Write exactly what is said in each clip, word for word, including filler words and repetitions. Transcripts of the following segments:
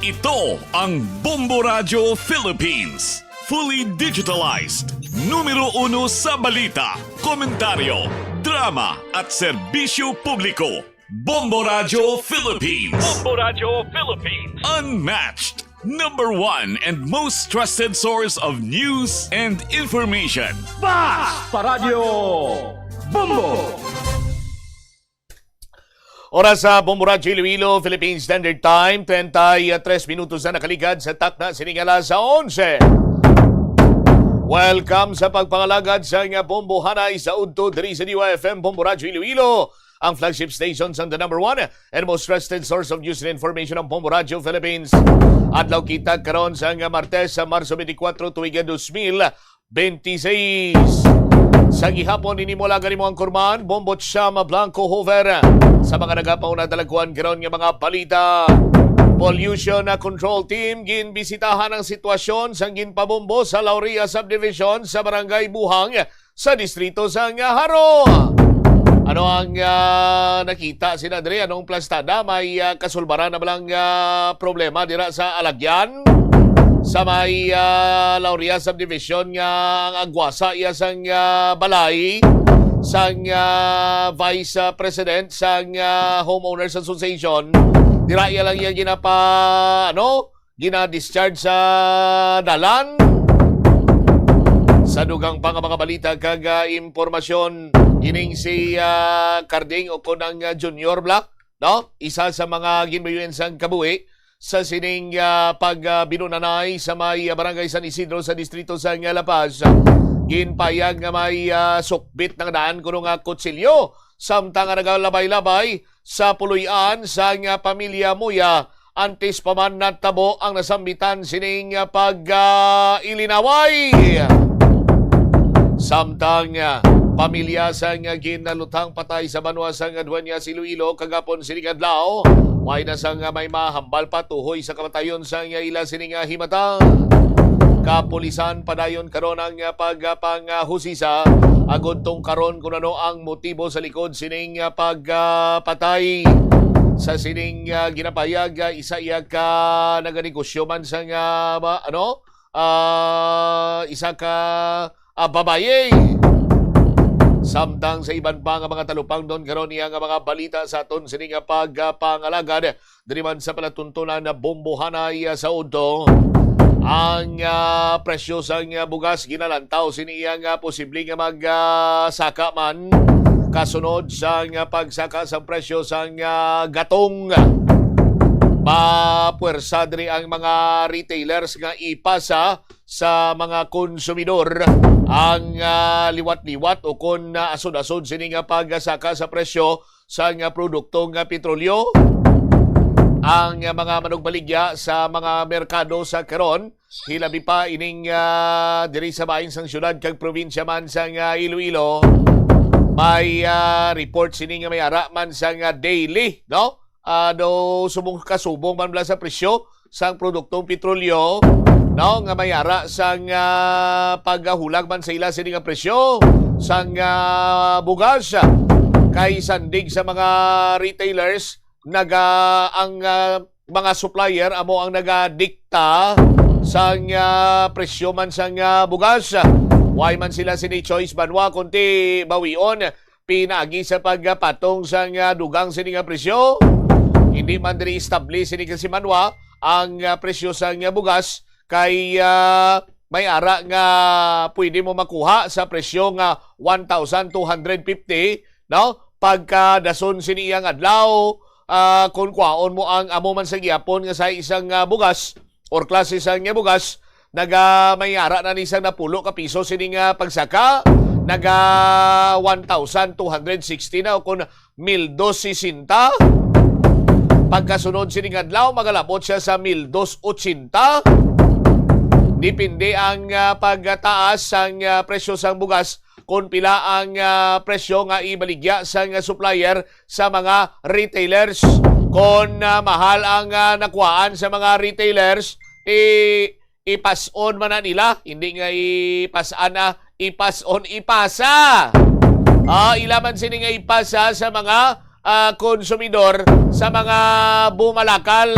Ito ang Bombo Radyo Philippines. Fully digitalized. Numero uno sa balita, komentaryo, drama, at serbisyo publiko. Bombo Radyo Philippines. Bombo Radyo Philippines. Unmatched. Number one and most trusted source of news and information. Basta Radyo Bombo! Oras sa Bombo Radyo Iloilo, Philippine Standard Time, treinta y tres minutos na nakaligad sa takna sining alas onse. Welcome sa pagpangalagad sa nga Bombo Hanay sa udto diri sa D Y F M Bombo Radyo Iloilo, ang flagship station sang the number one and most trusted source of news and information, ang Bombo Radyo Philippines. Adlaw kita karon sa nga Martes, sa Marso twenty-four, tuig dos mil twenty-six. Sa gihapon, ini mo lang mo ang kurman, Bombo Chama Blanco Hover. Sa mga nagapauna talagkuan karon nga mga balita, Pollution na Control Team ginbisitahan ang sitwasyon sang ginpabombo sa Lauria Subdivision sa Barangay Buhang sa distrito sang Jaro. Ano ang, ah, nakita sina diri? Anong plastada? May, ah, kasulbaran na ba lang, ah, problema dira sa alagyan? Sa may, ah, Lauria Subdivision nga ang agwasa iya sang, ah, balay sang, ah, Vice, ah, President sang, ah, Homeowners Association. Dira iya lang iya ginapa, ano? Gina-discharge sa dalan. Sa dugang pa nga mga balita kag, ah, impormasyon, ining si, ah, Carding o kon ang, ah, Junior Black, no? Isa sa mga ginbayuan sang kabuhi sa sining, ah, pag, ah, binunanay sa may, ah, Barangay San Isidro sa distrito sang, ah, La Paz. Ginpayag nga may, ah, sukbit nga daan kuno nga kutsilyo, samtang nga nagalabay-labay sa puloy-an sang, ah, pamilya Moya antes pa man natabo ang nasambitan sining, ah, pag, ah, ilinaway. Samtang, ah, pamilya sang, ah, ginaluthang patay sa banwa sang, ah, Dueñas, Iloilo, kagapon sining adlaw, may na sang, ah, may mahambal pa tuhoy sa kamatayon sang, ah, ila sining, ah, himata. Kapulisan padayon karon ang, ah, pag, ah, pang, ah, husisa agod tungkaron kung ano ang motibo sa likod sining, ah, pag, ah, patay. Sa sining, ah, ginapahayag, ah, isa iya ka naganegosyo man sa nga, ba, ano, ah, isa ka, ah, babayi. Samtang sa iban pa nga mga talupangdon karon niya nga mga balita sa aton sini nga pag, ah, pangalagad, diri man sa palatuntunan na Bombo Hanay, ah, sa udto, ang, ah, presyo sang, ah, bugas ginalantaw sini iya nga posible nga mag, ah, saka man kasunod sang, ah, pagsaka sang presyo sang, ah, gatong. Mapuwersa diri ang mga retailers nga ipasa sa mga konsumidor ang, ah, liwat-liwat o kon, ah, asod-asod sini nga pagsaka sa presyo sang, ah, produkto nga petrolyo. Ang, ah, mga manugbaligya sa mga merkado sa karon, hilabi pa ining, ah, diri sa bahin sang syudad kag probinsya man sang, ah, Iloilo, may, ah, report sini nga may ara man sang, ah, daily, no? Ah, daw subong kasubong man bala sa presyo sang produktong petrolyo, no, nga may ara sang, ah, paghulag man sa ila sini nga presyo sang, ah, bugas. Kay sandig sa mga retailers, naga-, ang, ah, mga supplier amo ang nagadikta sang, ah, presyo man sang, ah, bugas. Way man sila sini choice banwa kundi bawion pinaagi sa pagpatong sang, ah, dugang sini nga presyo. Hindi man diri establish sini ka simanwa ang, ah, presyo sang, ah, bugas kay, ah, may ara nga pwede mo makuha sa presyo nga one thousand two hundred fifty, no? Pagkadason sini iyang adlaw, ah, kung kwaon mo ang amo man sa gihapon nga sa isang, ah, bugas or klase sa nga bugas, naga may ara na ni sang napulo ka piso sini nga pagsaka, naga one thousand two hundred sixty na o kun mil dos sesenta. Pagkasunod sining adlaw, magalabot siya sa mil dos ochenta. Depende ang, ah, pagtaas sang, ah, presyo sang bugas kung pila ang, ah, presyo nga ibaligya sang, ah, supplier sa mga retailers. Kung, ah, mahal ang, ah, nakuhaan sa mga retailers, i-, ipas-on man na nila, hindi nga ipas-an, ah, ipas-on, ipasa. Ah, ila man sini nga ipasa sa mga, ah, konsumidor, sa mga bumalakal.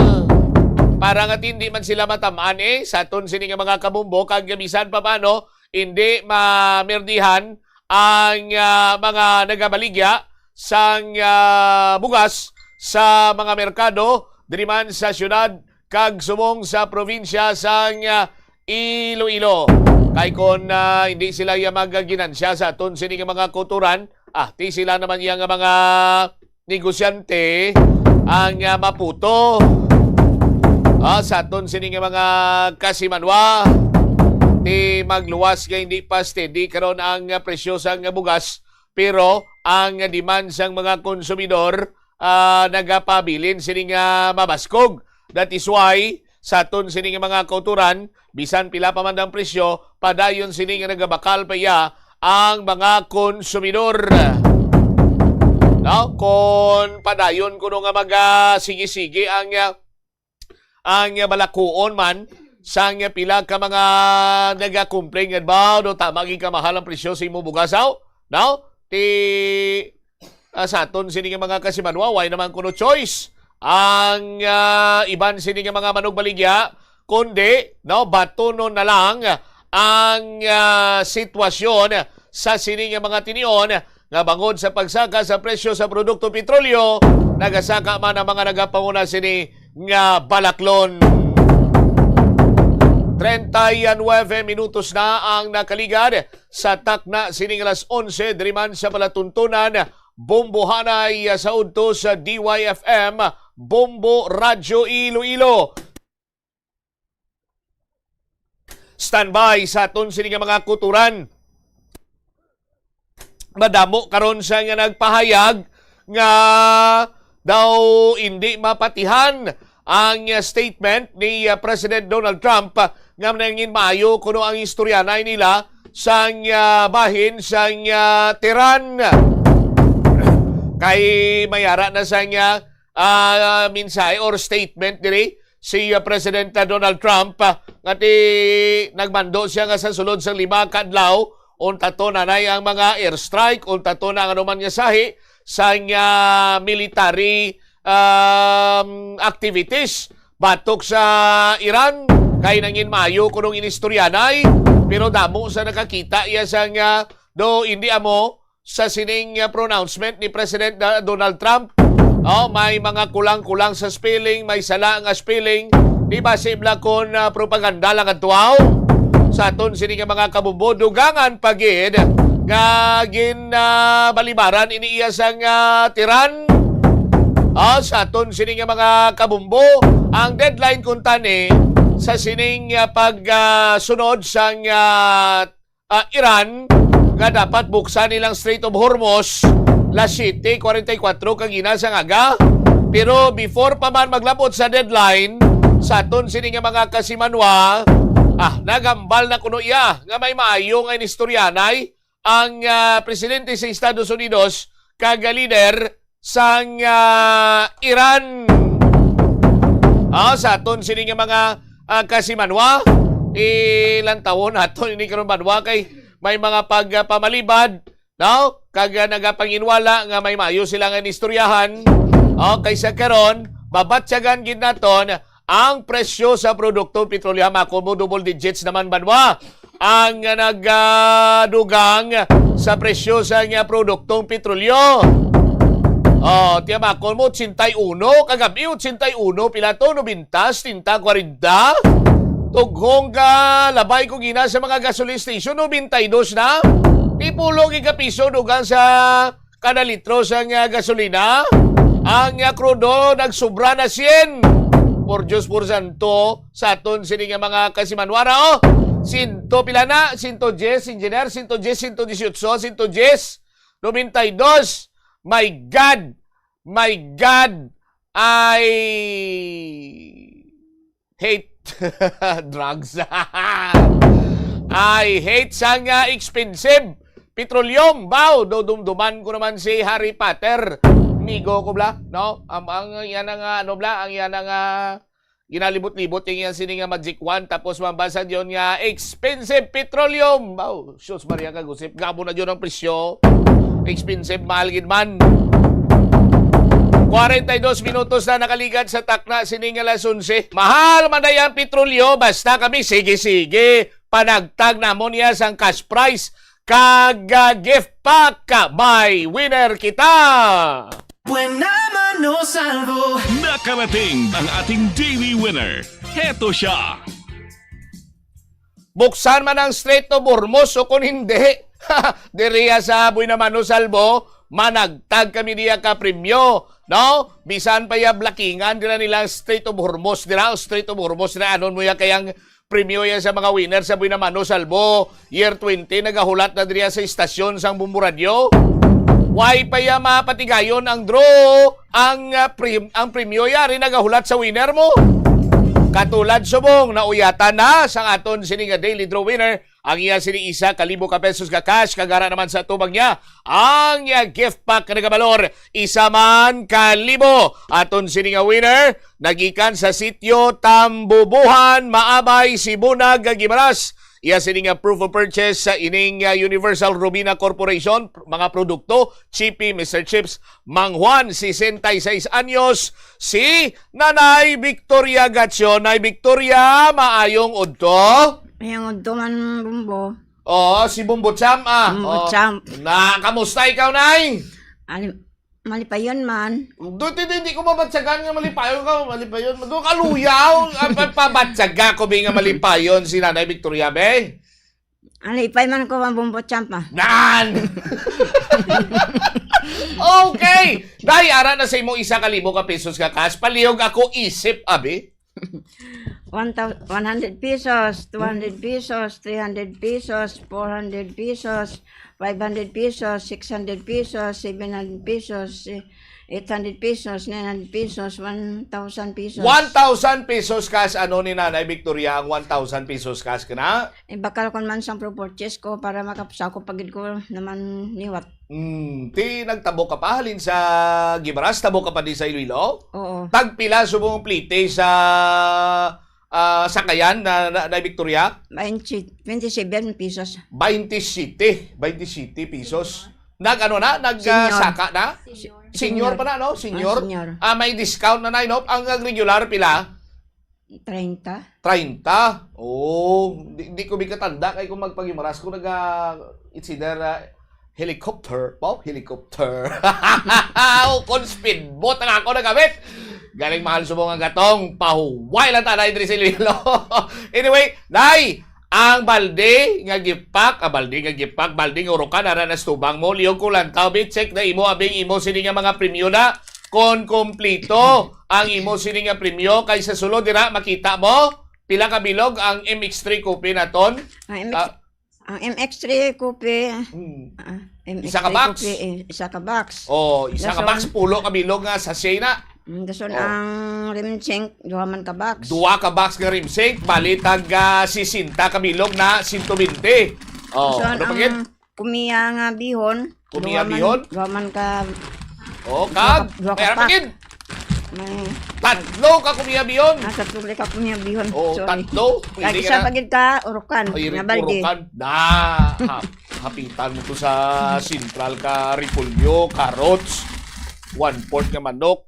para nga hindi man sila matamaan, eh, sa aton sini nga mga kabumbo, kag bisan pa paano, hindi mamerdihan ang, ah, mga nagabaligya sang, ah, bugas sa mga merkado diri man sa siyudad kag subong sa probinsya sang, ah, Iloilo. Kay kon, ah, hindi sila iya magaginansya sa aton sini nga mga kauturan, ah, ti sila naman iya nga mga negosyante ang, ah, maputo, ah, sa aton sini nga mga kasimanwa. Ti magluwas nga hindi pa steady karon ang, ah, presyo sang bugas, pero ang demand sang mga konsumidor, ah, nagapabilin sini nga mabaskog. That is why sa aton sini nga mga kauturan, bisan pila pa man ang presyo, padayon sini nga nagabakal pa iya ang mga konsumidor. No? Kung padayon kuno nga magasigi-sigi ang, ah, ang balakuon man sang pila ka mga nagakomplain nga, "Baw, do tama gid kamahal ang presyo sa imo bugas, aw?" No? Ti, ah, sa aton sini nga mga kasimanwa, way naman kuno choice ang, ah, iban sini nga mga manugbaligya, kundi, no, batunon na lang ang, ah, sitwasyon sa sini nga mga tinion nga bangod sa pagsaka sa presyo sa produkto petrolyo, nagasaka man ang mga nagapanguna sini nga balaklon. Treinta y nueve minutos na ang nakaligad sa takna sining alas onse diri man sa palatuntunan. Bombohanay sa udto sa D Y F M, Bombo Radyo Iloilo. Standby sa aton sini nga mga kuturan. Madamo karon sa nga nagpahayag nga daw hindi mapatihan ang statement ni, uh, President Donald Trump, uh, nga nangin maayo kuno ang istoryanay nila sang, uh, bahin sang, uh, Tehran. Kay mayara na sang, uh, ah, mensahe or statement diri si, ah, President, ah, Donald Trump, ah, nga ti nagmando siya nga sa sulod sang lima ka adlaw, untaton anay ang mga airstrike, untaton ang anuman nga sahi sang, ah, military, um, activities batok sa Iran. Kay nangin maayo kunong inistoryanay, pero damo sa nakakita iya sang, ah, do hindi amo sa sining, ah, pronouncement ni President, ah, Donald Trump. Oh, may mga kulang-kulang sa spelling, may sala nga spelling. Di ba sibla kon, ah, propaganda lang adto, aw? Sa aton sini nga mga kabumbo, dugangan pa gid nga gin, ah, balibaran ini iya sang, ah, Tehran. Ah, sa aton sini nga mga kabumbo, ang deadline kuntani sa sining, ah, pag, ah, sunod sang, ah, ah, Iran nga dapat buksan nilang Strait of Hormuz las siyete cuarenta y cuatro kagina sang aga. Pero before pa man maglabot sa deadline, sa aton sini nga mga kasimanwa, ah, nagambal na kuno iya nga may maayo nga inistoryanay ang, ah, presidente sa Estados Unidos kag lider sang, ah, Iran. Ah, sa aton sini nga mga, ah, kasimanwa, ilantawon naton ini karon banwa kay may mga pagpamalibad, no? Kag, ah, nagapanginwala nga may maayo sila nga inistoryahan. Oh, kaysa karon, babatyagan gid naton ang presyo sa produktong petrolyo. Makon mo, double digits naman banwa ang nagadugang sa presyo sa nga produktong petrolyo. Oh, tiyamakon mo, ochenta y uno, kagabi ochenta y uno, pila to, nobenta, setenta, kwarenta. Tughong ka, labay ko gina sa mga gasoline station, nobenta y dos na. Di pulo gigapiso dugang sa kada litro sang, ah, gasolina. Ang, ah, krudo nagsubra na sien. Por Dios, por santo, sa aton sini nga mga kasimanwara, oh. Sinto pila na? Sinto diyes, engineer, sinto diyes, sinto disiotso, sinto diyes, nobenta y dos. My God! My God! I hate drugs. I hate sang, ah, expensive petroleum. Baw, do dumduman ko naman si Harry Potter. Migo ko bla, no? Ang, ang yan ang, ah, ano bla, ang yan ang, ah, ginalibot-libot yung yan sini nga magic wand. Tapos mabasa yun nga expensive petroleum. Baw, sus Maria kagusip. Gabo na yun ang presyo. Expensive, mahal gid man. Kwarenta y dos minutos na nakaligad sa takna sini nga alas onse. Mahal man na ang petrolyo, basta kami, sige-sige. Panagtag namon niya sang cash prize. Kag, ah, gift pack, may winner kita! Buena mano salvo. Nakarating ang ating daily winner. Heto siya. Buksan man ang Strait of Hormuz o kung hindi, diriya sa Buena Mano Salvo, managtag kami niya ka premyo, no? Bisan pa ya blakingan dira nila ang Strait of Hormuz dira, o Strait of Hormuz dira, anon mo ya kayang premyo ya sa mga winner sa Buena Mano Salvo Year twenty, nagahulat na diriya sa istasyon sang Bombo Radyo. Way pa ya mapatigayon ang draw, ang, ah, prim-, ang premyo yari nagahulat sa winner mo. Katulad subong nauyatan na sang aton sini nga daily draw winner ang iya sini isa ka libo ka pesos ka cash, kag ara naman sa tubang niya ang iya gift pack nga nagabalor isa man ka libo. Aton sini nga winner nagikan sa sitio Tambubuhan, Maabay, Sibunag, Guimaras. Iya sini nga proof of purchase sa ining, ah, Universal Robina Corporation, pr-, mga produkto, Chippy, Mister Chips, Mang Juan, sesenta y seis anyos, si Nanay Victoria Gacion. Nay Victoria, maayong udto. Maayong udto man, Bumbo. Oo, si Bumbo Champ, ah. Bumbo Oh. Champ. Na, kamusta ikaw, Nay? Ali-, malipayon man. Doon, hindi, hindi ko mabatsagan nga malipayon ka, malipayon. Doon ka luyaw. Ah, pa-, pabatsaga ko, be, nga malipayon si Nanay Victoria, be. Alipay man ko ang Bumbo Champ, ah. Nan! Okay! Day, ara na sa imo isa ka libo ka pesos ka cash. Palihog ako isip, abi. One thou-, one hundred pesos, two hundred pesos, three hundred pesos, four hundred pesos, five hundred pesos, six hundred pesos, seven hundred pesos, eh, eight hundred pesos, nine hundred pesos, one thousand pesos. One thousand pesos cash, ano ni Nanay Victoria ang one thousand pesos cash ka na? Eh, bakal kon man sang properties ko para makapsako pa gid ko naman liwat. Hmm, ti nagtabo ka pa halin sa Guimaras, tabo ka pa di sa Iloilo? Oo. Tagpila subong ang plite sa, ah, sakayan na, na, na Victoria? Twenty, twenty-seven pesos. Twenty-seven, twenty-seven pesos. Nag ano na? Nag, ah, Senior. saka na? Senior. Senior pa na, no? Senior. Ah, senior. Ah, may discount na na, no? Ang, ang regular pila? Treinta. Treinta? Oh, di, di ko bigkatanda kay kung magpagimaras ko naga, it's either, ah, helicopter, po, helicopter. O kon speedboat ang ako nagamit. Galing mahal subong ang gatong, pahuway lang ta na diri sa Iloilo. Anyway, Nay, ang balde nga gipak, ah, balde nga gipak, balde nga urukan, ara na sa tubang mo, liyog ko lang, taw, bi, check na imo, abing imo, sini nga mga premyo na, kon kompleto ang imo sini nga premyo, kay sa sulod dira, makita mo, pila ka bilog ang M X three Coffee naton? Ang M X, Ah, ang M X three Coffee, hmm. ah, M X three Isa ka box? Coffee, eh, isa ka box. Oh, isa ka Dason, box, pulo ka bilog nga sachet na. Mm, dason Oh. ang Rimsink, duha man ka box. Duha ka box nga Rimsink, bali tag, ah, sesenta ka bilog na sento bente. Oh, Dason ano pa ang gid? Kumiya nga bihon, Kumiya duha man, bihon? duha man ka Oh, duha ka, kag? duha ka Meron pa pack. gid? May Tatlo ka kumiya bihon. Ah, tatlo ka kumiya bihon. Oh, Sorry. tatlo. Kag Pwede ka isa na. pa gid ka urukan, Ay, nga balde. urukan. Na, ha-, hapitan mo to sa sentral ka repolyo, carrots, one-fourth nga manok,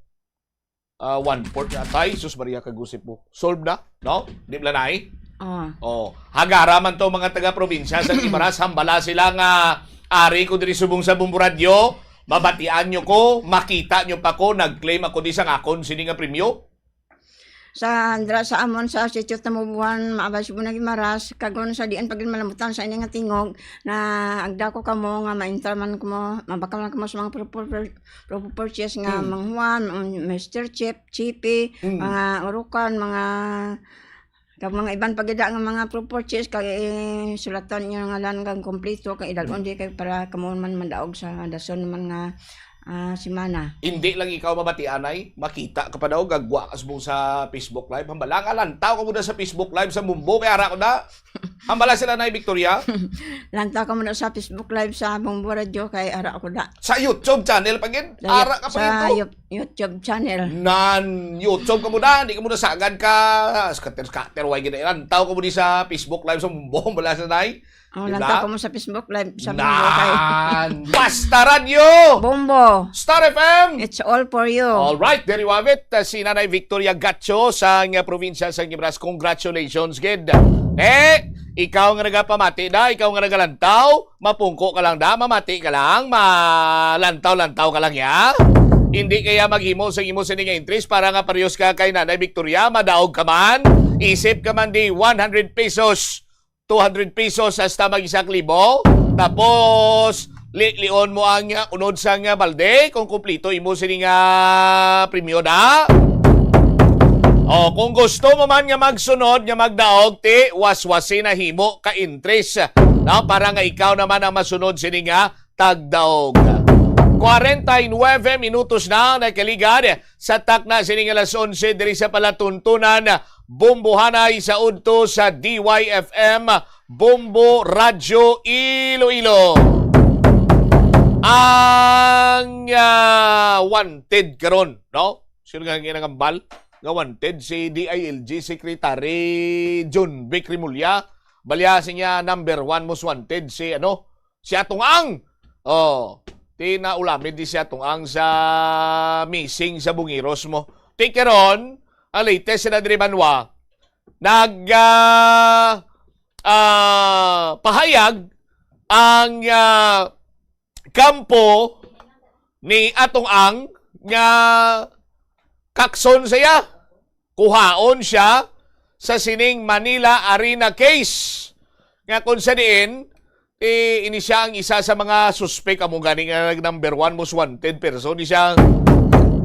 ah, one-fourth nga atay. Sus, Maria, kagusip mo. Solve na, no? Di ba, Nay? Ah. Oh, hagara man to mga taga-probinsya sa Guimaras, hambala sila nga ari ko diri subong sa Bombo Radyo, mabatian nyo ko, makita nyo pa ko, nag-claim ako di sang akon sini nga premyo. Sa, dira sa amon sa Sitio Tamubuhan, Maabay, Sibunag, Guimaras, kag kon sa diin pa gid malamutan sa ini nga tingog, na agda ko kamo nga ma-enter man kamo, mabakal man kamo sa mga proper, proper purchase nga Mm. Mang Juan, mm, Mister Chip, Chippy, Mm. mga urukan, mga, kag mga iban pa gid nga mga proper purchase, kag, eh, sulatan inyo ngalan kag kompleto, kag idalon di kay para kamo man mandaog sa dason man nga, ah, semana. Hindi lang ikaw mabatianay, makita ka pa daw, gagwa ka subong sa Facebook Live. Hambala nga lantaw ka muna sa Facebook Live sa Bumbo, kay ara ko na. Hambala sila, Nay Victoria. Lantaw ka muna sa Facebook Live sa Bumbo Radio, kay ara ko na. Sa YouTube channel pa gid? Sa Ara ka pa sa gid to. You-, YouTube channel. Nan, YouTube ka muna, di ka muna sagad ka. Scatter, scatter, way gid. Lantaw ka muna sa Facebook Live sa Bumbo, hambala sila, Nay. Oh, Di lantaw ba? Ko mo sa Facebook Live sa Bombo kay Nan! Basta Radyo! Bombo. Star F M! It's all for you. All right, there you have it. Uh, si Nanay Victoria Gacho sa nga probinsya sa Guimaras. Congratulations, gid. Eh, ikaw nga nagapamati na, ikaw nga nagalantaw, mapungko ka lang da, mamati ka lang, malantaw-lantaw ka lang, ya? Hindi kaya maghimo sa imo sini nga entries para nga parehas ka kay Nanay Victoria, madaog ka man, isip ka man di one hundred pesos, two hundred pesos hasta mag-isa ka libo. Tapos, li-, lion mo ang, uh, unod sang, uh, balde kung kumplito imo sini nga premyo na. O, kung gusto mo man nga magsunod nga magdaog, ti waswasi na himo ka entries, no? Para nga ikaw naman ang masunod sini nga tagdaog. Kwarenta y nuebe minutos na nakaligad sa takna sini nga alas onse diri sa palatuntunan, Bombohanay sa udto sa D Y F M, Bombo Radyo Iloilo. Ang, ah, wanted karon, no? Sino nga ginangambal nga wanted? Si D I L G Secretary John Vic Remulla. Balya sa niya, number one most wanted si, ano, si Atong Ang. Oh, ti naulamid di si Atong Ang sa missing sa Bungiros mo. Ti karon, ang latest sa Nadri Banwa, nag, ah, ah, pahayag ang, ah, kampo ni Atong Ang nga kakson siya, kuhaon siya sa sining Manila Arena case, nga kung sa diin, eh, ini siya ang isa sa mga suspek, amo gani nga nag number one most wanted person, ni siya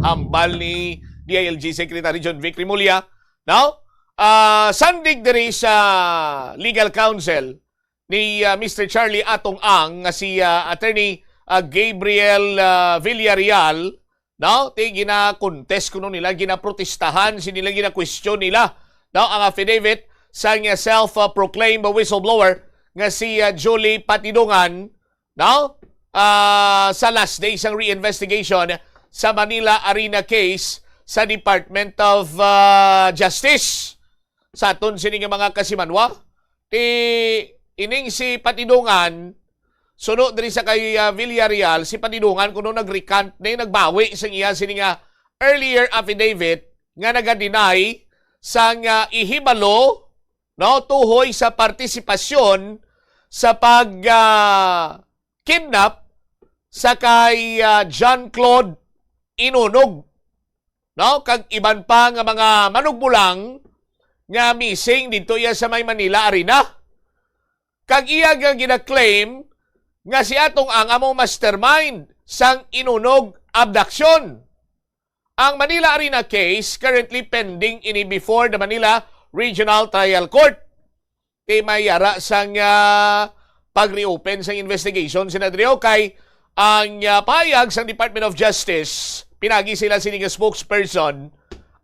hambal ni D I L G Secretary John Vic Remulla, no? Ah, sandig diri sa legal counsel ni, ah, Mister Charlie Atong Ang nga si, ah, Attorney, ah, Gabriel, ah, Villarreal, no? Ti gina-contest kuno nila, ginaprotestahan, si nila gina-question nila, no? Ang affidavit sang self-proclaimed whistleblower nga si, ah, Julie Patidongan, no? Ah, sa last day sang re-investigation sa Manila Arena case sa Department of, ah, Justice. Sa aton sini nga mga kasimanwa, ti ining si Patidongan, suno diri sa kay, ah, Villarreal, si Patidongan kuno nag-recant ni, nagbawi sa iya sini nga earlier affidavit nga naga-deny sang, ah, ihibalo, no, tuhoy sa partisipasyon sa pag, ah, kidnap sa kay, ah, John Claude Inunog, no? Kag iban pa nga mga manugbulang nga missing didto iya sa may Manila Arena. Kag iya nga gina-claim nga si Atong Ang amo mastermind sang Inunog abduction. Ang Manila Arena case currently pending ini before the Manila Regional Trial Court. Ti may yara sang, ah, pag-reopen sang investigation sina diri, kay ang, ah, pahayag sang Department of Justice, pinagi sila sini nga spokesperson,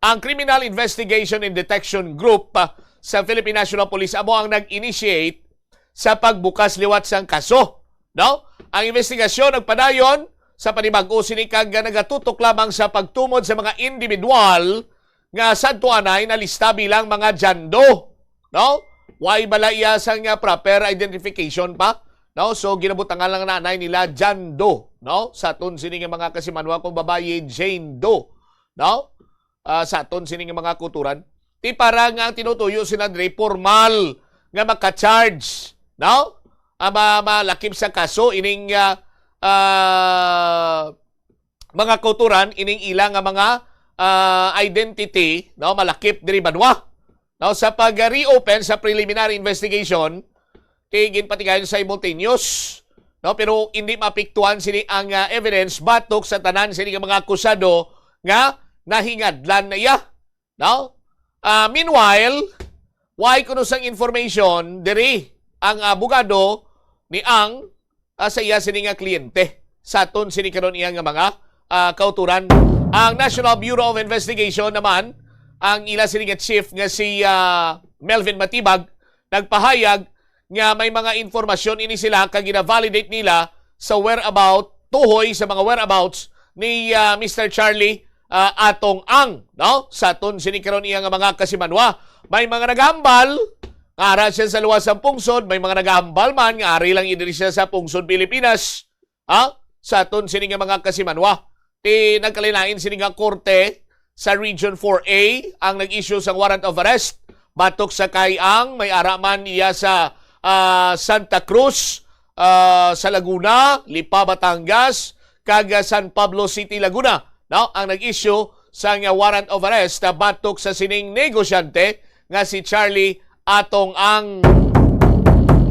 ang Criminal Investigation and Detection Group, ah, sa Philippine National Police amo ang nag-initiate sa pagbukas liwat sang kaso, no? Ang investigasyon nagpadayon sa panibag-o sini kag nagatutok lamang sa pagtumod sa mga individual nga sadto anay nalista bilang mga John Doe, no? Way bala iya sang, ah, proper identification pa, no? So, ginabutangan lang nanay nila John Doe, no? Sa aton sini nga mga kasimanwa, kung babayi, Jane Doe, no? Ah, sa aton sini nga mga kulturan. Ti para nga ang tinutuyo sina diri formal nga maka-charge, no? Ah, ma-, malakip sa kaso ining, ah, ah, mga kulturan, ining ila nga mga, ah, identity, no, malakip diri banwa. No, sa pag-reopen sa preliminary investigation, ti ginpatigayon simultaneous, no, pero hindi maapektuhan sini ang, ah, evidence batok sa tanan sini nga mga akusado nga nahingadlan na iya, no? Ah, meanwhile, way kuno sang information diri ang abogado ni Ang, ah, sa iya sini nga kliyente. Sa aton sini karon iya nga mga, ah, kauturan. Ang National Bureau of Investigation naman, ang ila sini nga chief nga si, ah, Melvin Matibag, nagpahayag nga may mga impormasyon ini sila kag gina-validate nila sa whereabout, tuhoy sa mga whereabouts ni, ah, Mister Charlie, ah, Atong Ang, no? Sa aton sini karon iya nga mga kasimanwa, may mga naghambal Ara siya sa luwas sang pungsod, may mga nagahambal man nga ari lang ini siya sa pungsod Pilipinas. Ha? Sa aton sini nga mga kasimanwa, ti nagkalain-lain sini nga korte sa Region four A ang nag-issue sang warrant of arrest batok sa kay ang may ara man iya sa, ah, Santa Cruz, ah, sa Laguna, Lipa, Batangas, kag, ah, San Pablo City, Laguna, no, ang nag-issue sang warrant of arrest, ah, batok sa sining negosyante nga si Charlie Atong Ang.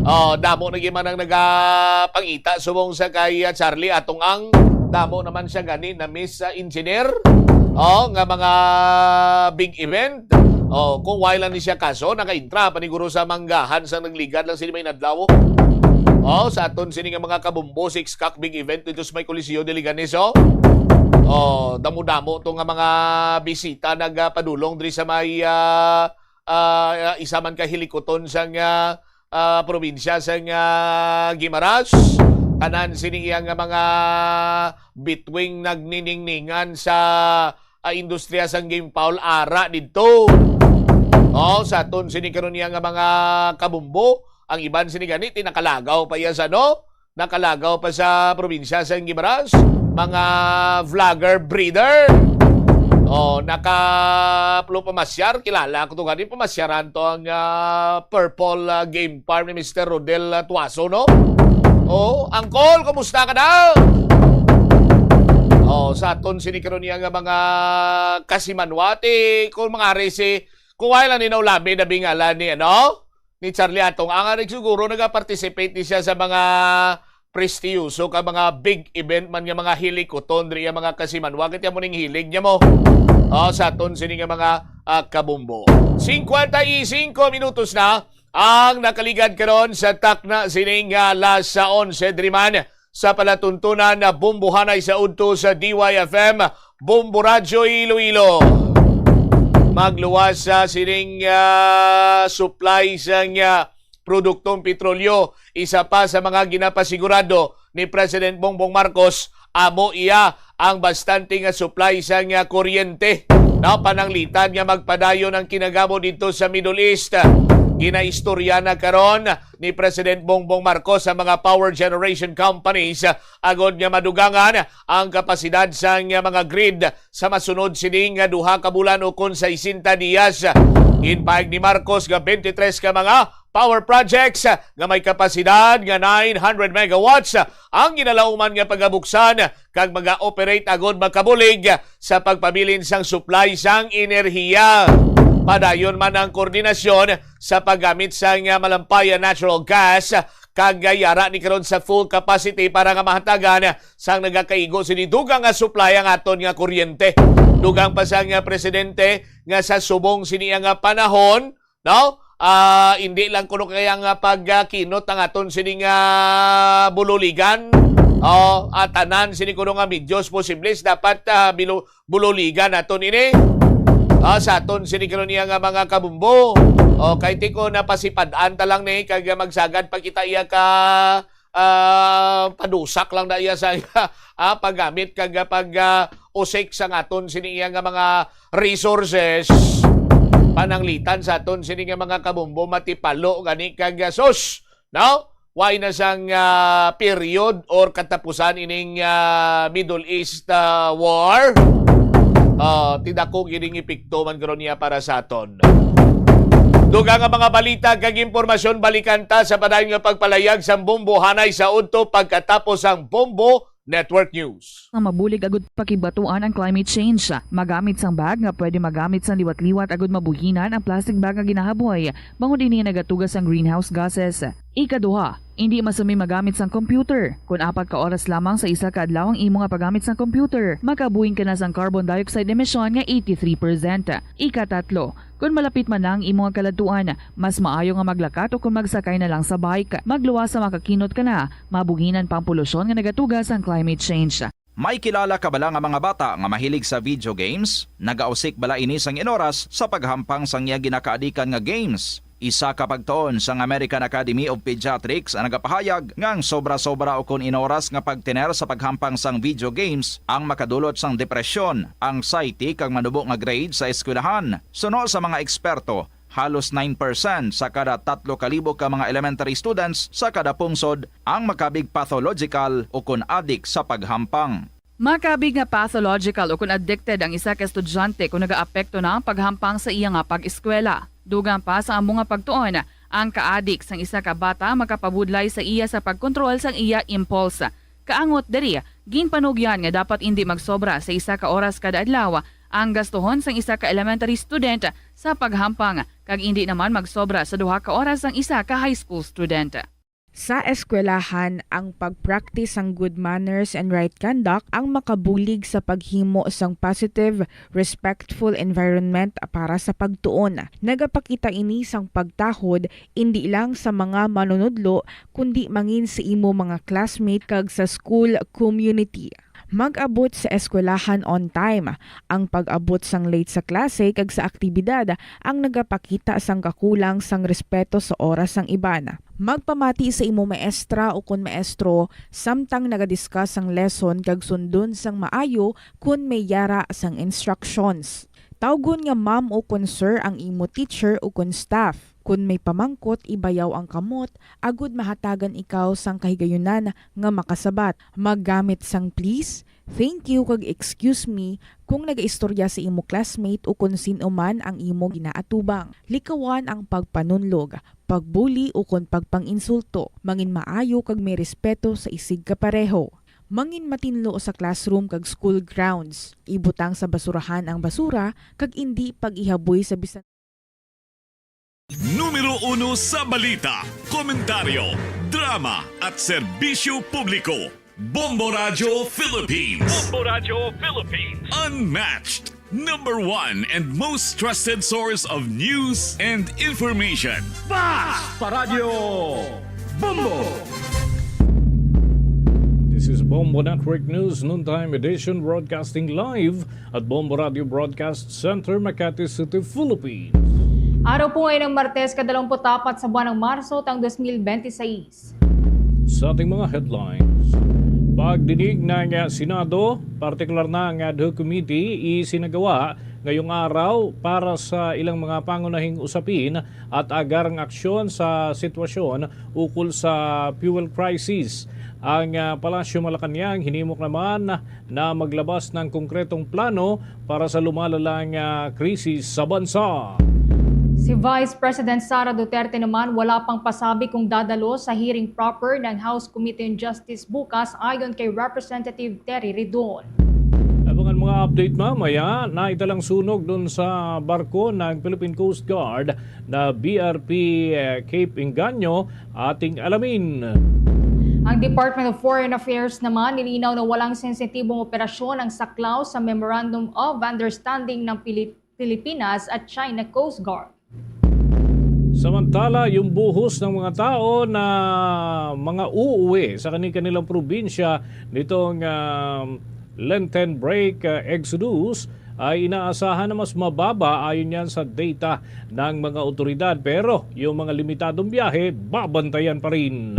Oh, damo na gyud man ang nagapangita subong sa kay, ah, Charlie Atong Ang. Damo naman siya gani na Miss, ah, Engineer. Oh, nga mga big event. Oh, kung wala lang ni siya kaso, nakaintra pa ni guro sa manggahan sa nagligad lang sini may nadlaw. Oh, sa aton sini nga mga kabumbo, six cock big event dito sa may Coliseo de Leganes, oh. Oh, damo-damo to nga mga bisita nagapadulong diri sa may, ah, ah, isa man ka hilikuton sang, ah, ah, probinsya sang, ah, Guimaras. Tanan sini iya nga mga bituing nagniningningan sa, ah, industriya sang game foul ara didto. Oh, sa aton sini karon iya nga mga kabumbo, ang iban sini gani ti nakalagaw pa iya sa, no? Nakalagaw pa sa probinsya sa Guimaras, mga vlogger breeder. Oh, naka-, pamasyar, kilala ko to gani, pamasyaran to ang, ah, Purple, ah, Game Farm ni Mister Rodel, ah, Tuaso, no? Oh, Angkol, kumusta ka na? Oh, sa aton sini karon niya nga mga kasimanwati, kung mga resi, kung wala lang ni naulabi na bingala ni, ano? Ni Charlie Atong Ang, siguro nagaparticipate ni siya sa mga prestiyoso ka mga big event man nga mga hilikuton diri ang mga kasimanwa. Kaya mo ning hilig niya mo. Oh, sa aton sini nga mga, ah, kabumbo. Cincuenta y cinco minutos na ang nakaligad karon sa takna sining, ah, alas onse diri man sa palatuntunan na Bumbuhanay sa udto sa D Y F M, Bumbo Radyo Iloilo. Magluwas sa sining, ah, supply sang, ah, produktong petrolyo, isa pa sa mga ginapasigurado ni President Bongbong Marcos, amo iya ang bastante nga supply sang, ah, kuryente. No, pananglitan nga magpadayon ang kinagamo dito sa Middle East. Ginaistorya na karon ni President Bongbong Marcos ang mga power generation companies, ah, agod nga madugangan ang kapasidad sang, ah, mga grid sa masunod sining nga duha ka bulan ukon sesenta diyas. Ginpahayag ni Marcos nga twenty-three ka mga power projects, ah, nga may kapasidad nga nine hundred megawatts, ah, ang ginalauman nga pagabuksan kag maga-operate agod makabulig sa pagpabilin sang supply sang enerhiya. Padayon man ang koordinasyon sa paggamit sang, ah, malampaya natural gas kag yara ni karon sa full capacity para nga mahatagan sang nagakaigo sini dugang nga supply ang aton nga kuryente. Dugang pa sang, ah, presidente nga sa subong sini nga panahon, no? Ah, hindi lang kuno kaya nga pagkinot ang aton sini nga bululigan. Oh, at tanan sini kuno nga medios posibles dapat, ah, bilo-, bululigan naton ini. Ah, sa aton sini karon niya nga mga kabumbo. Oh, kay ti ko napasipad-an ta lang ni kag magsagad pa kita iya ka, ah, padusak lang na iya sa, ah, paggamit kag pag, ah, usik sa aton sini iya nga mga resources. Pananglitan sa aton sini nga mga kabumbo, matipalo gani kag, ah, sus, no? Why na sang, ah, period or katapusan ining, ah, Middle East, ah, war? Ah, ti dako gining epekto man karon niya para sa aton. Dugang nga mga balita kag impormasyon, balikan ta sa padayon nga pagpalayag sang Bumbuhanay sa udto pagkatapos sang Bumbo Network News. Nga mabulig agud pakigbatuan ang climate change. Magamit sang bag nga pwede magamit sang liwat-liwat agud mabuhinan ang plastic bag nga ginahaboy, bangod ini nagatuga sang greenhouse gases. Ikaduha, indi masumi magamit sang computer. Kon apat ka oras lamang sa isa ka adlaw ang imo nga paggamit sang computer, makabuhin ka na sang carbon dioxide emission nga eighty-three percent. Ikatatlo, kon malapit man na ang imo nga kaladtuan, mas maayo nga maglakat o kon magsakay na lang sa bike. Magluwas sa makakinot ka na, mabuhinan pa ang polusyon nga nagatuga sang climate change. May kilala ka bala nga mga bata nga mahilig sa video games? Nagausik bala ini sang inoras sa paghampang sang iya ginakaadikan nga games? Isa ka pagtuon sang American Academy of Pediatrics ang nagapahayag nga ang sobra-sobra ukon inoras nga pagtener sa paghampang sang video games ang makadulot sang depresyon, anxiety, kag manubo nga grade sa eskwelahan. Suno sa mga eksperto, Halos nine percent sa kada tatlo ka libo ka mga elementary students sa kada pungsod ang makabig pathological o kon adik sa paghampang. Makabig nga pathological o kon addicted ang isa ka estudyante kon nagaapekto na ang paghampang sa iya nga pag-eskwela. Dugang pa sa amo nga pagtuon, ang kaadik sang isa ka bata makapabudlay sa iya sa pagkontrol sang iya impulse. Kaangot diri, ginpanugyan nga dapat indi magsobra sa isa ka oras kada adlaw ang gastuhon sang isa ka elementary student sa paghampang, kag indi naman magsobra sa duha ka oras ang isa ka high school student. Sa eskwelahan, ang pag-practice sang good manners and right conduct ang makabulig sa paghimo sang positive, respectful environment para sa pagtuon. Nagapakita ini sang pagtahod indi lang sa mga manunudlo, kundi mangin sa imo mga classmate kag sa school community. Mag-abot sa eskwelahan on time. Ang pag-abot sang late sa klase kag sa aktibidad ang nagapakita sang kakulang sang respeto sa oras sang iban. Magpamati sa imo maestra o kon maestro samtang naga-discuss ang lesson kag sundon sang maayo kon may yara sang instructions. Tawgon nga ma'am o kon sir ang imo teacher o kon staff. Kon may pamangkot, ibayaw ang kamot agud mahatagan ikaw sang kahigayunan nga makasabat. Maggamit sang please, thank you, kag excuse me kung nagaistorya sa imo classmate o kon sin-o man ang imo ginaatubang. Likawan ang pagpanunlog, pagbuli, o kon pagpang-insulto. Mangin maayo kag may respeto sa isigkapareho. Mangin matinlo sa classroom kag school grounds. Ibutang sa basurahan ang basura kag indi pag-ihaboy sa bisan. Numero uno sa balita, komentaryo, drama, at serbisyo publiko. Bombo Radyo Philippines. Bombo Radyo Philippines. Unmatched, number one, and most trusted source of news and information. Fast Paradyo Bombo! This is Bombo Network News Noontime Edition, broadcasting live at Bombo Radio Broadcast Center, Makati City, Philippines. Araw po ngayon ng Martes, kadalawamput-apat sa buwan ng Marso, taong dos mil bente seis. Sa ating mga headlines, pagdinig ng, ah, Senado, partikular na ang ad hoc committee, isinagawa ngayong araw para sa ilang mga pangunahing usapin at agarang aksyon sa sitwasyon ukol sa fuel crisis. Ang, ah, Palasyo Malacañang hinimok naman na maglabas ng konkretong plano para sa lumalalang, ah, krisis sa bansa. Si Vice President Sara Duterte naman wala pang pasabi kung dadalo sa hearing proper ng House Committee on Justice bukas, ayon kay Representative Terry Ridon. Abangan mga update mamaya. Naitalang sunog dun sa barko ng Philippine Coast Guard na B R P, eh, Cape Engaño. Ating alamin. Ang Department of Foreign Affairs naman nilinaw na walang sensitibong operasyon ang saklaw sa Memorandum of Understanding ng Pilip-, Pilipinas at China Coast Guard. Samantala, yung buhos ng mga tao na mga uuwi sa kani-kanilang probinsya nitong, um, Lenten break, uh, exodus, ay inaasahan na mas mababa ayon yan sa data ng mga otoridad. Pero yung mga limitadong biyahe, babantayan pa rin.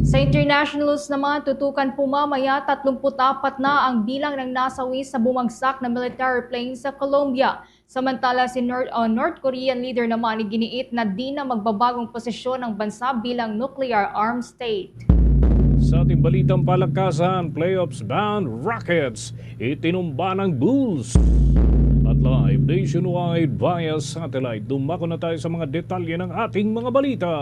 Sa international news naman, tutukan po mamaya, tatlumpu't apat na ang bilang ng nasawi sa bumagsak na military plane sa Colombia. Samantala, si Nor-, uh, North Korean leader naman iginiit na di na magbabagong posisyon ng bansa bilang nuclear armed state. Sa ating balitang palakasan, playoffs bound Rockets, itinumba ng Bulls. At live nationwide via satellite, dumako na tayo sa mga detalye ng ating mga balita.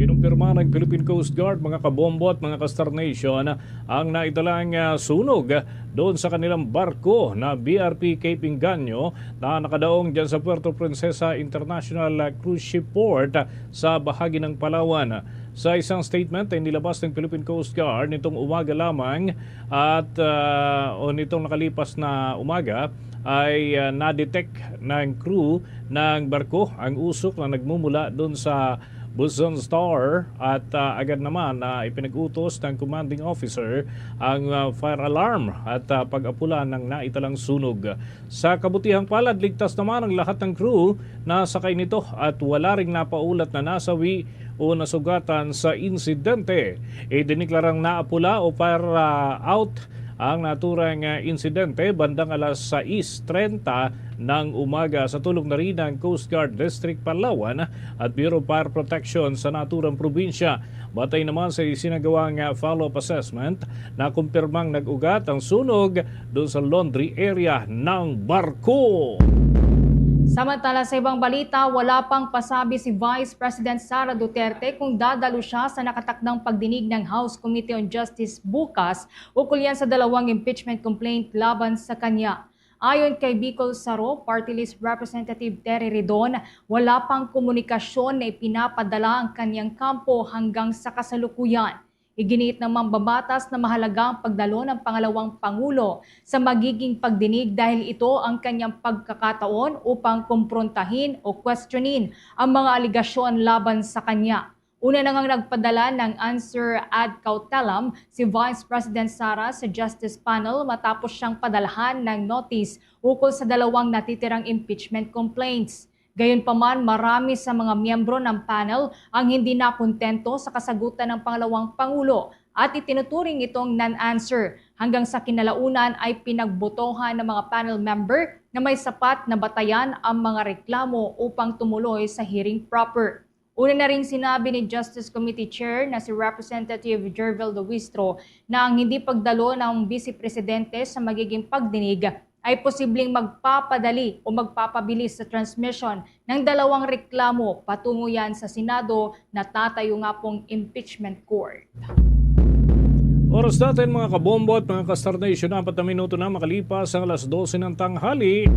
Kinumpirma ng Philippine Coast Guard, mga kabombo at mga ka-Star Nation, ang naitalang, ah, sunog doon sa kanilang barko na B R P Cape Engaño na nakadaong dyan sa Puerto Princesa International Cruise Ship Port sa bahagi ng Palawan. Sa isang statement ay nilabas ng Philippine Coast Guard nitong umaga lamang at, ah, o nitong nakalipas na umaga ay, ah, na-detect ng crew ng barko ang usok na nagmumula doon sa Busan Star at, ah, agad naman na ipinag-utos ng commanding officer ang, ah, fire alarm at, ah, pag-apula ng naitalang sunog. Sa kabutihang palad, ligtas naman ang lahat ng crew na sakay nito at wala ring napaulat na nasawi o nasugatan sa insidente. Idiniklarang naapula o fire, ah, out ang naturang, ah, insidente bandang alas sais treinta ng umaga. Sa tulong na rin ng Coast Guard District Palawan at Bureau of Fire Protection sa naturang probinsya. Batay naman sa isinagawang, ah, follow-up assessment, nakumpirmang nag-ugat ang sunog doon sa laundry area ng barko. Samantala, sa ibang balita, wala pang pasabi si Vice President Sara Duterte kung dadalo siya sa nakatakdang pagdinig ng House Committee on Justice bukas ukol yan sa dalawang impeachment complaint laban sa kanya. Ayon kay Bicol Saro Party List Representative Terry Ridon, wala pang komunikasyon na ipinapadala ang kanyang kampo hanggang sa kasalukuyan. Iginiit ng mambabatas na mahalaga ang pagdalo ng pangalawang pangulo sa magiging pagdinig dahil ito ang kanyang pagkakataon upang kumprontahin o questionin ang mga alegasyon laban sa kanya. Una na ngang nagpadala ng answer ad cautelam si Vice President Sara sa Justice Panel matapos siyang padalhan ng notice ukol sa dalawang natitirang impeachment complaints. Gayunpaman, marami sa mga miyembro ng panel ang hindi nakontento sa kasagutan ng pangalawang pangulo at itinuturing itong non-answer. Hanggang sa kinalaunan ay pinagbotohan ng mga panel member na may sapat na batayan ang mga reklamo upang tumuloy sa hearing proper. Una na ring sinabi ni Justice Committee Chair na si Representative Gerville Duistro na ang hindi pagdalo ng Vice Presidente sa magiging pagdinig ay posibleng magpapadali o magpapabilis sa transmission ng dalawang reklamo patungo yan sa Senado na tatayo nga pong impeachment court. Oras natin, mga kabombo at mga ka-Star Nation, apat na minuto na makalipas ang alas dose ng tanghali.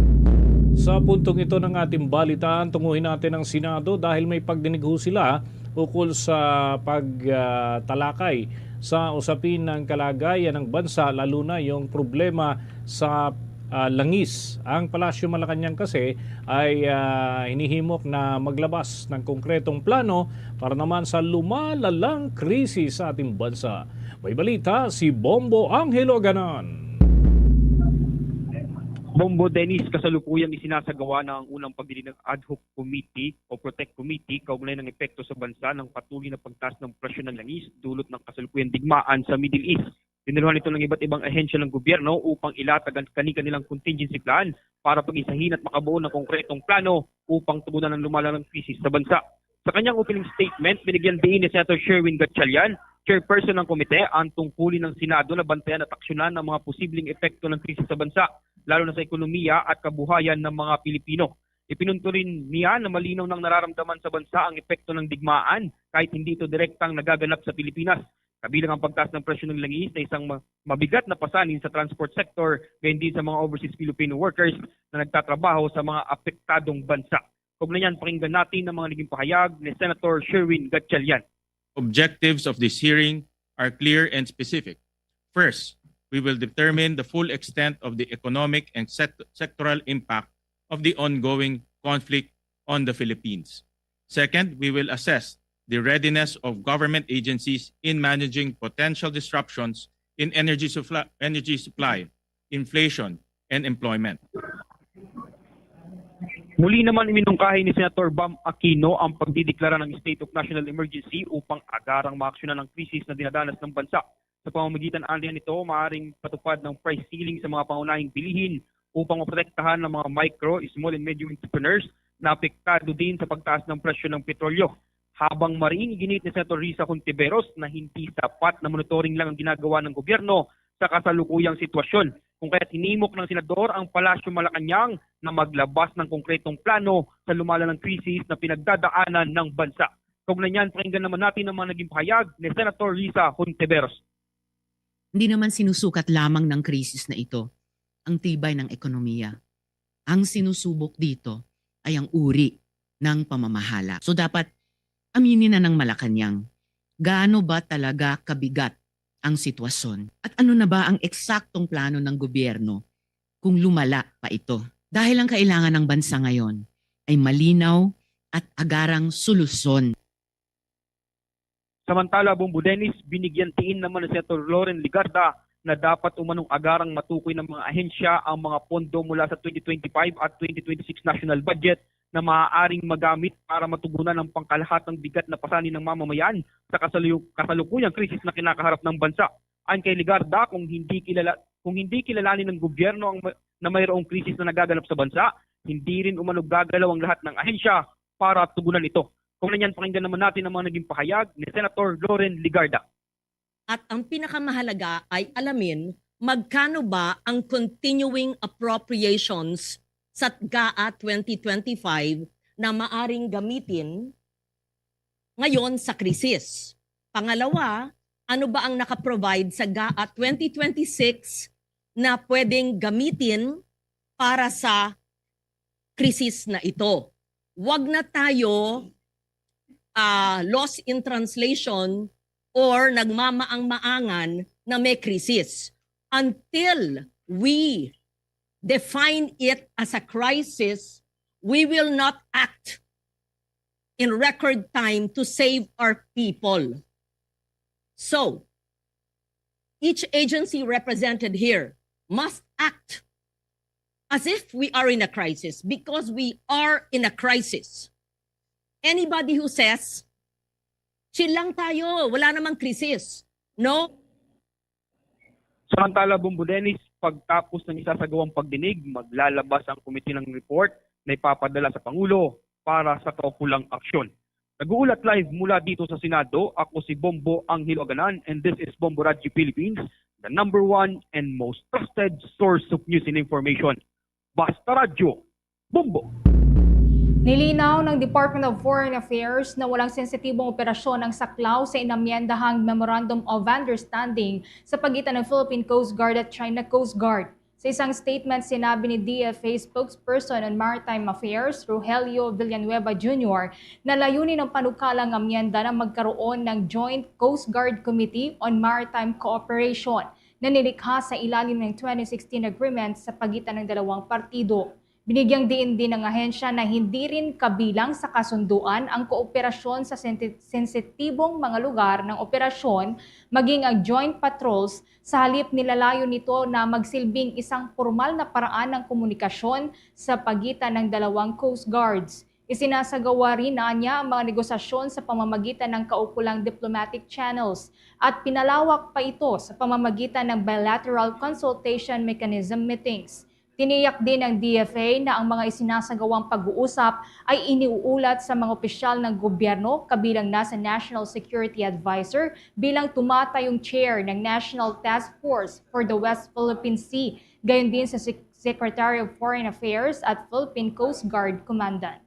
Sa puntong ito ng ating balitaan, tunguhin natin ang Senado dahil may pagdinig ho sila ukol sa pagtalakay sa usapin ng kalagayan ng bansa, lalo na yung problema sa, ah, langis. Ang Palasyo Malacañang kasi ay, ah, hinihimok na maglabas ng konkretong plano para naman sa lumalalang krisis sa ating bansa. May balita si Bombo Angelo Ganan. Bombo Dennis, kasalukuyang isinasagawa na ang unang pagdinig ng ad hoc committee o Protect Committee kaugnay ng epekto sa bansa ng patuloy na pagtaas ng presyo ng langis dulot ng kasalukuyang digmaan sa Middle East. Dinaluhan ito ng iba't ibang ahensya ng gobyerno upang ilatag ang kani-kanilang contingency plan para pag-isahin at makabuo ng konkretong plano upang tugunan ang lumalalang krisis sa bansa. Sa kanyang opening statement, binigyan diin ni Senator Sherwin Gatchalian, chairperson ng komite, ang tungkulin ng Senado na bantayan at aksyonan ang mga posibleng epekto ng krisis sa bansa, lalo na sa ekonomiya at kabuhayan ng mga Pilipino. Ipinunto rin niya na malinaw nang nararamdaman sa bansa ang epekto ng digmaan kahit hindi ito direktang nagaganap sa Pilipinas, kabilang ang pagtaas ng presyo ng langis na isang ma-, mabigat na pasanin sa transport sector, gayon din sa mga overseas Filipino workers na nagtatrabaho sa mga apektadong bansa. Kaugnay niyan, pakinggan natin ang mga naging pahayag ni Senator Sherwin Gatchalian. Objectives of this hearing are clear and specific. First, we will determine the full extent of the economic and sect-, sectoral impact of the ongoing conflict on the Philippines. Second, we will assess the readiness of government agencies in managing potential disruptions in energy supply, energy supply, inflation, and employment. Muli naman, iminungkahi ni Senator Bam Aquino ang pagdideklara ng state of national emergency upang agarang maaksyonan ang krisis na dinadanas ng bansa. Sa pamamagitan aniya nito, maaaring patupad ng price ceiling sa mga pangunahing bilihin upang maprotektahan ang mga micro, small and medium entrepreneurs na apektado din sa pagtaas ng presyo ng petrolyo. Habang mariin, iginiit ni Senator Risa Hontiveros na hindi sapat na monitoring lang ang ginagawa ng gobyerno sa kasalukuyang sitwasyon, kung kaya't hinimok ng senador ang Palasyo Malacañang na maglabas ng konkretong plano sa lumalalang krisis na pinagdadaanan ng bansa. Kaugnay niyan, pakinggan naman natin ang mga naging pahayag ni Senator Risa Hontiveros. Hindi naman sinusukat lamang ng krisis na ito ang tibay ng ekonomiya. Ang sinusubok dito ay ang uri ng pamamahala. So, dapat aminin na ng Malacañang gaano ba talaga kabigat ang sitwasyon at ano na ba ang eksaktong plano ng gobyerno kung lumala pa ito. Dahil ang kailangan ng bansa ngayon ay malinaw at agarang solusyon. Samantala, Bombo Dennis, binigyan diin naman ni Senator Loren Legarda na dapat umanong agarang matukoy ng mga ahensya ang mga pondo mula sa twenty twenty-five at twenty twenty-six national budget na maaaring magamit para matugunan ang pangkalahatang bigat na pasanin ng mamamayan sa kasalu-, kasalukuyang krisis na kinakaharap ng bansa. Ayon kay Legarda, kung hindi kilala, Kung hindi kilalanin ng gobyerno ang ma- na mayroong krisis na nagaganap sa bansa, hindi rin umano gagalaw ang lahat ng ahensya para tugunan ito. Kung na niyan, pakinggan naman natin ang mga naging pahayag ni Senator Loren Legarda. At ang pinakamahalaga ay alamin magkano ba ang continuing appropriations sa GAA twenty twenty-five na maaring gamitin ngayon sa krisis. Pangalawa, ano ba ang nakaprovide sa GAA twenty twenty-six na pwedeng gamitin para sa krisis na ito? Wag na tayo ah, lost in translation or nagmamaang-maangan na may krisis. Until we define it as a crisis, we will not act in record time to save our people. So, each agency represented here must act as if we are in a crisis, because we are in a crisis. Anybody who says, "Chill lang tayo, wala namang krisis," no? Samantala, Bombo Dennis, pagtapos ng isasagawang pagdinig, maglalabas ang komite ng report na ipapadala sa Pangulo para sa kaukulang aksyon. Nag-uulat live mula dito sa Senado, ako si Bombo Angelo Aganan, and this is Bombo Radyo Philippines, the number one and most trusted source of news and information. Basta Radyo, Bombo! Nilinaw ng Department of Foreign Affairs na walang sensitibong operasyon ang saklaw sa inamyendahang Memorandum of Understanding sa pagitan ng Philippine Coast Guard at China Coast Guard. Sa isang statement, sinabi ni D F A spokesperson on Maritime Affairs, Rogelio Villanueva Junior, na layunin ng panukalang amyenda na magkaroon ng Joint Coast Guard Committee on Maritime Cooperation na nilikha sa ilalim ng twenty sixteen agreement sa pagitan ng dalawang partido. Binigyang diin din ng ahensya na hindi rin kabilang sa kasunduan ang kooperasyon sa senti- sensitibong mga lugar ng operasyon, maging ang joint patrols. Sa halip, nilalayo nito na magsilbing isang pormal na paraan ng komunikasyon sa pagitan ng dalawang Coast Guards. Isinasagawa rin anya ang mga negosasyon sa pamamagitan ng kaukulang diplomatic channels at pinalawak pa ito sa pamamagitan ng bilateral consultation mechanism meetings. Tiniyak din ng D F A na ang mga isinasagawang pag-uusap ay iniuulat sa mga opisyal ng gobyerno, kabilang na sa National Security Advisor bilang tumatayong chair ng National Task Force for the West Philippine Sea, gayon din sa Sec- Secretary of Foreign Affairs at Philippine Coast Guard Commandant.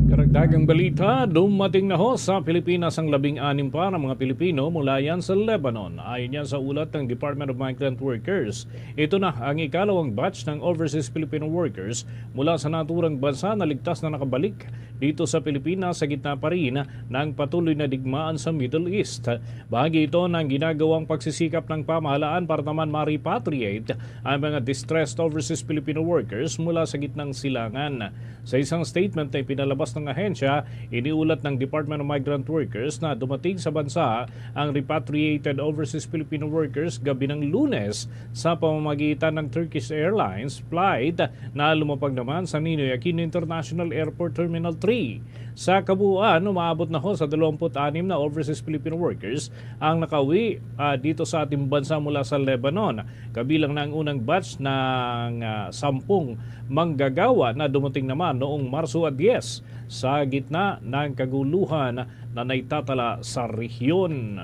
Karagdagang balita, dumating na ho sa Pilipinas ang labing anim pa na mga Pilipino mula yan sa Lebanon. Ayon yan sa ulat ng Department of Migrant Workers. Ito na ang ikalawang batch ng overseas Filipino workers mula sa naturang bansa na ligtas na nakabalik dito sa Pilipinas sa gitna pa rin ng patuloy na digmaan sa Middle East. Bahagi ito ng ginagawang pagsisikap ng pamahalaan para naman ma-repatriate ang mga distressed overseas Filipino workers mula sa gitnang silangan. Sa isang statement na ipinalabas ng ahensya, iniulat ng Department of Migrant Workers na dumating sa bansa ang repatriated overseas Filipino workers gabi ng Lunes sa pamamagitan ng Turkish Airlines flight na lumapag naman sa Ninoy Aquino International Airport Terminal three. Sa kabuuan, umaabot na ho sa dalawampu't anim na overseas Filipino workers ang nakauwi, ah, dito sa ating bansa mula sa Lebanon. Kabilang na ang unang batch ng, ah, sampung manggagawa na dumating naman noong Marso a diyes sa gitna ng kaguluhan na naitatala sa rehiyon.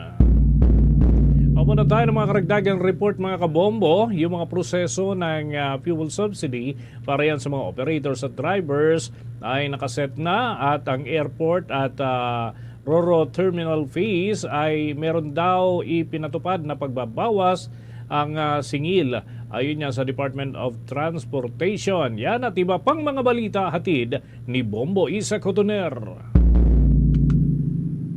Amo na tayo ng mga karagdagang report, mga kabombo. Yung mga proseso ng, ah, fuel subsidy para yan sa mga operators at drivers ay nakaset na, at ang airport at, ah, Roro terminal fees ay meron daw ipinatupad na pagbabawas ang, ah, singil. Ayon niya sa Department of Transportation. Yan at iba pang mga balita hatid ni Bombo Isaac Hotoner.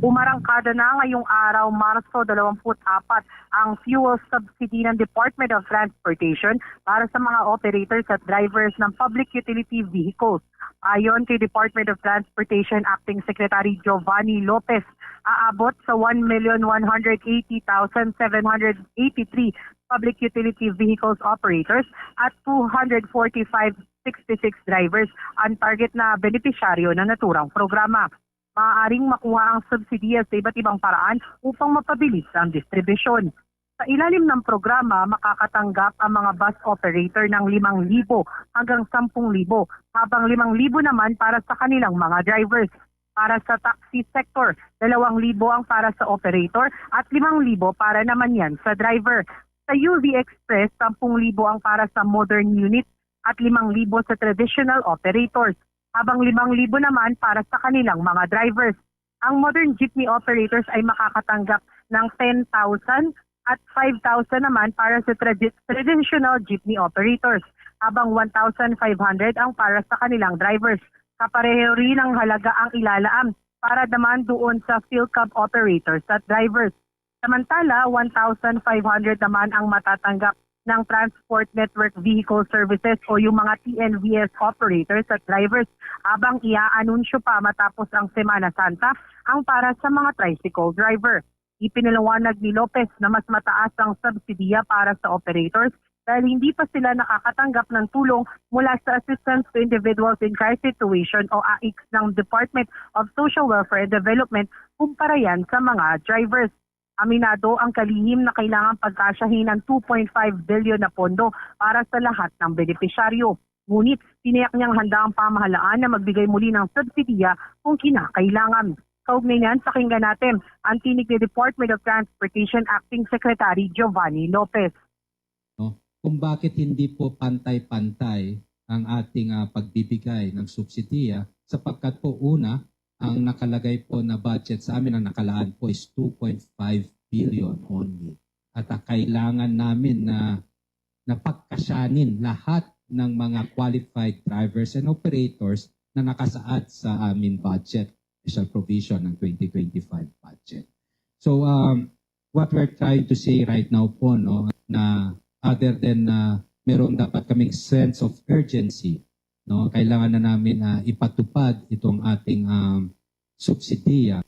Umarangkada na ngayong araw, Marso dalawampu't apat, ang fuel subsidy ng Department of Transportation para sa mga operators at drivers ng public utility vehicles. Ayon kay Department of Transportation Acting Secretary Giovanni Lopez, aabot sa one million one hundred eighty thousand seven hundred eighty-three public utility vehicles operators at two hundred forty-five sixty-six drivers ang target na benepisyaryo ng naturang programa. Maaaring makuha ang subsidiya sa iba't ibang paraan upang mapabilis ang distribusyon. Sa ilalim ng programa, makakatanggap ang mga bus operator ng limang libo hanggang sampung libo, habang limang libo naman para sa kanilang mga drivers. Para sa taxi sector, dalawang libo ang para sa operator at limang libo para naman yan sa driver. Sa U V Express, sampung libo ang para sa modern unit at limang libo sa traditional operators, habang limang libo naman para sa kanilang mga drivers. Ang modern jeepney operators ay makakatanggap ng ten thousand at five thousand naman para sa tradi- traditional jeepney operators, habang one thousand five hundred ang para sa kanilang drivers. Kapareho rin ang halaga ang ilalaam para naman doon sa Philcab operators at drivers. Samantala, one thousand five hundred naman ang matatanggap ng Transport Network Vehicle Services o yung mga T N V S operators at drivers, habang iaanunsyo pa matapos ang Semana Santa ang para sa mga tricycle driver. Ipinaliwanag ni Lopez na mas mataas ang subsidiya para sa operators dahil hindi pa sila nakakatanggap ng tulong mula sa Assistance to Individuals in Crisis Situation o AICS ng Department of Social Welfare and Development kumpara yan sa mga drivers. Aminado ang kalihim na kailangan pagkasyahin ang two point five billion na pondo para sa lahat ng benepisyaryo. Ngunit, tiniyak niyang handa ang pamahalaan na magbigay muli ng subsidiya kung kinakailangan. Kaugnay niyan, pakinggan natin ang tinig ni Department of Transportation Acting Secretary Giovanni Lopez. No? Kung bakit hindi po pantay-pantay ang ating, ah, pagbibigay ng subsidiya, sapagkat po, una, ang nakalagay po na budget sa amin, ang nakalaan po is two point five billion only. At, ah, kailangan namin na, na pagkasyanin lahat ng mga qualified drivers and operators na nakasaad sa aming budget, special provision ng twenty twenty-five budget. So, um, what we're trying to say right now po, no, na other than na meron dapat kaming sense of urgency, no, kailangan na namin, ah, ipatupad itong ating, um, subsidiya.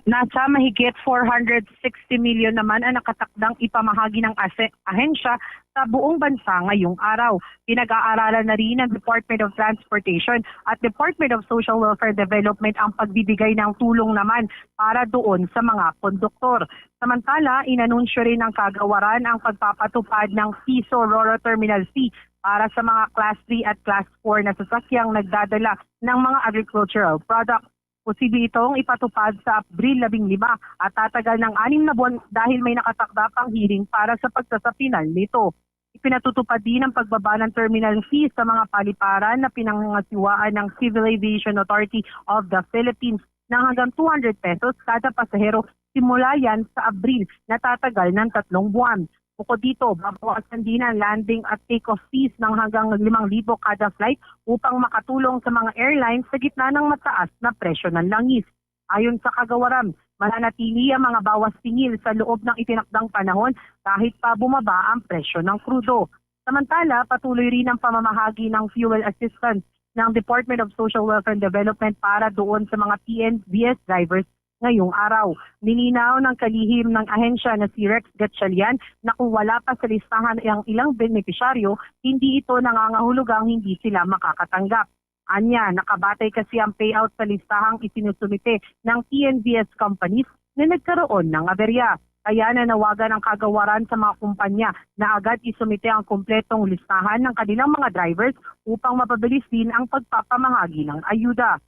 Nasa mahigit four hundred sixty million naman ang nakatakdang ipamahagi ng ase- ahensya sa buong bansa ngayong araw. Pinag-aaralan na rin ng Department of Transportation at Department of Social Welfare Development ang pagbibigay ng tulong naman para doon sa mga konduktor. Samantala, inanunsyo rin ng kagawaran ang pagpapatupad ng piso Roro Terminal Fee para sa mga Class three at Class four na sasakyang nagdadala ng mga agricultural products. Posible itong ipatupad sa Abril labing lima at tatagal ng anim na buwan dahil may nakatakda pang hearing para sa pagsasapinan nito. Ipinatutupad din ang pagbaba ng terminal fee sa mga paliparan na pinangangasiwaan ng Civil Aviation Authority of the Philippines ng hanggang two hundred pesos kada pasahero simula yan sa Abril na tatagal ng tatlong buwan. Bukod dito, babawasan din ang landing at take-off fees ng hanggang limang libo kada flight upang makatulong sa mga airlines sa gitna ng mataas na presyo ng langis. Ayon sa kagawaran, mananatili ang mga bawas singil sa loob ng itinakdang panahon kahit pa bumaba ang presyo ng krudo. Samantala, patuloy rin ang pamamahagi ng fuel assistance ng Department of Social Welfare and Development para doon sa mga T N V S drivers ngayong araw. Nilinaw ng kalihim ng ahensya na si Rex Gatchalian na kung wala pa sa listahan ang ilang benepisyaryo, hindi ito nangangahulugang hindi sila makakatanggap. Anya, nakabatay kasi ang payout sa listahang isinusumite ng T N V S companies na nagkaroon ng aberya. Kaya nanawagan ang kagawaran sa mga kumpanya na agad isumite ang kumpletong listahan ng kanilang mga drivers upang mapabilis din ang pagpapamahagi ng ayuda.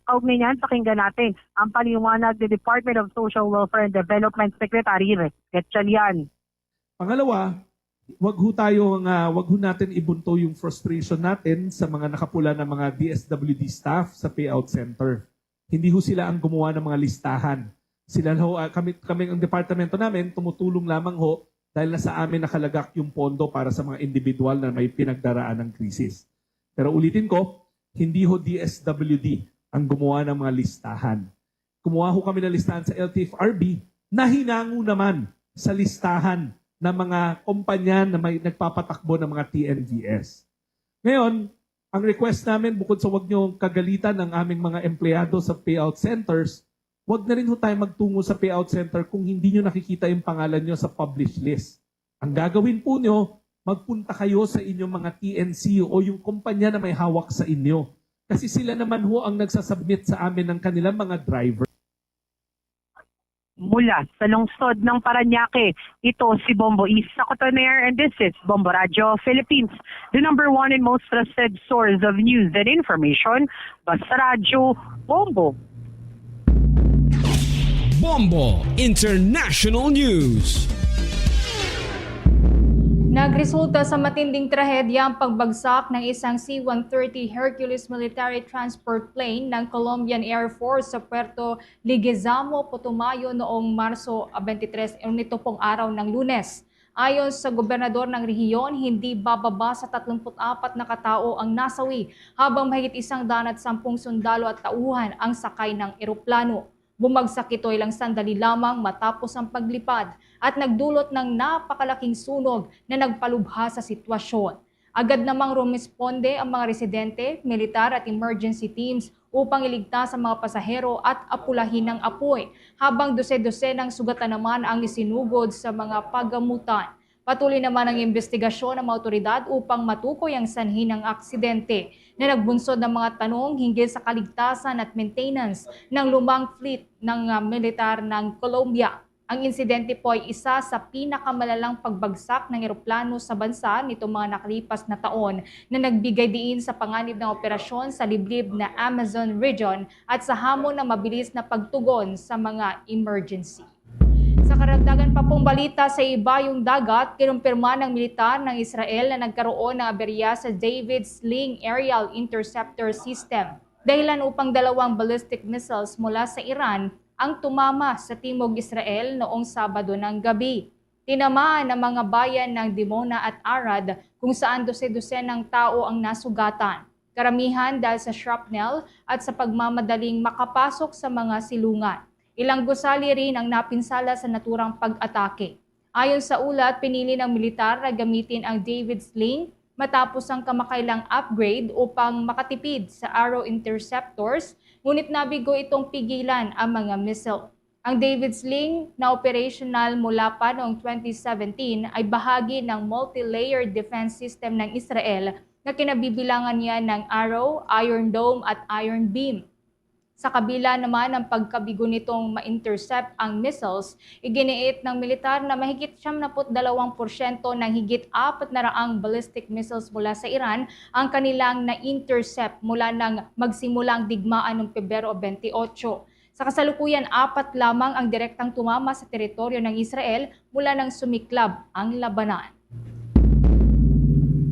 Kaugnay niyan, pakinggan natin ang paliwanag ni Department of Social Welfare and Development Secretary Rex Gatchalian. Pangalawa, wag ho tayo nga, wag ho natin ibunto yung frustration natin sa mga nakapula na mga D S W D staff sa payout center. Hindi ho sila ang gumawa ng mga listahan. Sila ho, ah, kami, kami ang departamento namin, tumutulong lamang ho dahil nasa amin nakalagak yung pondo para sa mga individual na may pinagdaraan ng krisis. Pero ulitin ko, hindi ho D S W D ang gumawa ng mga listahan. Kumuha ho kami ng listahan sa L T F R B na hinango naman sa listahan ng mga kumpanya na may nagpapatakbo ng mga T N V S. Ngayon, ang request namin, bukod sa wag niyo kagalitan ang aming mga empleyado sa payout centers, wag na rin ho tayo magtungo sa payout center kung hindi niyo nakikita yung pangalan niyo sa publish list. Ang gagawin po niyo, magpunta kayo sa inyong mga T N C o yung kumpanya na may hawak sa inyo. Kasi sila naman ho ang nagsasubmit sa amin ng kanilang mga driver. Mula sa lungsod ng Parañaque, ito si Bombo Isa Cotoner, and this is Bombo Radyo Philippines, the number one and most trusted source of news and information. Basta Radyo, Bombo. Bombo International News. Nagresulta sa matinding trahedya ang pagbagsak ng isang C one thirty Hercules military transport plane ng Colombian Air Force sa Puerto Leguizamo, Putumayo noong Marso twenty-three, nito pong araw ng Lunes. Ayon sa gobernador ng rehiyon, hindi bababa sa tatlumpu't apat na katao ang nasawi, habang mahigit isang daan at sampung sundalo at tauhan ang sakay ng eroplano. Bumagsak ito ilang sandali lamang matapos ang paglipad at nagdulot ng napakalaking sunog na nagpalubha sa sitwasyon. Agad namang rumesponde ang mga residente, militar at emergency teams upang iligtas ang mga pasahero at apulahin ang apoy, habang dose-dosenang sugatan naman ang isinugod sa mga pagamutan. Patuloy naman ang imbestigasyon ng mga awtoridad upang matukoy ang sanhi ng aksidente, na nagbunsod ng mga tanong hinggil sa kaligtasan at maintenance ng lumang fleet ng ah, militar ng Colombia. Ang insidente po ay isa sa pinakamalalang pagbagsak ng eroplano sa bansa nitong mga nakalipas na taon, na nagbigay diin sa panganib ng operasyon sa liblib na Amazon region at sa hamon na mabilis na pagtugon sa mga emergency. Sa karagdagan pa pong balita, sa ibayong dagat, kinumpirma ng militar ng Israel na nagkaroon ng aberya sa David Sling Aerial Interceptor System, dahilan upang dalawang ballistic missiles mula sa Iran ang tumama sa timog Israel noong Sabado ng gabi. Tinamaan ang mga bayan ng Dimona at Arad, kung saan dose-dosenang tao ang nasugatan, karamihan dahil sa shrapnel at sa pagmamadaling makapasok sa mga silungan. Ilang gusali rin ang napinsala sa naturang pag-atake. Ayon sa ulat, pinili ng militar na gamitin ang David Sling matapos ang kamakailang upgrade upang makatipid sa Arrow interceptors, ngunit nabigo itong pigilan ang mga missile. Ang David Sling, na operational mula pa noong twenty seventeen, ay bahagi ng multi-layered defense system ng Israel na kinabibilangan niya ng Arrow, Iron Dome at Iron Beam. Sa kabila naman ng pagkabigo nitong ma-intercept ang missiles, iginiit ng militar na mahigit siyam na put dalawang porsyento ng higit apat na raang ballistic missiles mula sa Iran ang kanilang na-intercept mula nang magsimula ang digmaan noong Pebrero twenty-eight. Sa kasalukuyan, apat lamang ang direktang tumama sa teritoryo ng Israel mula nang sumiklab ang labanan.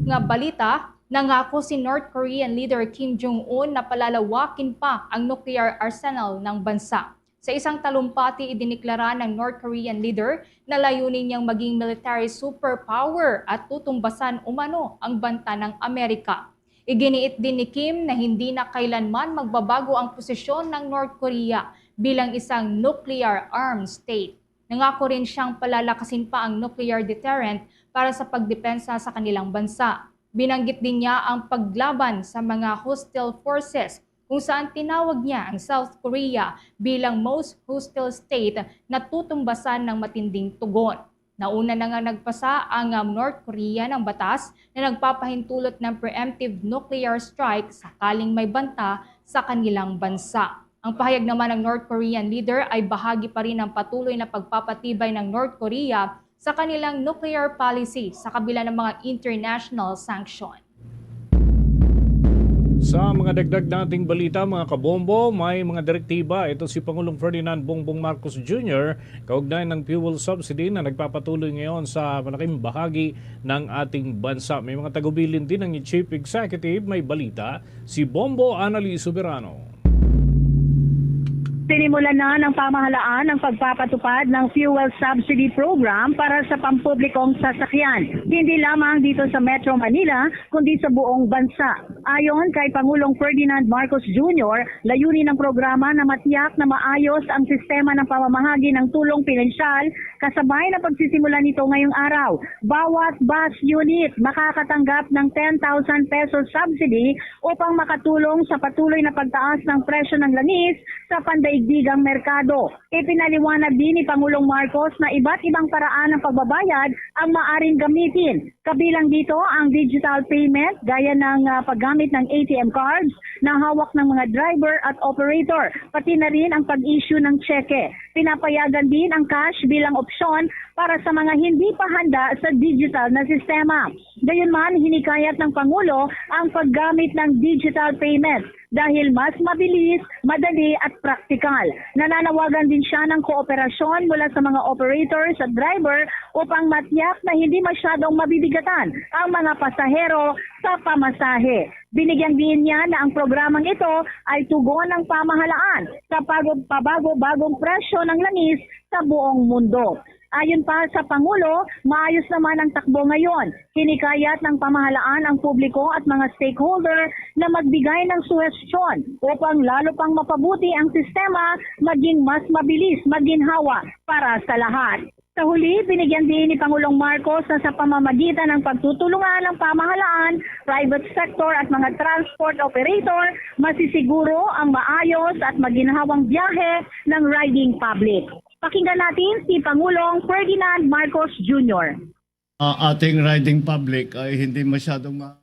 Nga balita, nangako si North Korean leader Kim Jong-un na palalawakin pa ang nuclear arsenal ng bansa. Sa isang talumpati, idiniklara ng North Korean leader na layunin niyang maging military superpower at tutumbasan umano ang banta ng Amerika. Iginiit din ni Kim na hindi na kailanman magbabago ang posisyon ng North Korea bilang isang nuclear armed state. Nangako rin siyang palalakasin pa ang nuclear deterrent para sa pagdepensa sa kanilang bansa. Binanggit din niya ang paglaban sa mga hostile forces, kung saan tinawag niya ang South Korea bilang most hostile state na tutumbasan ng matinding tugon. Nauna na nga nagpasa ang, um, North Korea ng batas na nagpapahintulot ng preemptive nuclear strike sakaling may banta sa kanilang bansa. Ang pahayag naman ng North Korean leader ay bahagi pa rin ng patuloy na pagpapatibay ng North Korea sa kanilang nuclear policy sa kabila ng mga international sanction. Sa mga dagdag nating balita, mga kabombo, may mga direktiba ito si Pangulong Ferdinand Bongbong Marcos Junior kaugnay ng fuel subsidy na nagpapatuloy ngayon sa malaking bahagi ng ating bansa. May mga tagubilin din ang Chief Executive. May balita si Bombo Anali Soberano. Sinimulan na ng pamahalaan ang pagpapatupad ng fuel subsidy program para sa pampublikong sasakyan, hindi lamang dito sa Metro Manila, kundi sa buong bansa. Ayon kay Pangulong Ferdinand Marcos Junior, layunin ng programa na matiyak na maayos ang sistema ng pamamahagi ng tulong pinansyal, kasabay na pagsisimula nito ngayong araw. Bawat bus unit makakatanggap ng ten thousand pesos subsidy upang makatulong sa patuloy na pagtaas ng presyo ng langis sa pandemic. digdigang merkado. Ipinaliwanag din ni Pangulong Marcos na iba't ibang paraan ng pagbabayad ang maaring gamitin, kabilang dito ang digital payment gaya ng ah, paggamit ng A T M cards na hawak ng mga driver at operator, pati na rin ang pag-issue ng tseke. Pinapayagan din ang cash bilang opsyon para sa mga hindi pa handa sa digital na sistema. Gayunman, hinikayat ng Pangulo ang paggamit ng digital payment dahil mas mabilis, madali at praktikal. Nananawagan din siya ng kooperasyon mula sa mga operators at driver upang matiyak na hindi masyadong mabibigatan ang mga pasahero sa pamasahe. Binigyang diin niya na ang programang ito ay tugon ng pamahalaan sa pag- pabago-bagong presyo ng langis sa buong mundo. Ayon pa sa Pangulo, maayos naman ang takbo ngayon. Hinikayat ng pamahalaan ang publiko at mga stakeholder na magbigay ng suhestyon upang lalo pang mapabuti ang sistema, maging mas mabilis, maginhawa para sa lahat. Sa huli, binigyan din ni Pangulong Marcos na sa pamamagitan ng pagtutulungan ng pamahalaan, private sector at mga transport operator, masisiguro ang maayos at maginhawang biyahe ng riding public. Pakinggan natin si Pangulong Ferdinand Marcos Junior. Ah, ating riding public ay hindi masyadong ma-,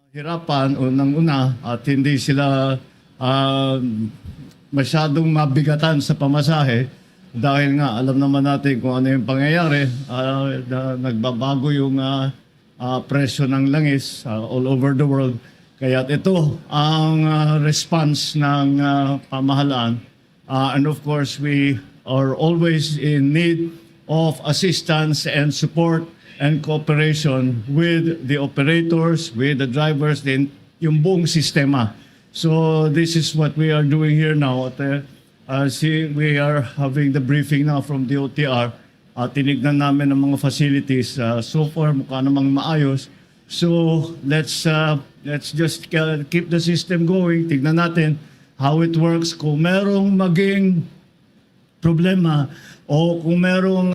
mahirapan o nang una at hindi sila ah, masyadong mabigatan sa pamasahe dahil nga alam naman natin kung ano yung pangyayari. Ah, na, nagbabago yung ah, ah, presyo ng langis ah, all over the world. Kaya ito ang ah, response ng ah, pamahalaan. Uh, and of course, we are always in need of assistance and support and cooperation with the operators, with the drivers, din yung buong sistema. So this is what we are doing here now. At, uh, uh, see, we are having the briefing now from the O T R. Uh, tinignan namin ang mga facilities. Uh, so far, mukha namang maayos. So let's uh, let's just uh, keep the system going. Tignan natin how it works. Kung merong maging problema o kung merong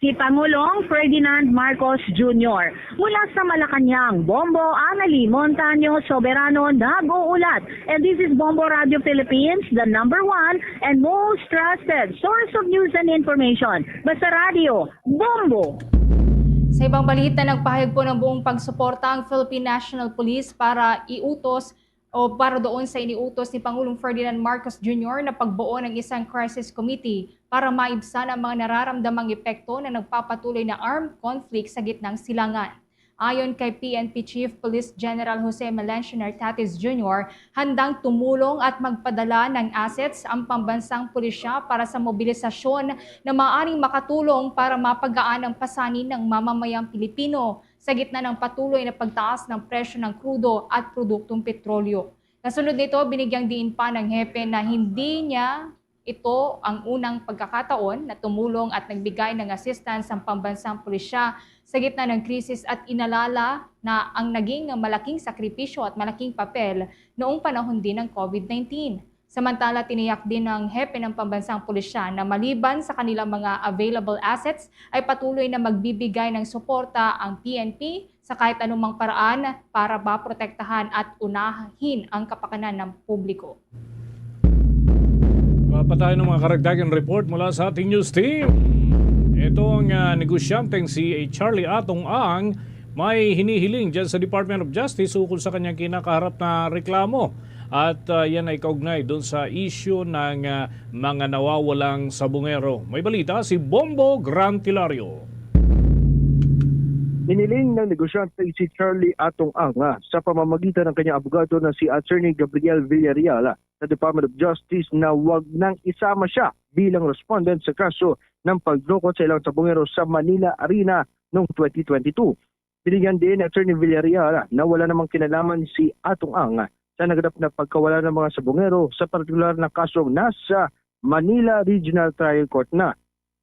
Si Pangulong Ferdinand Marcos Junior. Mula sa Malacañang, Bombo Anali Montaño Soberano nag-uulat. And this is Bombo Radio Philippines, the number one and most trusted source of news and information. Basta Radio, Bombo! Sa ibang balita, nagpahayag po ng buong pagsuporta ang Philippine National Police para iutos o para doon sa iniutos ni Pangulong Ferdinand Marcos Junior na pagbuo ng isang crisis committee para maibsan ang mga nararamdamang epekto ng nagpapatuloy na armed conflict sa gitnang silangan. Ayon kay P N P Chief Police General Jose Melencio Nartates Junior, handang tumulong at magpadala ng assets ang pambansang pulisya para sa mobilisasyon na maaaring makatulong para mapagaan ang pasanin ng mamamayang Pilipino sa gitna ng patuloy na pagtaas ng presyo ng krudo at produktong petrolyo. Kasunod nito, binigyang diin pa ng hepe na hindi niya ito ang unang pagkakataon na tumulong at nagbigay ng assistance ang pambansang pulisya sa gitna ng krisis at inalala na ang naging malaking sakripisyo at malaking papel noong panahon din ng COVID nineteen. Samantala, tiniyak din ng hepe ng pambansang pulisya na maliban sa kanilang mga available assets, ay patuloy na magbibigay ng suporta ang P N P sa kahit anumang paraan para maprotektahan at unahin ang kapakanan ng publiko. Papatayo ng mga karagdagang report mula sa ating news team. Ito ang ah, negosyanteng si Charlie Atong Ang may hinihiling dyan sa Department of Justice ukol sa kanyang kinakaharap na reklamo. At ah, yan ay kaugnay doon sa issue ng ah, mga nawawalang sabungero. May balita si Bombo Grantilario. Hiniling ng negosyante si Charlie Atong Ang ah, sa pamamagitan ng kanyang abogado na si Attorney Gabriel Villarreal ah, sa Department of Justice na wag nang isama siya bilang respondent sa kaso ng pagdukot sa ilang sabungero sa Manila Arena noong twenty twenty-two. Binigyan din ni Attorney Villarreal na wala namang kinalaman si Atong Ang sa naganap na pagkawala ng mga sabungero sa partikular na kasong nasa Manila Regional Trial Court na.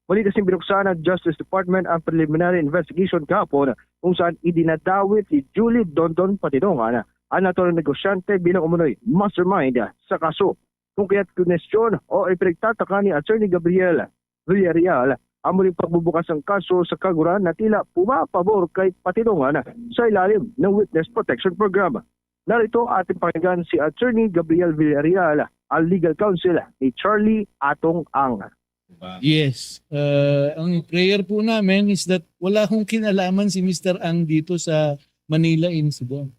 Muli kasing binuksan ng Justice Department ang preliminary investigation kahapon kung saan idinadawit ni Julie Dondon Patinongan ang naturang negosyante bilang umunoy mastermind sa kaso. Kung kaya't kinwestiyon o ipinagtataka ni Attorney Gabriel Villarreal ang muling pagbubukas ng kaso sa kaguran na tila pumapabor kay Patinongan sa ilalim ng Witness Protection Program. Narito ating pakinggan si Attorney Gabriel Villarreal, ang legal counsel ni Charlie Atong Ang. Yes. Uh, ang prayer po namin is that wala akong kinalaman si Mister Ang dito sa Manila incident.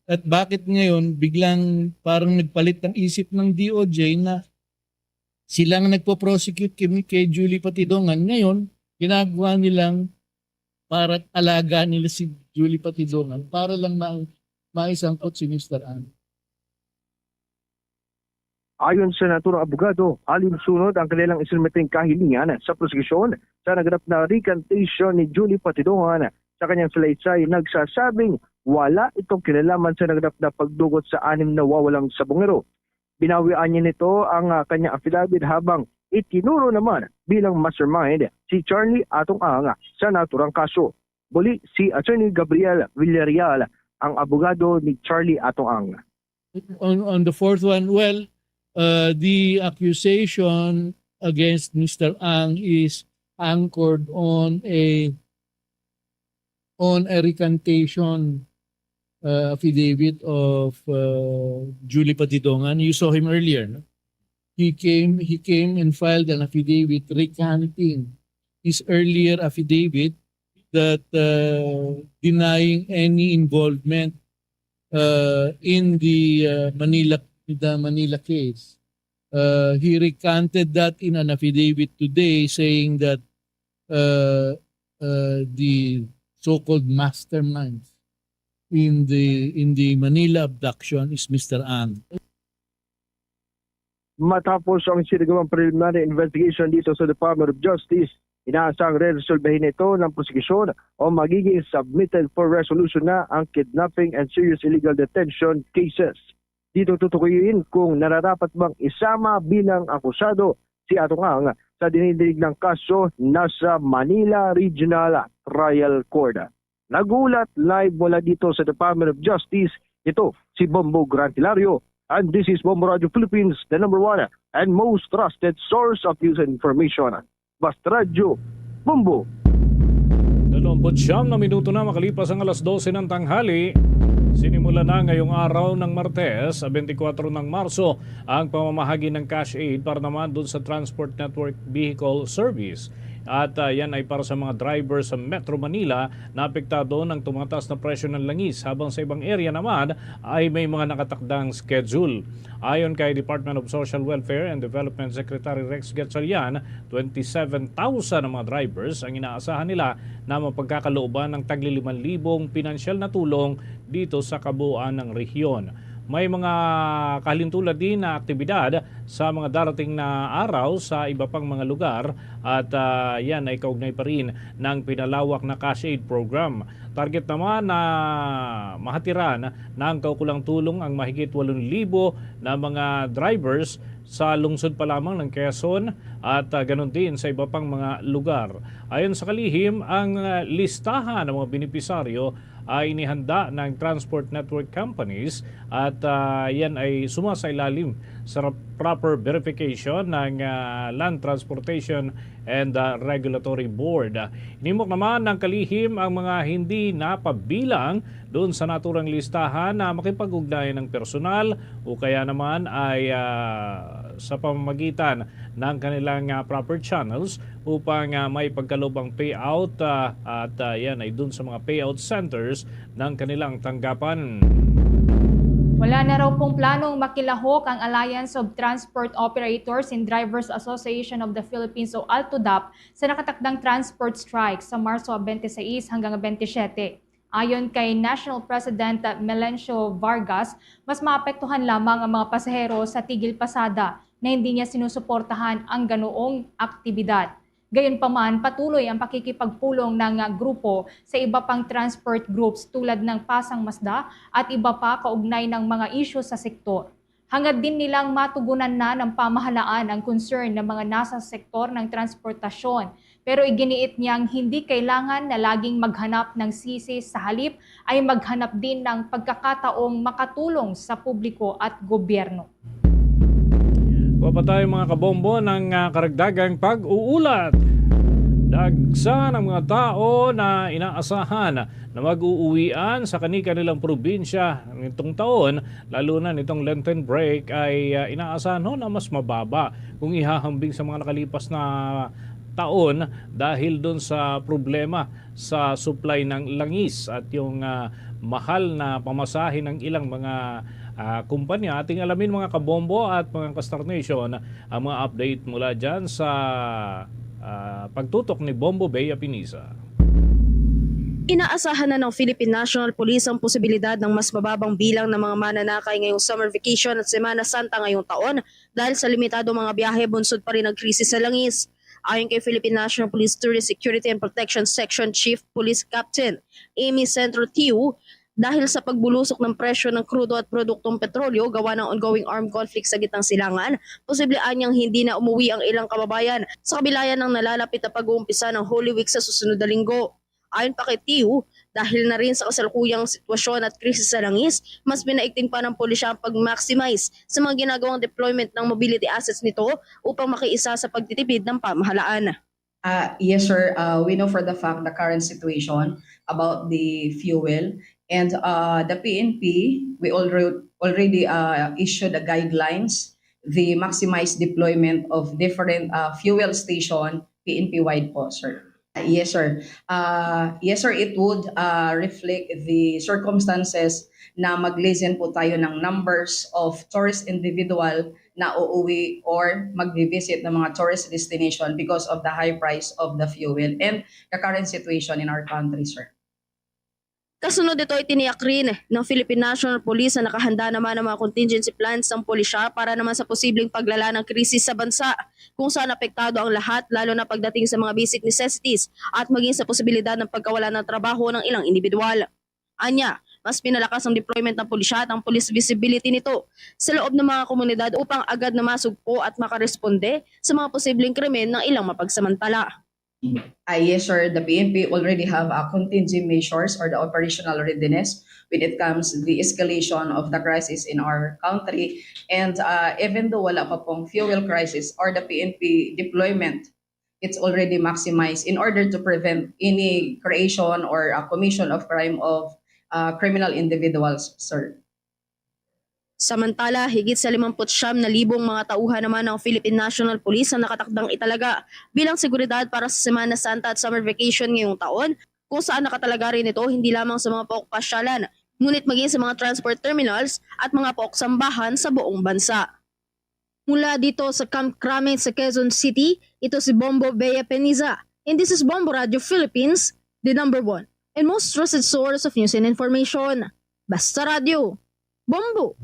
At bakit ngayon biglang parang nagpalit ng isip ng D O J na sila ang nagpo-prosecute kay, kay Julie Patidongan. Ngayon, ginagawa nilang para alaga nila si Julie Patidongan para lang ma maisangkot si Mister Ang. Ayon sa naturang abogado, alimsunod ang kanilang isinumite nga kahilingan sa prosekusyon sa naganap na recantation ni Julie Patidongan sa kanyang salaysay, nagsasabing wala itong kinalaman sa naganap na pagdugot sa anim na nawawalang sabongero. Binawian niya nito ang, ah, kanyang affidavit, habang itinuro naman bilang mastermind si Charlie Atong Ang sa naturang kaso. Muli si Attorney Gabriel Villarreal, ang abogado ni Charlie Atong Ang. On, on the fourth one, well, uh, the accusation against Mister Ang is anchored on a on a recantation, uh, affidavit of, uh, Julie Patidongan. You saw him earlier, no? He came, he came and filed an affidavit recanting his earlier affidavit that, uh, denying any involvement, uh, in the, uh, Manila, the Manila case. Uh, he recanted that in an affidavit today, saying that, uh, uh, the so-called masterminds in the, in the Manila abduction is Mister Ang. Matapos ang sinugabang preliminary investigation dito sa Department of Justice, inaasang reresolbahin nito ng prosekusyon o magiging submitted for resolution na ang kidnapping and serious illegal detention cases. Dito tutukuyin kung nararapat bang isama bilang akusado si Atong Ang sa dinidinig ng kaso nasa Manila Regional Trial Court. Nag-uulat live mula dito sa Department of Justice, ito si Bombo Gran Hilario. And this is Bombo Radio Philippines, the number one and most trusted source of news and information. Basta Radyo, Bombo. Dalawampu't siyam na minuto na makalipas ang alas dose ng tanghali. Sinimulan na ngayong araw ng Martes, twenty-four ng Marso, ang pamamahagi ng cash aid para naman dun sa Transport Network Vehicle Service. At, ah, yan ay para sa mga driver sa Metro Manila na apektado ng tumataas na presyo ng langis, habang sa ibang area naman ay may mga nakatakdang schedule. Ayon kay Department of Social Welfare and Development Secretary Rex Gatchalian, twenty-seven thousand ang mga drivers ang inaasahan nila na mapagkakalooban ng tagli limang libong pinansyal na tulong dito sa kabuuan ng rehiyon. May mga kahalintulad din na aktibidad sa mga darating na araw sa iba pang mga lugar at, ah, yan ay kaugnay pa rin ng pinalawak na cash aid program. Target naman na mahatiran ng kaukulang tulong ang mahigit walong libo na mga drivers sa lungsod pa lamang ng Quezon at, ah, ganun din sa iba pang mga lugar. Ayon sa kalihim, ang, ah, listahan ng mga benepisaryo ay inihanda ng transport network companies at, ah, yan ay sumasailalim sa proper verification ng, ah, Land Transportation and, ah, Regulatory Board. Hinimok naman ng kalihim ang mga hindi napabilang doon sa naturang listahan na makipag-ugnayan ng personal o kaya naman ay, ah, sa pamamagitan ng kanilang, ah, proper channels upang, ah, may pagkalubang payout, ah, at, ah, yan ay dun sa mga payout centers ng kanilang tanggapan. Wala na raw pong planong makilahok ang Alliance of Transport Operators and Drivers Association of the Philippines o ALTODAP sa nakatakdang transport strike sa Marso twenty-six hanggang twenty-seven. Ayon kay National President Melencio Vargas, mas maapektuhan lamang ang mga pasahero sa tigil pasada na hindi niya sinusuportahan ang ganoong aktibidad. Gayunpaman, patuloy ang pakikipagpulong ng grupo sa iba pang transport groups tulad ng Pasang Masda at iba pa kaugnay ng mga isyu sa sektor. Hangad din nilang matugunan na ng pamahalaan ang concern ng mga nasa sektor ng transportasyon, pero iginiit niyang hindi kailangan na laging maghanap ng sisi, sa halip ay maghanap din ng pagkakataong makatulong sa publiko at gobyerno. Kuha pa tayo, mga kabombo, ng, ah, karagdagang pag-uulat. Dagsa ng mga tao na inaasahan na mag-uuwian sa kani-kanilang probinsya nitong taon, lalo na nitong Lenten break, ay, ah, inaasahan, no, na mas mababa kung ihahambing sa mga nakalipas na taon dahil dun sa problema sa supply ng langis at yung, ah, mahal na pamasahe ng ilang mga, ah, kumpanya. Ating alamin, mga kabombo at mga ka-Star Nation, ang mga update mula dyan sa, ah, pagtutok ni Bombo Bea Pinisa. Inaasahan na ng Philippine National Police ang posibilidad ng mas mababang bilang ng mga mananakay ngayong summer vacation at Semana Santa ngayong taon dahil sa limitadong mga biyahe bunsod pa rin ang krisis sa langis. Ayon kay Philippine National Police Tourist Security and Protection Section Chief Police Captain Amy Centro Tiu, dahil sa pagbulusok ng presyo ng krudo at produktong petrolyo gawa ng ongoing armed conflict sa gitnang silangan, posible anyang hindi na umuwi ang ilang kababayan sa kabilayan ng nalalapit na pag-uumpisa ng Holy Week sa susunod na linggo. Ayon pa kay Tiu, dahil na rin sa kasalukuyang sitwasyon at krisis sa langis, mas pinaigting pa ng pulisya ang pag-maximize sa mga ginagawang deployment ng mobility assets nito upang makiisa sa pagtitipid ng pamahalaan. Uh, yes, sir. Uh, we know for the fact the current situation about the fuel. And, uh, the P N P, we already, already, uh, issued the guidelines, the maximized deployment of different, uh, fuel station, P N P wide po, sir. Uh, yes, sir. Uh, yes, sir, it would, uh, reflect the circumstances na mag-lessen po tayo ng numbers of tourist individual na uuwi or magvi-visit ng mga tourist destination because of the high price of the fuel and the current situation in our country, sir. Kasunod dito, itiniyak rin ng Philippine National Police na nakahanda naman ang mga contingency plans ng pulisya para naman sa posibleng paglala ng krisis sa bansa, kung saan apektado ang lahat, lalo na pagdating sa mga basic necessities at maging sa posibilidad ng pagkawala ng trabaho ng ilang individual. Anya, mas pinalakas ang deployment ng pulisya at ang police visibility nito sa loob ng mga komunidad upang agad na masugpo at makaresponde sa mga posibleng krimen ng ilang mapagsamantala. Ah, yes, sir. The P N P already have a contingent measures or the operational readiness when it comes to the escalation of the crisis in our country. And, uh, even though wala pa pong fuel crisis or the P N P deployment, it's already maximized in order to prevent any creation or a commission of crime of, uh, criminal individuals, sir. Samantala, higit sa limamput siyam na libong mga tauhan naman ng Philippine National Police ang nakatakdang italaga bilang seguridad para sa Semana Santa at summer vacation ngayong taon, kung saan nakatalaga rin ito hindi lamang sa mga paukpasyalan, ngunit maging sa mga transport terminals at mga pauksambahan sa buong bansa. Mula dito sa Camp Crame sa Quezon City, ito si Bombo Bea Peniza, and this is Bombo Radio Philippines, the number one and most trusted source of news and information. Basta Radio, Bombo!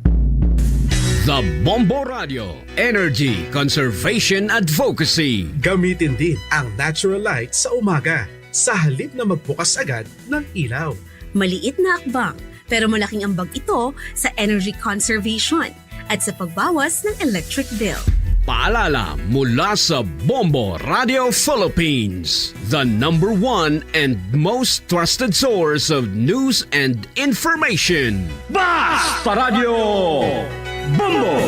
The Bombo Radio, Energy Conservation Advocacy. Gamitin din ang natural light sa umaga sa halip na magbukas agad ng ilaw. Maliit na akbang, pero malaking ambag ito sa energy conservation at sa pagbawas ng electric bill. Paalala mula sa Bombo Radio Philippines, the number one and most trusted source of news and information. Basta Radio Bombo!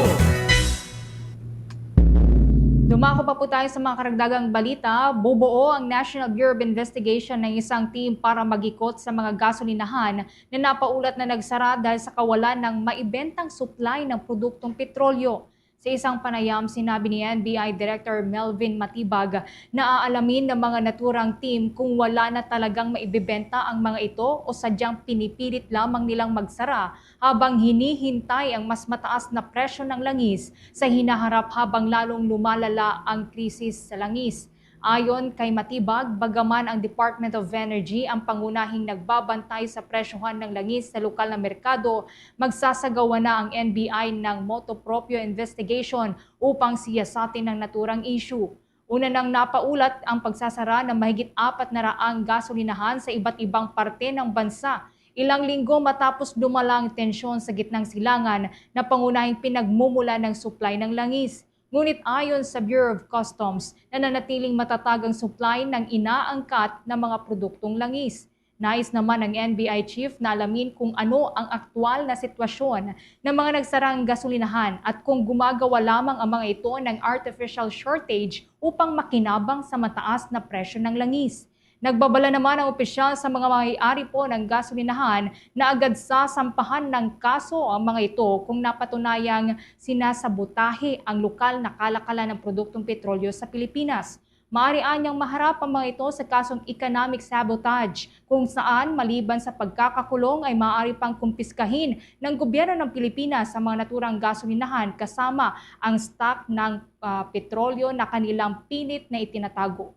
Dumako pa po tayo sa mga karagdagang balita. Bubuo ang National Bureau of Investigation ng isang team para magikot sa mga gasolinahan na napaulat na nagsara dahil sa kawalan ng maibentang supply ng produktong petrolyo. Sa isang panayam, sinabi ni N B I Director Melvin Matibag na aalamin ng mga naturang team kung wala na talagang maibebenta ang mga ito o sadyang pinipilit lamang nilang magsara habang hinihintay ang mas mataas na presyo ng langis sa hinaharap habang lalong lumalala ang krisis sa langis. Ayon kay Matibag, bagaman ang Department of Energy ang pangunahing nagbabantay sa presyohan ng langis sa lokal na merkado, magsasagawa na ang N B I ng motu proprio investigation upang siyasatin ang naturang issue. Una nang napaulat ang pagsasara ng mahigit apat na raang gasolinahan sa iba't ibang parte ng bansa, ilang linggo matapos lumala ang tensyon sa gitnang silangan na pangunahing pinagmumula ng supply ng langis. Ngunit ayon sa Bureau of Customs, nananatiling matatag ang supply ng inaangkat na mga produktong langis. Nais naman ng N B I chief na alamin kung ano ang aktual na sitwasyon ng mga nagsarang gasolinahan at kung gumagawa lamang ang mga ito ng artificial shortage upang makinabang sa mataas na presyo ng langis. Nagbabala naman ang opisyal sa mga may-ari po ng gasolinahan na agad sasampahan ng kaso ang mga ito kung napatunayang sinasabotahe ang lokal na kalakalan ng produktong petrolyo sa Pilipinas. Maaari anyang maharap ang mga ito sa kasong economic sabotage, kung saan maliban sa pagkakakulong ay maaari pang kumpiskahin ng gobyerno ng Pilipinas ang mga naturang gasolinahan kasama ang stock ng, ah, petrolyo na kanilang pilit na itinatago.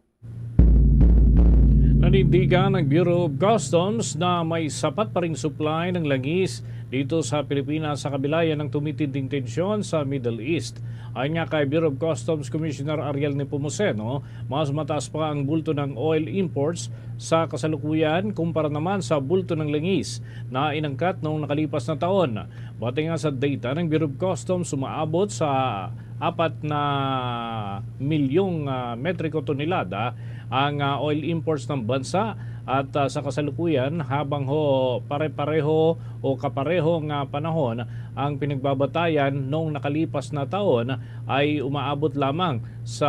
Nanindigan ang Bureau of Customs na may sapat pa ring supply ng langis dito sa Pilipinas sa kabila ng tumitinding tensyon sa Middle East. Ayon nga kay Bureau of Customs Commissioner Ariel Nepomuceno, mas mataas pa ang bulto ng oil imports sa kasalukuyan kumpara naman sa bulto ng langis na inangkat noong nakalipas na taon. Batay nga sa data ng Bureau of Customs, umaabot sa apat na milyong, ah, metriko tonelada ang, ah, oil imports ng bansa at, ah, sa kasalukuyan, habang ho pare-pareho o kapareho nga panahon ang pinagbabatayan noong nakalipas na taon, ay umaabot lamang sa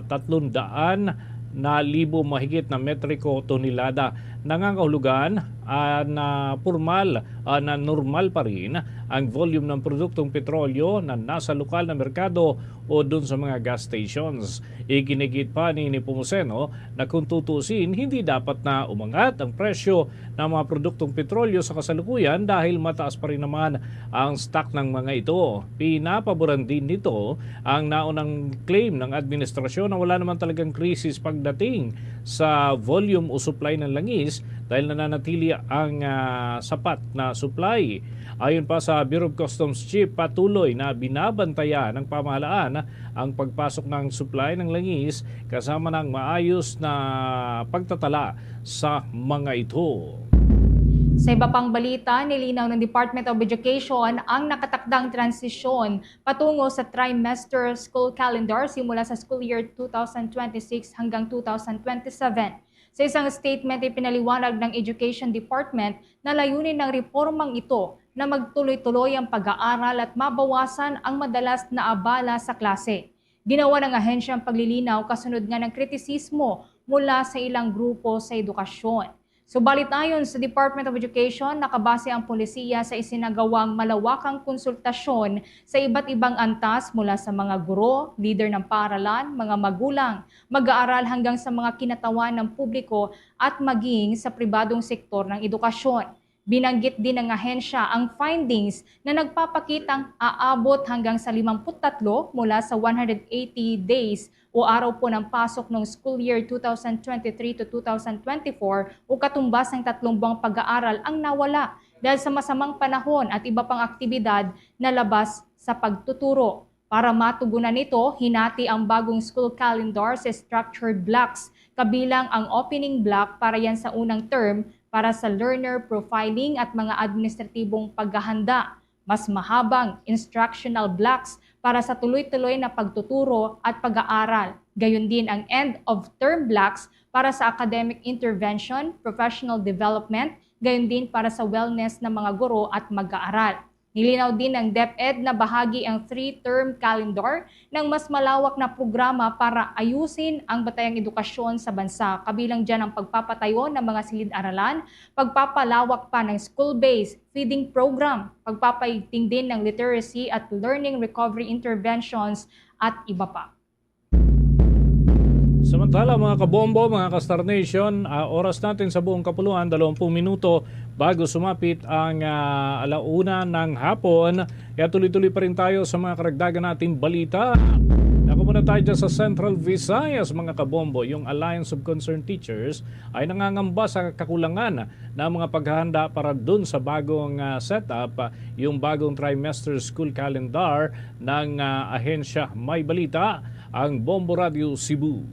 tatlong daan na libo mahigit na metriko tonelada. Nangangahulugan, ah, na pormal, ah, na normal pa rin ang volume ng produktong petrolyo na nasa lokal na merkado o dun sa mga gas stations. Iginigit pa ni Nepomuceno na kung tutusin, hindi dapat na umangat ang presyo ng mga produktong petrolyo sa kasalukuyan dahil mataas pa rin naman ang stock ng mga ito. Pinapaboran din nito ang naunang claim ng administrasyon na wala naman talagang krisis pagdating sa volume o supply ng langis dahil nananatili ang, ah, sapat na supply. Ayon pa sa Bureau of Customs Chief, patuloy na binabantayan ng pamahalaan ang pagpasok ng supply ng langis kasama ng maayos na pagtatala sa mga ito. Sa iba pang balita, nilinaw ng Department of Education ang nakatakdang transisyon patungo sa trimester school calendar simula sa school year two thousand twenty-six hanggang two thousand twenty-seven. Sa isang statement, ipinaliwanag ng Education Department na layunin ng reformang ito na magtuloy-tuloy ang pag-aaral at mabawasan ang madalas na abala sa klase. Ginawa ng ahensya ang paglilinaw kasunod nga ng kritisismo mula sa ilang grupo sa edukasyon. Subalit, ayon sa Department of Education, nakabase ang polisiya sa isinagawang malawakang konsultasyon sa iba't ibang antas mula sa mga guro, lider ng paaralan, mga magulang, mag-aaral hanggang sa mga kinatawan ng publiko at maging sa pribadong sektor ng edukasyon. Binanggit din ng ahensya ang findings na nagpapakitang aabot hanggang sa limampu't tatlo mula sa one hundred eighty days o araw po ng pasok ng school year two thousand twenty-three to two thousand twenty-four o katumbas ng tatlong buwang pag-aaral ang nawala dahil sa masamang panahon at iba pang aktibidad na labas sa pagtuturo. Para matugunan nito, hinati ang bagong school calendar sa structured blocks, kabilang ang opening block para yan sa unang term para sa learner profiling at mga administratibong paghahanda, mas mahabang instructional blocks para sa tuloy-tuloy na pagtuturo at pag-aaral, gayon din ang end-of-term blocks para sa academic intervention, professional development, gayon din para sa wellness ng mga guro at mag-aaral. Nilinaw din ng DepEd na bahagi ang three-term calendar ng mas malawak na programa para ayusin ang batayang edukasyon sa bansa, kabilang dyan ang pagpapatayo ng mga silid-aralan, pagpapalawak pa ng school-based feeding program, pagpapaigting din ng literacy at learning recovery interventions, at iba pa. Samantala, mga kabombo, mga ka-Star Nation, ah, oras natin sa buong kapuluan, dalawampung minuto bago sumapit ang, ah, alauna ng hapon. Kaya tuloy-tuloy pa rin tayo sa mga karagdagan nating balita. Ako muna tayo dyan sa Central Visayas, mga kabombo. Yung Alliance of Concerned Teachers ay nangangamba sa kakulangan ng mga paghahanda para dun sa bagong, ah, setup, ah, yung bagong trimester school calendar ng, ah, ahensya. May balita ang Bombo Radio Cebu.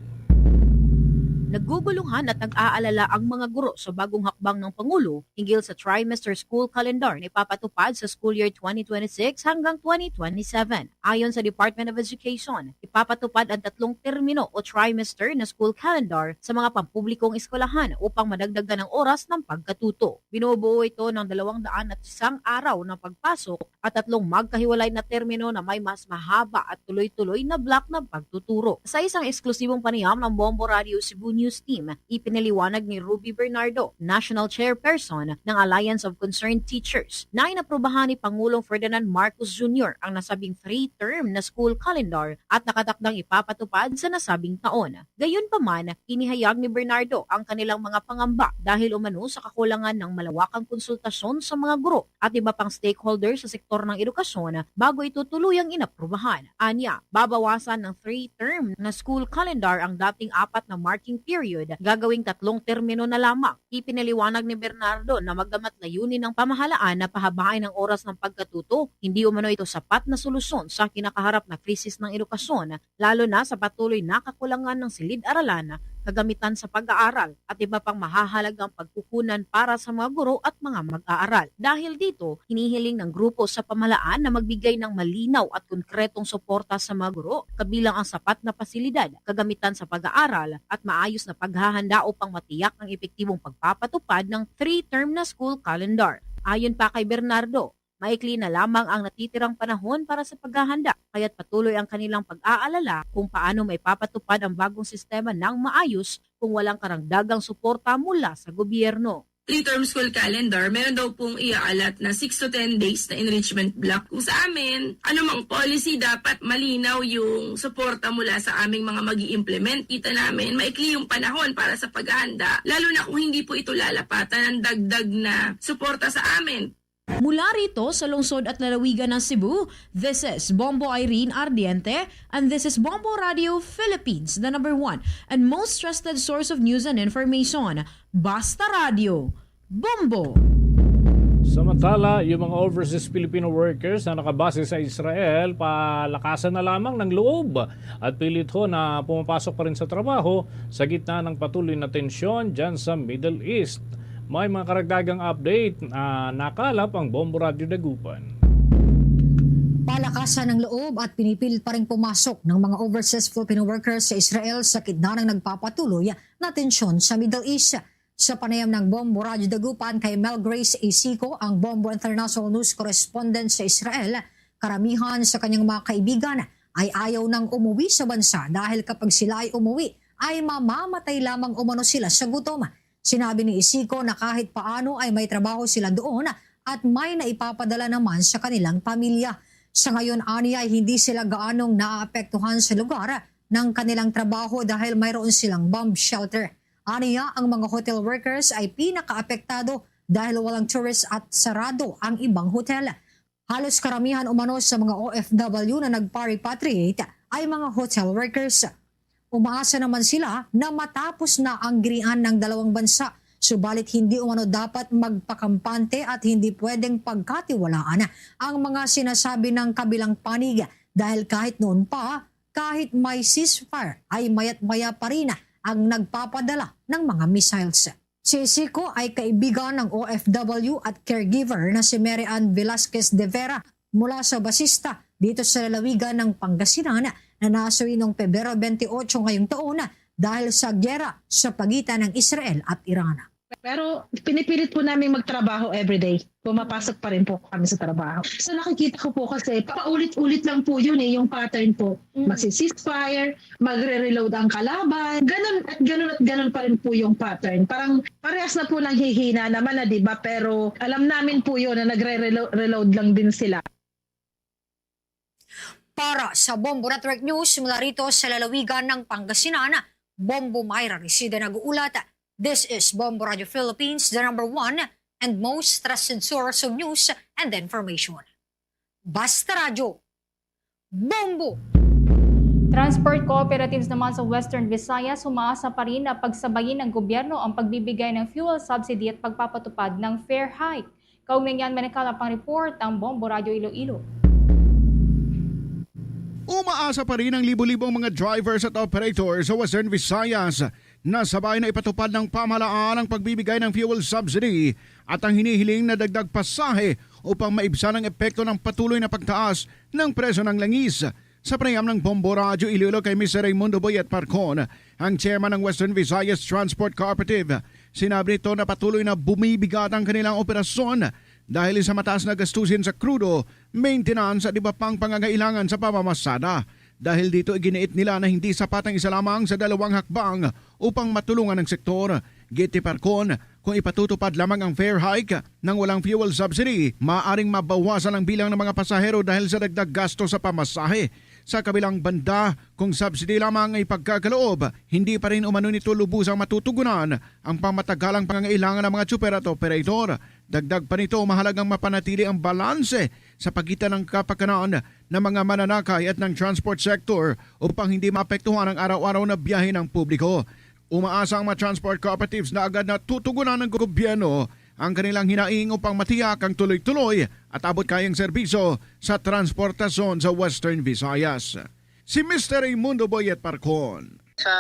Naguguluhan at nag-aalala ang mga guro sa bagong hakbang ng Pangulo hinggil sa trimester school calendar na ipapatupad sa school year twenty twenty-six hanggang twenty twenty-seven. Ayon sa Department of Education, ipapatupad ang tatlong termino o trimester na school calendar sa mga pampublikong eskwelahan upang madagdagan ang oras ng pagkatuto. Binubuo ito ng dalawang daan at isang araw ng pagpasok at tatlong magkahiwalay na termino na may mas mahaba at tuloy-tuloy na block ng pagtuturo. Sa isang eksklusibong panayam ng Bombo Radio Cebu News Team, ipinaliwanag ni Ruby Bernardo, National Chairperson ng Alliance of Concerned Teachers, na inaprubahan ni Pangulong Ferdinand Marcos Junior ang nasabing three-term na school calendar at nakatakdang ipapatupad sa nasabing taon. Gayunpaman, inihayag ni Bernardo ang kanilang mga pangamba dahil umano sa kakulangan ng malawakang konsultasyon sa mga guro at iba pang stakeholder sa sektor ng edukasyon bago ito tuluyang inaprubahan. Anya, babawasan ng three-term na school calendar ang dating apat na marking period, gagawing tatlong termino na lamang. Ipinaliwanag ni Bernardo na magdama't layunin ng pamahalaan na pahabain ang oras ng pagkatuto, hindi umano ito sapat na solusyon sa kinakaharap na krisis ng edukasyon, lalo na sa patuloy na kakulangan ng silid-aralan, kagamitan sa pag-aaral, at iba pang mahahalagang pagkukunan para sa mga guro at mga mag-aaral. Dahil dito, hinihiling ng grupo sa pamahalaan na magbigay ng malinaw at konkretong suporta sa mga guro, kabilang ang sapat na pasilidad, kagamitan sa pag-aaral, at maayos na paghahanda upang matiyak ang epektibong pagpapatupad ng three-term na school calendar. Ayon pa kay Bernardo, maikli na lamang ang natitirang panahon para sa paghahanda, kaya't patuloy ang kanilang pag-aalala kung paano maipapatupad ang bagong sistema ng maayos kung walang karagdagang suporta mula sa gobyerno. Three-term school calendar, meron daw pong i-allot na six to ten days na enrichment block. Kung sa amin, anumang policy, dapat malinaw yung suporta mula sa aming mga mag implement. Kita namin, maikli yung panahon para sa paghahanda, lalo na kung hindi po ito lalapatan ng dagdag na suporta sa amin. Mula rito sa lungsod at lalawigan ng Cebu, this is Bombo Irene Ardiente, and this is Bombo Radio Philippines, the number one and most trusted source of news and information. Basta Radio, Bombo! Samantala, yung mga overseas Filipino workers na nakabase sa Israel, palakasan na lamang ng loob at pilit ho na pumapasok pa rin sa trabaho sa gitna ng patuloy na tensyon dyan sa Middle East. May mga karagdagang update na nakalap ang Bombo Radyo Dagupan. Palakasan ng loob at pinipilit pa rin pumasok ng mga overseas Filipino workers sa Israel sa gitna ng nagpapatuloy na tensyon sa Middle East. Sa panayam ng Bombo Radyo Dagupan kay Mel Grace Isico, ang Bombo International News Correspondent sa Israel, karamihan sa kanyang mga kaibigan ay ayaw nang umuwi sa bansa dahil kapag sila ay umuwi, ay mamamatay lamang umano sila sa gutom. Sinabi ni Isico na kahit paano ay may trabaho sila doon at may naipapadala naman sa kanilang pamilya. Sa ngayon, ani, ay hindi sila gaanong naaapektuhan sa lugar ng kanilang trabaho dahil mayroon silang bomb shelter. Aniya, ang mga hotel workers ay pinakaapektado dahil walang tourist at sarado ang ibang hotel. Halos karamihan umano sa mga O F W na nagpa-repatriate ay mga hotel workers. Umaasa naman sila na matapos na ang girian ng dalawang bansa, subalit hindi umano dapat magpakampante at hindi pwedeng pagkatiwalaan ang mga sinasabi ng kabilang panig dahil kahit noon pa, kahit may ceasefire ay maya't maya pa rin ang nagpapadala ng mga missiles. Si Isico ay kaibigan ng O F W at caregiver na si Mary Ann Velasquez de Vera mula sa Basista dito sa lalawigan ng Pangasinan na nasuwi noong Pebrero twenty-eight ngayong taon dahil sa giyera sa pagitan ng Israel at Iran. Pero pinipilit po namin magtrabaho everyday. Pumapasok pa rin po kami sa trabaho. Sa nakikita ko po kasi, paulit-ulit lang po yun eh, yung pattern po. Mm. Magsi-ceasefire, magre-reload ang kalaban. Ganun at ganun at ganun pa rin po yung pattern. Parang parehas na po nanghihina naman na, di ba? Pero alam namin po yun na nagre-reload lang din sila. Para sa Bombo Network News mula rito sa lalawigan ng Pangasinan, Bombo Myra Resida nag-uulat. This is Bombo Radio Philippines, the number one and most trusted source of news and information. Basta Radyo, Bombo! Transport cooperatives naman sa Western Visayas umaasa pa rin na pagsabayin ng gobyerno ang pagbibigay ng fuel subsidy at pagpapatupad ng fare hike. Kaugnay niyan, may nakalap ang report ang Bombo Radyo Iloilo. Umaasa pa rin ang libo-libong mga drivers at operators sa Western Visayas Nasabay na ipatupad ng pamahalaan ang pagbibigay ng fuel subsidy at ang hinihiling na dagdag pasahe upang maibsan ang epekto ng patuloy na pagtaas ng presyo ng langis. Sa panayam ng Bombo Radyo Iloilo kay Mister Raymundo Boyet Parcon, ang chairman ng Western Visayas Transport Cooperative, sinabi nito na patuloy na bumibigat ang kanilang operasyon dahil sa mataas na gastusin sa krudo, maintenance at iba pang pangangailangan sa pamamasada. Dahil dito, iginiit nila na hindi sapat ang isa lamang sa dalawang hakbang upang matulungan ang sektor. Giit ni Parcon, kung ipatutupad lamang ang fare hike nang walang fuel subsidy, maaaring mabawasan ang bilang ng mga pasahero dahil sa dagdag gasto sa pamasahe. Sa kabilang banda, kung subsidy lamang ang ipagkakaloob, hindi pa rin umano nito lubusang matutugunan ang pangmatagalang pangangailangan ng mga tsuper at operator. Dagdag pa nito, mahalagang mapanatili ang balanse sa pagitan ng kapakanan ng mga mananakay at ng transport sector upang hindi maapektuhan ang araw-araw na biyahe ng publiko. Umaasa ang mga transport cooperatives na agad na tutugunan ng gobyerno ang kanilang hinaing upang matiyak ang tuloy-tuloy at abot-kayang serbisyo sa transportasyon sa Western Visayas. Si Mister Raymundo Boyet Parcon. Sa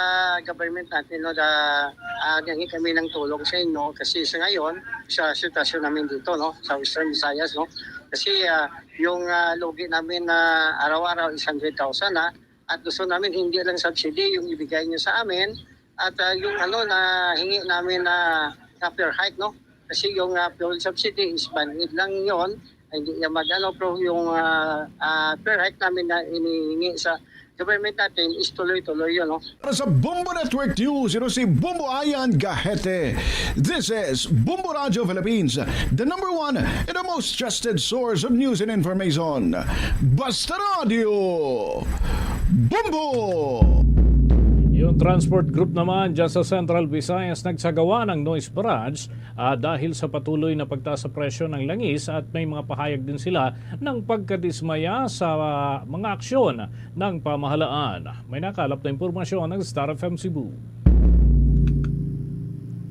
government natin, no, da, ah, nangi kami ng tulong sa inyo kasi sa ngayon, sa sitwasyon namin dito, no, sa Western Visayas, no, kasi, ah, yung, ah, lugi namin na araw-araw is hundred thousand, ah, at gusto namin hindi lang subsidy yung ibigay niyo sa amin, at, ah, yung ano na hingi namin na, na fare hike, no, kasi yung, ah, fuel subsidy is one-eighth lang yon, hindi niya mag-ano, pero yung, ah, ah, fare hike namin na inihingi sa government natin is tuloy-tuloy yun, no? Para sa Bombo Network News, ito si Bombo Ayan Gahete. This is Bombo Radio Philippines, the number one and the most trusted source of news and information. Basta Radio, Bombo! Yung transport group naman dyan sa Central Visayas nagsagawa ng noise barrage, ah, dahil sa patuloy na pagtaas sa presyo ng langis, at may mga pahayag din sila ng pagkadismaya sa, ah, mga aksyon ng pamahalaan. May nakalap na impormasyon ng Star F M Cebu.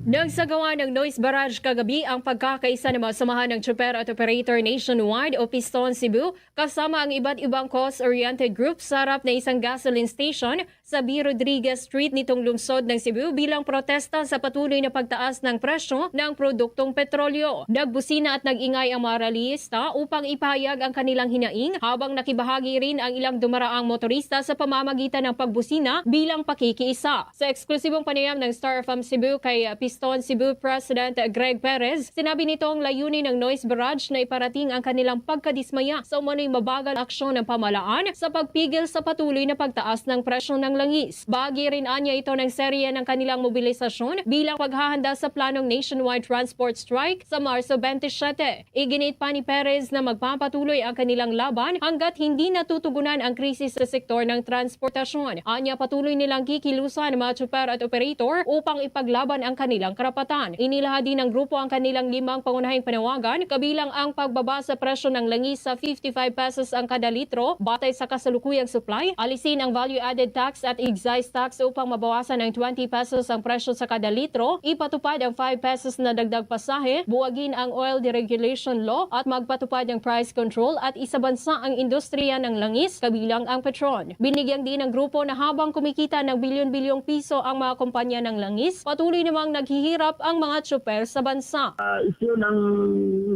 Nagsagawa ng noise barrage kagabi ang pagkakaisa ng mga samahan ng tsuper at operator nationwide o Piston Cebu, kasama ang iba't ibang cause-oriented groups sa harap ng isang gasoline station sa B. Rodriguez Street nitong lungsod ng Cebu bilang protesta sa patuloy na pagtaas ng presyo ng produktong petrolyo. Nagbusina at nag-ingay ang mga rallyista upang ipahayag ang kanilang hinaing, habang nakibahagi rin ang ilang dumaraang motorista sa pamamagitan ng pagbusina bilang pakikiisa. Sa eksklusibong panayam ng Star F M Cebu kay Piston Cebu President Greg Perez, sinabi nito ang layunin ng noise barrage na iparating ang kanilang pagkadismaya sa umano'y mabagal aksyon ng pamahalaan sa pagpigil sa patuloy na pagtaas ng presyo ng langis. Bahagi rin anya ito ng serye ng kanilang mobilisasyon bilang paghahanda sa planong nationwide transport strike sa Marso twenty-seven. Iginiit pa ni Perez na magpapatuloy ang kanilang laban hanggat hindi natutugunan ang krisis sa sektor ng transportasyon. Anya, patuloy nilang kikilusan ang mga tsuper at operator upang ipaglaban ang kanilang karapatan. Inilaha din ng grupo ang kanilang limang pangunahing panawagan, kabilang ang pagbaba sa presyo ng langis sa fifty-five pesos ang kada litro batay sa kasalukuyang supply, alisin ang value-added tax at excise tax upang mabawasan ng twenty pesos ang presyo sa kada litro, ipatupad ang five pesos na dagdag pasahe, buwagin ang oil deregulation law at magpatupad ng price control at isabansa ang industriya ng langis, kabilang ang Petron. Binigyang diin ng grupo na habang kumikita ng bilyon-bilyong piso ang mga kumpanya ng langis, patuloy namang naghihirap ang mga tsuper sa bansa. Ah, issue ng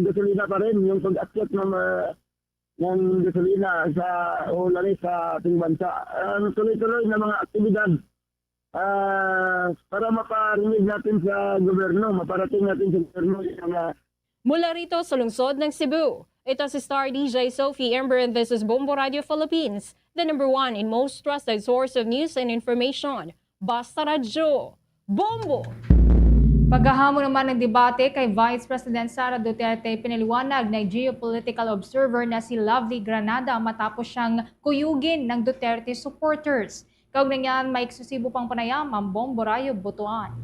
gasolina pa rin, yung pag-akyat ng, ah, ng gasolina sa, o langis sa ating bansa. Ang tuloy-tuloy na mga aktibidad, ah, para maparinig natin sa gobyerno, maparating natin sa gobyerno yung mga Mula rito sa lungsod ng Cebu, ito si Star D J Sophie Ember, and this is Bombo Radio Philippines, the number one and most trusted source of news and information. Basta Radyo, Bombo! Paghahamon naman ng debate kay Vice President Sara Duterte, pinaliwanag ng geopolitical observer na si Lovely Granada matapos siyang kuyugin ng Duterte supporters. Kaugnay niyan, may eksklusibo pang panayam ang Bombo Radyo Butuan.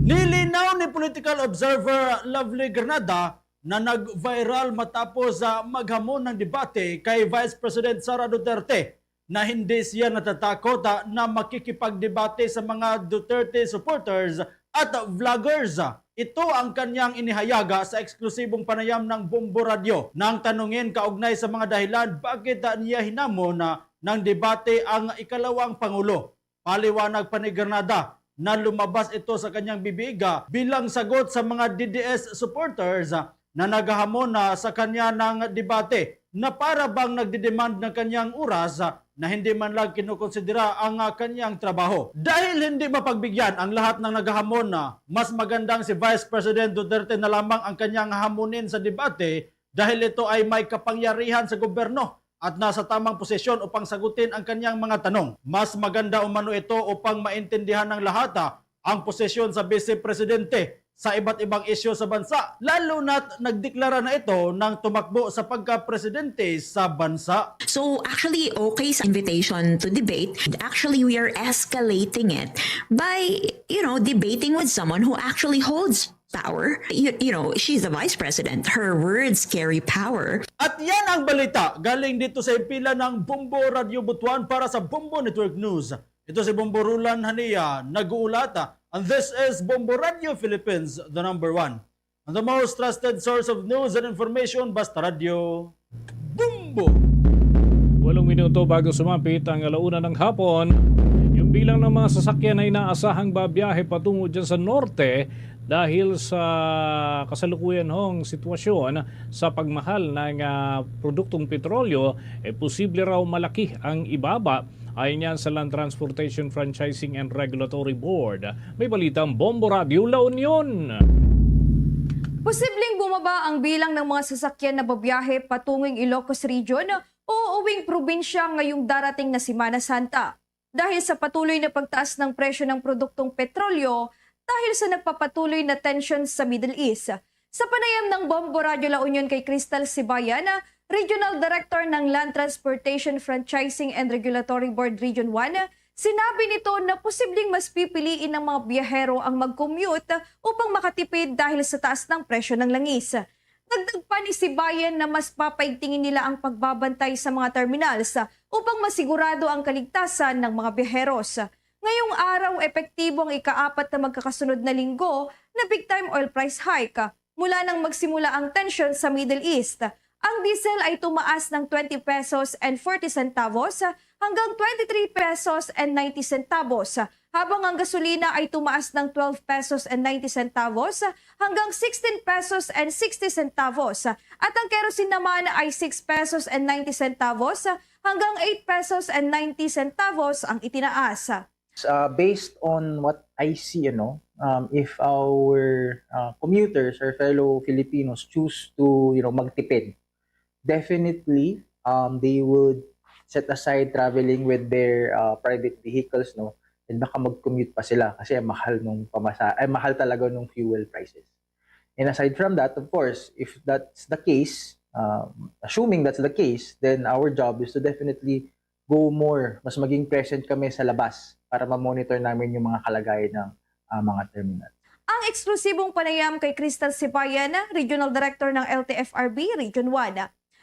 Nilinaw ni political observer Lovely Granada na nag-viral matapos sa maghamon ng debate kay Vice President Sara Duterte na hindi siya natatakot, ah, na makikipagdebate sa mga Duterte supporters at vloggers. Ito ang kanyang inihayaga sa eksklusibong panayam ng Bombo Radyo. Nang tanungin kaugnay sa mga dahilan bakit, ah, niya hinamon, ah, ng debate ang ikalawang pangulo, paliwanag pa ni Granada na lumabas ito sa kanyang bibig, ah, bilang sagot sa mga D D S supporters, ah, na nagahamon na sa kanya ng debate na para bang nagdidemand ng kanyang oras, ah, na hindi man lang kinukonsidera ang, ah, kanyang trabaho. Dahil hindi mapagbigyan ang lahat ng nagahamon, na mas magandang si Vice President Duterte na lamang ang kanyang hamunin sa debate dahil ito ay may kapangyarihan sa gobyerno at nasa tamang posisyon upang sagutin ang kanyang mga tanong. Mas maganda umano ito upang maintindihan ng lahat, ah, ang posisyon sa Vice Presidente sa iba't ibang isyu sa bansa, lalo na't nagdeklara na ito ng tumakbo sa pagka-presidente sa bansa. So actually, okay sa invitation to debate. Actually, we are escalating it by, you know, debating with someone who actually holds power. You, you know, she's the vice president. Her words carry power. At yan ang balita galing dito sa himpilan ng Bombo Radio Butuan para sa Bombo Network News. Ito si Bombo Roland Hania, nag-uulat, and this is Bombo Radio Philippines, the number one and the most trusted source of news and information, Basta Radio, Bombo! Walong minuto bago sumapit ang alauna ng hapon, yung bilang ng mga sasakyan ay naasahang babiyahe patungo dyan sa norte dahil sa kasalukuyan hong sitwasyon sa pagmahal ng, ah, produktong petrolyo, eh, posible raw malaki ang ibaba. Ayon yan sa Land Transportation Franchising and Regulatory Board. May balita ang Bombo Radio La Union. Posibleng bumaba ang bilang ng mga sasakyan na babiyahe patungong Ilocos Region o uwing probinsya ngayong darating na Semana Santa dahil sa patuloy na pagtaas ng presyo ng produktong petrolyo dahil sa nagpapatuloy na tension sa Middle East. Sa panayam ng Bombo Radyo La Union kay Crystal Sibayan, Regional Director ng Land Transportation Franchising and Regulatory Board Region one, sinabi nito na posibleng mas pipiliin ng mga biyahero ang mag-commute upang makatipid dahil sa taas ng presyo ng langis. Dagdag pa ni Sibayan na mas papaigtingin nila ang pagbabantay sa mga terminals upang masigurado ang kaligtasan ng mga biyaheros. Ngayong araw, epektibo ang ikaapat na magkakasunod na linggo na big-time oil price hike mula nang magsimula ang tensyon sa Middle East. Ang diesel ay tumaas ng twenty pesos and forty centavos hanggang twenty-three pesos and ninety centavos, habang ang gasolina ay tumaas ng twelve pesos and ninety centavos hanggang sixteen pesos and sixty centavos, at ang kerosene naman ay six pesos and ninety centavos hanggang eight pesos and ninety centavos ang itinaas. Uh, based on what I see, ano, um, if our uh, commuters or fellow Filipinos choose to, you know, magtipid, definitely, um, they would set aside traveling with their uh, private vehicles, no? And baka mag-commute pa sila kasi ang mahal nung pamasa, ay, mahal talaga nung fuel prices. And aside from that, of course, if that's the case, um, assuming that's the case, then our job is to definitely go more, mas maging present kami sa labas para ma-monitor namin yung mga kalagayan ng ah, mga terminal. Ang eksklusibong panayam kay Crystal Sibayan, Regional Director ng L T F R B Region one.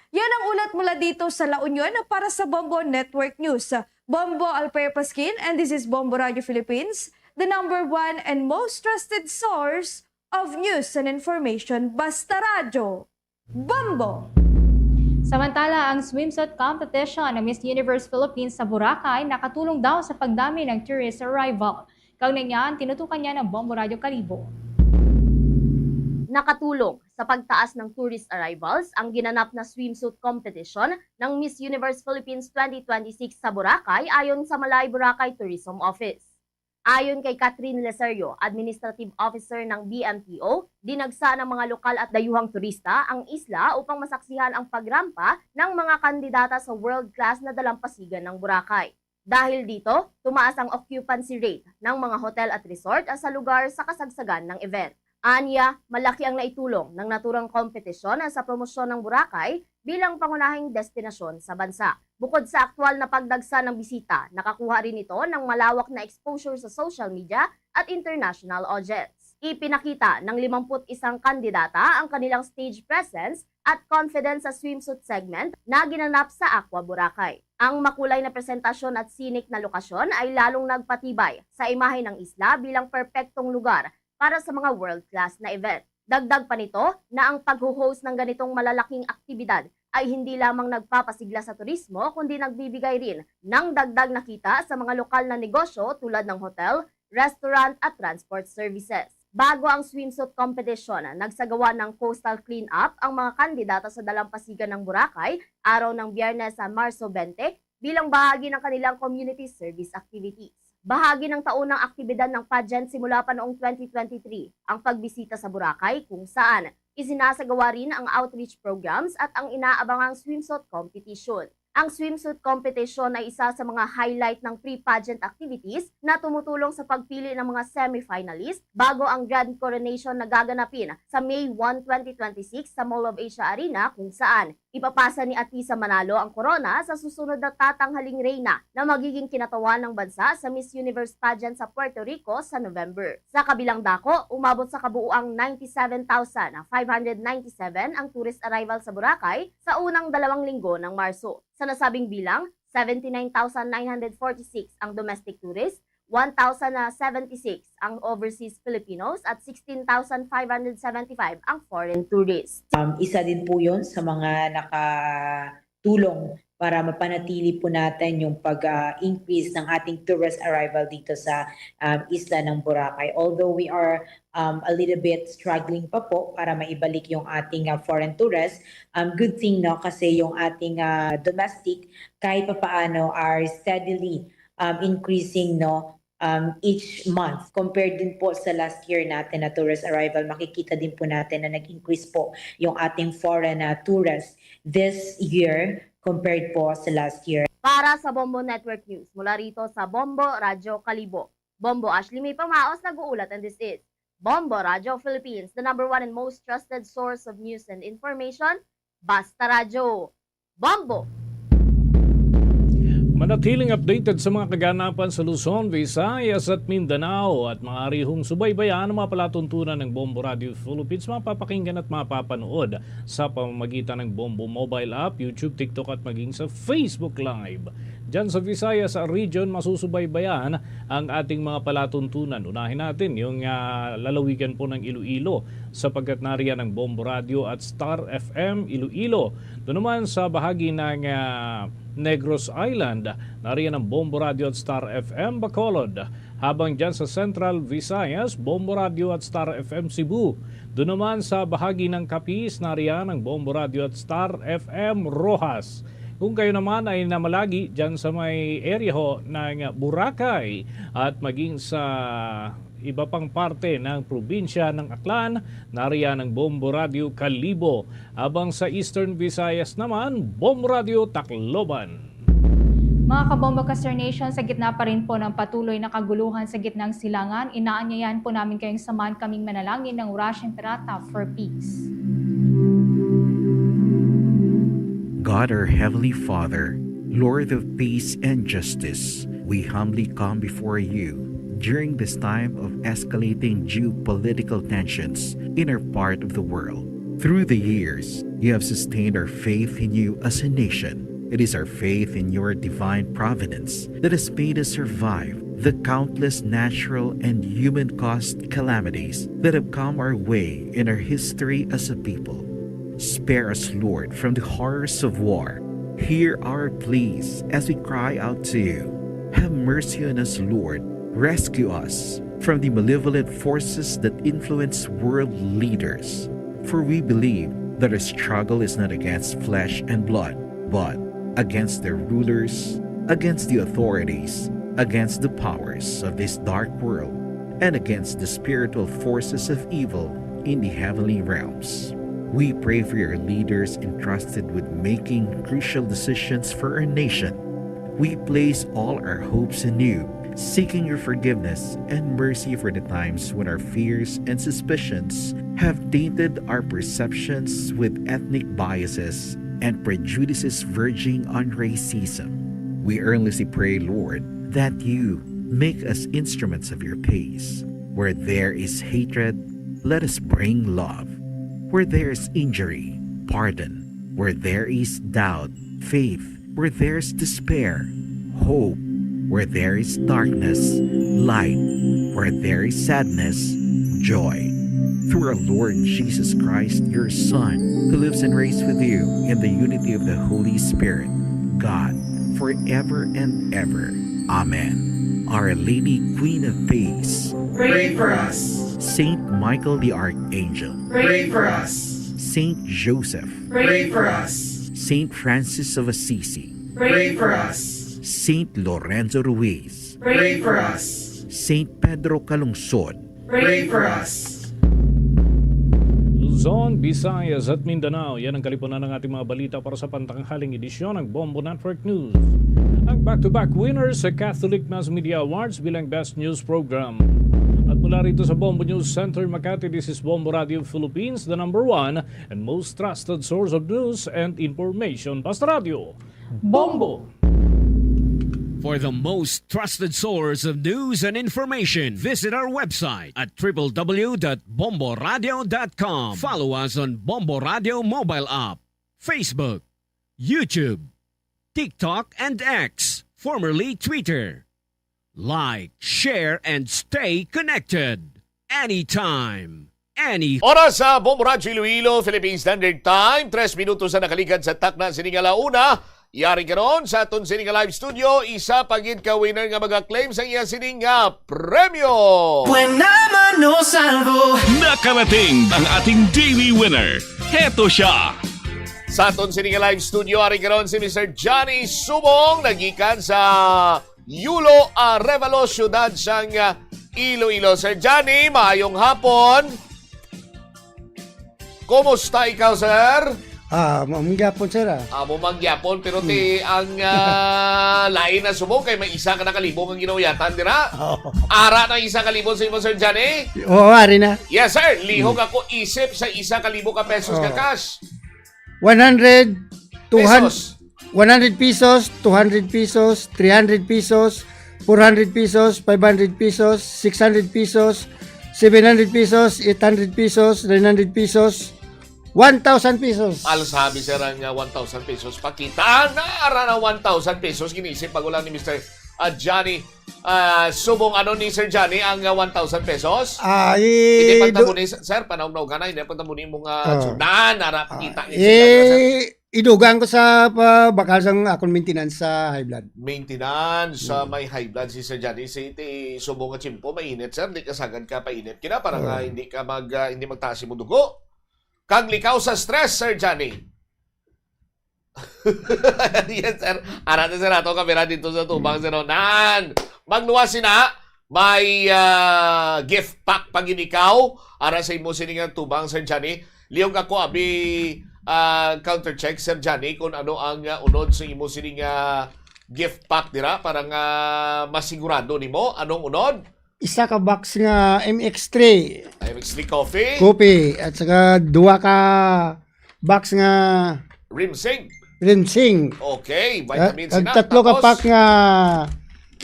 Yan ang ulat mula dito sa La Union para sa Bombo Network News. Bombo Alpea Pasquin, and this is Bombo Radio Philippines, the number one and most trusted source of news and information. Basta Radyo, Bombo! Samantala, ang swimsuit competition ng Miss Universe Philippines sa Boracay nakatulong daw sa pagdami ng tourist arrival. Kaugnay niyan, tinutukan niya ng Bombo Radyo Kalibo. Nakatulong sa pagtaas ng tourist arrivals ang ginanap na swimsuit competition ng Miss Universe Philippines twenty twenty-six sa Boracay, ayon sa Malay Boracay Tourism Office. Ayon kay Catherine Leserio, Administrative Officer ng B M T O, dinagsa ng mga lokal at dayuhang turista ang isla upang masaksihan ang pagrampa ng mga kandidata sa world-class na dalampasigan ng Boracay. Dahil dito, tumaas ang occupancy rate ng mga hotel at resort sa lugar sa kasagsagan ng event. Anya, malaki ang naitulong ng naturang kompetisyon sa promosyon ng Boracay bilang pangunahing destinasyon sa bansa. Bukod sa aktual na pagdagsa ng bisita, nakakuha rin ito ng malawak na exposure sa social media at international audience. Ipinakita ng limamput isang kandidata ang kanilang stage presence at confidence sa swimsuit segment na ginanap sa Aqua Boracay. Ang makulay na presentasyon at scenic na lokasyon ay lalong nagpatibay sa imahe ng isla bilang perpektong lugar para sa mga world-class na event. Dagdag pa nito na ang pagho-host ng ganitong malalaking aktibidad ay hindi lamang nagpapasigla sa turismo, kundi nagbibigay rin ng dagdag na kita sa mga lokal na negosyo tulad ng hotel, restaurant at transport services. Bago ang swimsuit competition, nagsagawa ng coastal cleanup ang mga kandidata sa dalampasigan ng Boracay araw ng Biyernes sa Marso twenty bilang bahagi ng kanilang community service activities. Bahagi ng taunang aktibidad ng pageant simula pa noong twenty twenty-three ang pagbisita sa Boracay, kung saan isinasagawa rin ang outreach programs at ang inaabangang swimsuit competition. Ang swimsuit competition ay isa sa mga highlight ng pre-pageant activities na tumutulong sa pagpili ng mga semifinalist bago ang grand coronation na gaganapin sa May one, twenty twenty-six sa Mall of Asia Arena, kung saan ipapasa ni Atisa Manalo ang korona sa susunod na tatanghaling reyna na magiging kinatawan ng bansa sa Miss Universe pageant sa Puerto Rico sa November. Sa kabilang dako, umabot sa kabuuang ninety-seven thousand five hundred ninety-seven ang tourist arrival sa Boracay sa unang dalawang linggo ng Marso. Sa nasabing bilang, seventy-nine thousand nine hundred forty-six ang domestic tourist, one thousand seventy-six ang overseas Filipinos at sixteen thousand five hundred seventy-five ang foreign tourists. Um, isa din po yun sa mga nakatulong para mapanatili po natin yung pag-increase ng ating tourist arrival dito sa um, isla ng Boracay. Although we are um, a little bit struggling pa po para maibalik yung ating uh, foreign tourists, um, good thing, no, kasi yung ating uh, domestic kahit papaano are steadily um, increasing, no, um, each month. Compared din po sa last year natin na tourist arrival, makikita din po natin na nag-increase po yung ating foreign uh, tourists this year compared po sa last year. Para sa Bombo Network News, mula rito sa Bombo Radyo Kalibo, Bombo Ashley May Pamaos nag-uulat, and this is Bombo Radyo Philippines, the number one and most trusted source of news and information. Basta Radyo. Bombo! Manatiling updated sa mga kaganapan sa Luzon, Visayas at Mindanao at maaari hong subaybayan ang mga palatuntunan ng Bombo Radio Philippines, mapapakinggan at mapapanood sa pamamagitan ng Bombo mobile app, YouTube, TikTok at maging sa Facebook Live. Diyan sa Visayas region, masusubaybayan ang ating mga palatuntunan. Unahin natin yung uh, lalawigan po ng Iloilo sapagkat nariyan ang Bombo Radio at Star F M Iloilo. Doon naman sa bahagi ng uh, Negros Island, nariyan ang Bombo Radio at Star F M Bacolod. Habang dyan sa Central Visayas, Bombo Radio at Star F M Cebu. Doon naman sa bahagi ng Capiz, nariyan ang Bombo Radio at Star F M Roxas. Kung kayo naman ay namalagi dyan sa may area ho ng Boracay at maging sa iba pang parte ng probinsya ng Aklan, nariyan ang Bombo Radio Kalibo. Habang sa Eastern Visayas naman, Bombo Radio Tacloban. Mga kabombo ka Star Nation, sa gitna pa rin po ng patuloy na kaguluhan sa gitnang silangan, inaanyayahan po namin kayong samahan kaming manalangin ng Ora Imperata for peace. God, our Heavenly Father, Lord of peace and justice, we humbly come before you during this time of escalating geopolitical tensions in our part of the world. Through the years, you have sustained our faith in you as a nation. It is our faith in your divine providence that has made us survive the countless natural and human caused calamities that have come our way in our history as a people. Spare us, Lord, from the horrors of war. Hear our pleas as we cry out to you. Have mercy on us, Lord. Rescue us from the malevolent forces that influence world leaders. For we believe that our struggle is not against flesh and blood, but against their rulers, against the authorities, against the powers of this dark world, and against the spiritual forces of evil in the heavenly realms. We pray for your leaders entrusted with making crucial decisions for our nation. We place all our hopes in you, seeking your forgiveness and mercy for the times when our fears and suspicions have tainted our perceptions with ethnic biases and prejudices verging on racism. We earnestly pray, Lord, that you make us instruments of your peace. Where there is hatred, let us bring love. Where there is injury, pardon. Where there is doubt, faith. Where there is despair, hope. Where there is darkness, light. Where there is sadness, joy. Through our Lord Jesus Christ, your Son, who lives and reigns with you in the unity of the Holy Spirit, God, forever and ever. Amen. Our Lady, Queen of Peace, pray for us. Saint Michael the Archangel, pray for us. Saint Joseph, pray for us. Saint Francis of Assisi, pray for us. Saint Lorenzo Ruiz, pray for us. Saint Pedro Calungsod, pray for us. Luzon, Visayas at Mindanao, yan ang kalipunan ng ating mga balita para sa pantanghaling edisyon ng Bombo Network News. Ang back-to-back winners sa Catholic Mass Media Awards bilang Best News Program. At mula rito sa Bombo News Center, Makati, this is Bombo Radio Philippines, the number one and most trusted source of news and information. Basta Radio, Bombo! For the most trusted source of news and information, visit our website at triple w dot bomboradio dot com. Follow us on Bombo Radio mobile app, Facebook, YouTube, TikTok, and X, formerly Twitter. Like, share, and stay connected. Anytime, any Oras sa Bombo Radyo Iloilo, Philippine Standard Time, tres minutos na nakaligad sa takna sini nga la una. Yari karon sa aton sini nga live studio, isa pa gid ka winner nga mag-claim sa iya sini nga premyo. Buena mano salvo. Nakarating ang ating daily winner. Heto siya. Sa aton sini nga live studio, ari karon si Mister Johnny Subong, nagikan sa Yulo Arevalo, siyudad sang, ah, Iloilo. Sir Johnny, maayong hapon. Kumusta ikaw, sir? Ah, maayong hapon, sir, ah. Amo man gyapon, pero ti ang, ah, lain na subong kay may isa ka na kalibo nga ginawayatan dira. Oo. Ara na isa ka libo sa imo, Sir Johnny? Oo, ari na. Yes, sir. Lihog ako isip sa isa ka libo ka pesos nga Oo. cash. One hundred, two hundred, Pesos. One hundred pesos, two hundred pesos, three hundred pesos, four hundred pesos, five hundred pesos, six hundred pesos, seven hundred pesos, eight hundred pesos, nine hundred pesos, one thousand pesos. Al sabi, sir, ang, ah, one thousand pesos. Pakita na, ara na one thousand pesos. Ginisip pa ko lang ni Mister, ah, Johnny, ah, Subong, ano ni Sir Johnny ang, ah, one thousand pesos? Ah, Hindi i-, pagtabuni, sir, panawag na ugana, hindi pagtabuni mo nga Ah. sudan, ara, Ah, pakita ni Sir Johnny, sir. i-, idugang ko sa pa-, bakal sang akon maintenance sa high blood. Maintenance, sa Hmm. may high blood si Sir Johnny. Si ti Subong nga tiyempo, mainit, sir. Di ka sagad ka painit. Kina, para nga Ah. hindi ka mag, ah, hindi magtaas imong dugo. Kag likaw sa stress, Sir Johnny. Yes, sir. Ara na, sir, ato kamera dito sa tubang, sir. Nan, magluwas sina. May, ah, gift pack pa gid ikaw. Ara sa imo sini nga tubang, Sir Johnny. Lihog ako, abi, ah, counter check, Sir Johnny, kung ano ang, ah, unod sa imo sini nga gift pack dira para nga masigurado nimo. Anong unod? Isa ka box nga M X three. M X three coffee. Coffee. At saka duha ka box nga Rimsing. Rimsing. Okay, At, vitamins at na. tatlo ka Tapos? pack nga,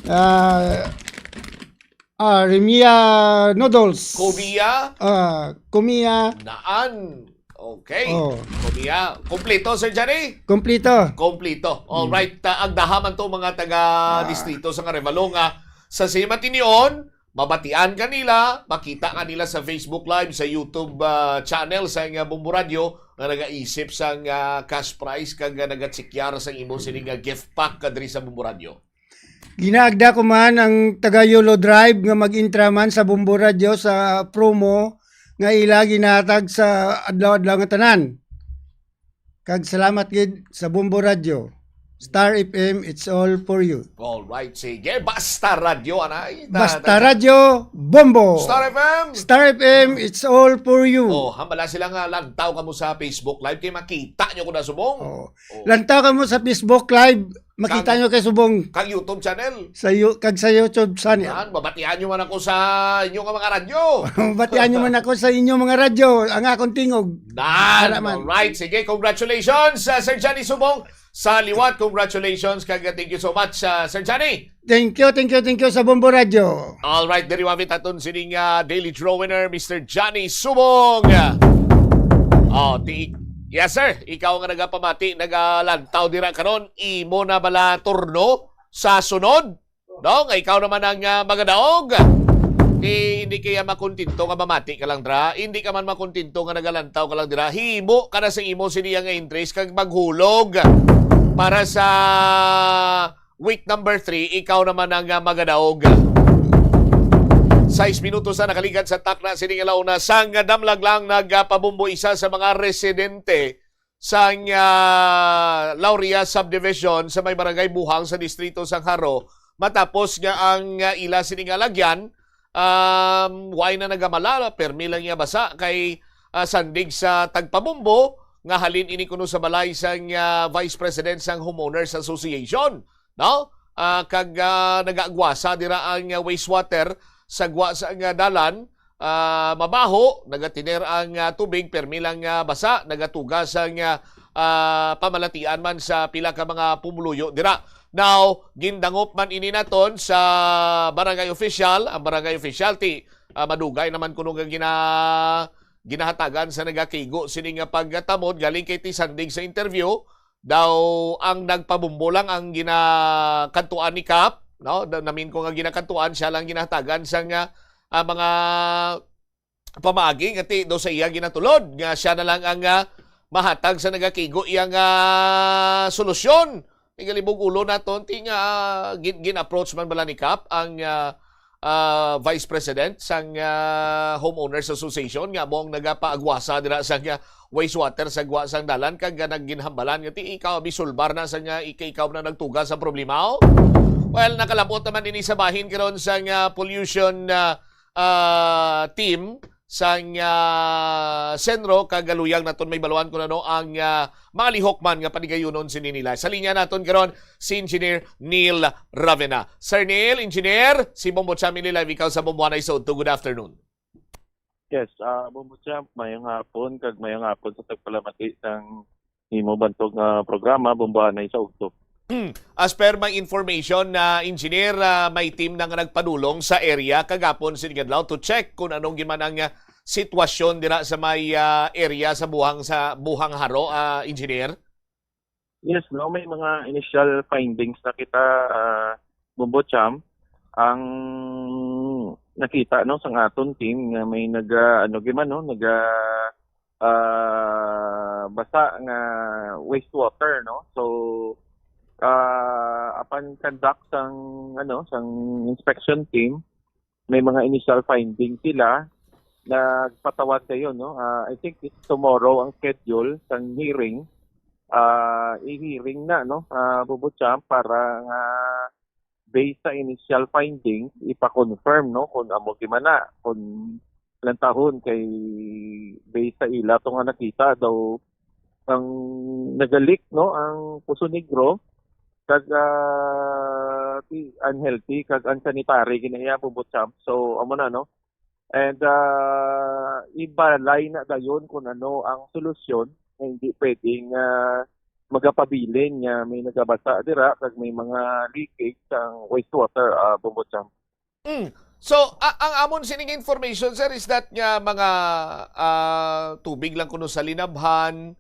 ah, ah, Rimia noodles. Kobiya. Ah, Komiya. Naan. Okay. Oh. Komiya. Kompleto, Sir Johnny? Kompleto. Kompleto. All Hmm. right. Ta-, agdaha man to, mga taga Ah. distrito sa Arevalo nga sa sini matinion, mabatian ka nila, makita ka nila sa Facebook Live, sa YouTube, ah, channel sa nga Bombo Radio nga nagaisip sang, ah, cash prize kag, ah, nagatsikyar sang imo sini nga gift pack kadri sa Bombo Radio. Ginaagda ko man ang taga Yolo Drive nga mag-intra man sa Bombo Radio sa promo nga ila ginahatag sa adlaw-adlaw nga tanan. Kag salamat gid sa Bombo Radio. Star F M, it's all for you. All right, sige. Basta Radyo, anay. Ta-, Basta ta-, Radyo, Bombo. Star F M. Star F M, it's all for you. Oh, hambala sila nga lantaw kamo sa Facebook Live kay makita nyo ko na subong. Oh. Oh. Lantaw kamo sa Facebook Live, makita Kag, nyo kay subong. Kag YouTube channel. Sa you-, kag sa YouTube channel. Yan, mabatian nyo man ako sa inyo nga mga radyo. Mabatian nyo man ako sa inyo mga radyo, ang akong tingog. Nan, Para man. All right. Sige, congratulations, uh, Sir Johnny Subong. Sa liwat, congratulations, kag thank you so much, uh, Sir Johnny. Thank you, thank you, thank you sa Bombo Radio. All right, diri wamit aton sining, uh, daily draw winner, Mister Johnny Subong. Oh, ti-, yes, sir. Ikaw nga nagapamati, nagalantaw dira karon, imo na bala turno sa sunod? No, nga ikaw naman ang, ah, magadaog. Ti, hindi kaya makontento nga mamati ka lang dra. Hindi ka man makontento nga nagalantaw ka lang dira. Himo ka na sa imo siniya nga entries kag maghulog para sa Week number three, ikaw naman ang, ah, magadaog. Sais minutos na nakalikat sa takna sini nga launa. Sang damlag lang nagapabumbo isa sa mga residente sang, ah, Lauria Subdivision sa may barangay Buhang sa distrito sang Jaro, matapos nga ang, ah, ila sini nga lagyan, um, way na nagamala, permi lang niya basa kay, ah, sandig sa tagpabumbo nga halin ini kuno sa balay sang, ah, Vice President sang Homeowners Association, no? Ah, kag, ah, nagaagwasa dira ang, ah, wastewater sa gwa sa nga dalan, ah, mabaho, nagatiner ang, ah, tubig, permi lang, ah, basa, nagatuga sang, ah, ah, pamalatian man sa pila ka mga pumuluyo dira. Now, gindangop man ini naton sa barangay official, ang barangay official ti, ah, madugay naman kuno nga gina-, ginahatagan sa nagakigo sini nga pagtamod galing kay ti sandig sa interview, daw ang nagpabumbo lang ang ginakadtuan ni Kap, no? Da-, namin ko nga ginakadtuan, siya lang ginahatagan sa nga, ah, mga pamaagi nga ti daw sa iya ginatulod nga siya na lang ang, ah, mahatag sa nagakigo iya nga solusyon. Igalibog ulo naton ti nga, ah, gin-, gin-approach man bala ni Kap ang, ah, ah, Vice President sang, ah, Homeowners Association nga amo ang nagapaagwasa dira sa, ah, wastewater sa gwa sang dalan kag, ah, nagginhambalan nga ti ikaw bisulbar na sa nga ika-, ikaw na nagtuga sa problema, oh. Well, nakalabot naman ini sa bahin karon sang, ah, pollution, ah, ah, team sang, ah, Senro kag galuyag naton may baluan kung ano ang, ah, mga lihok man nga panigayunon sini nila. Sa linya naton karon si Engineer Neil Ravena. Sir Neil, Engineer, si Bombo Cham ini live, ikaw sa Bombo Anay sa Udto. Good afternoon. Yes, ah, Bombo Champ, mayong hapon, kag mayong hapon sa tagpalamati sang imo bantog nga programa, Bombo Anay sa Udto. Hmm. As per my information, na engineer, ah, may team na nga nagpadulong sa area kagapon sining adlaw to check kung anong giman ang, ah, sitwasyon dira sa may, ah, area sa Buhang, sa Buhang Haro, ah, engineer. Yes, no, may mga initial findings na kita, ah, Bombo Cham. Ang nakita, no, sang aton team nga may naga, ano, giman, no, naga, ah, basa nga wastewater, no. So, ah, upon conduct sang, ano, sang inspection team, may mga initial findings sila. Nagpatawag kayo, no? Ah, I think it's tomorrow ang schedule sang hearing. Ah, i-hearing na, no? Ah, Bombo Cham, para nga based sa initial findings, ipa-confirm, no, kung amo gimana, kung lantahon kay based sa ila to nga nakita daw ang nagalik, no, ang Poso Negro kag, ah, ti-, unhealthy kag unsanitary gina iya, Bombo Cham. So, amo na, no? And, ah, ibalay na dayon kung ano ang solusyon nga hindi pwedeng, ah, magapabilin nga may nagabasa dira kag may mga leakage sang wastewater, ah, Bombo Cham. Mm. So, a-, ang amon sining information, sir, is that nga mga, ah, tubig lang kuno sa linabhan,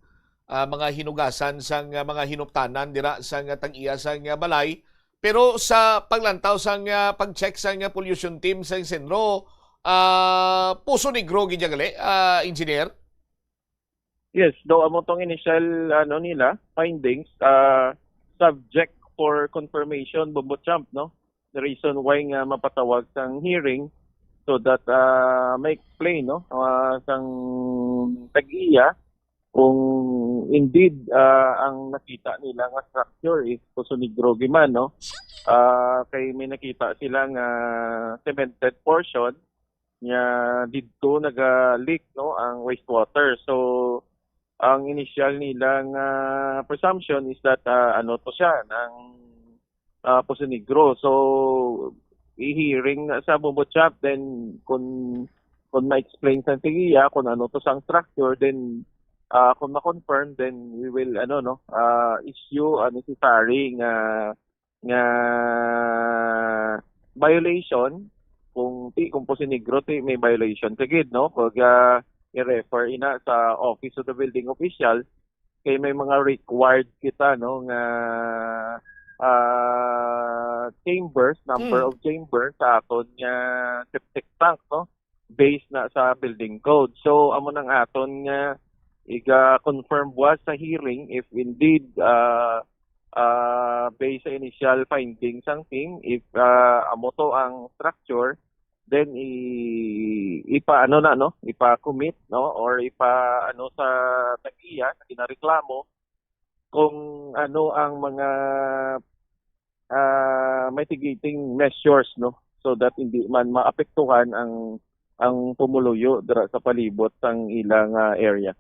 ah, mga hinugasan sang, ah, mga hinuptanan dira sang, ah, tag-iya sang, ah, balay. Pero sa paglantaw sang, ah, pag-check sang, ah, pollution team sang Senro, ah, Poso Negro gid gali, ah, engineer? Yes, daw amo tong initial, ano, nila, findings, ah, subject for confirmation, Bombo Champ, no? The reason why nga mapatawag sang hearing so that, ah, ma-explain, no, ah, sang tag-iya kung indeed, ah, ang nakita nila nga structure is Poso Negro giman, no? Ah, kay may nakita sila nga cemented portion nga didto naga-leak, no, ang wastewater. So, ang initial nila nga presumption is that, ah, ano to siya, ng, ah, Poso Negro. So, i-hearing na sa Bombo Chap, then kung, kung ma-explain sa tigiya kung ano to sang structure, then, ah, kung ma-confirm, then we will, ano, no, ah, issue a necessary nga nga violation, kung ti, kung Poso Negro ti may violation ka gid, no? Kag, ah, i-refer ina sa Office of the Building Official, kay may mga required kita, no, nga, ah, chambers, number Hmm. of chambers sa aton nga septic tank, no? Based na sa building code. So, amo nang aton nga iga-confirm buwas sa hearing if indeed, ah, ah, based sa initial findings sang team, if, ah, amo to ang structure, then i-, ipa-, ano na, no? Ipa-commit, no? Or ipa-, ano, sa tag-iya, sa ginareklamo, kung ano ang mga, ah, mitigating measures, no? So that hindi man maapektuhan ang, ang pumuluyo dira sa palibot sang ilang, ah, area.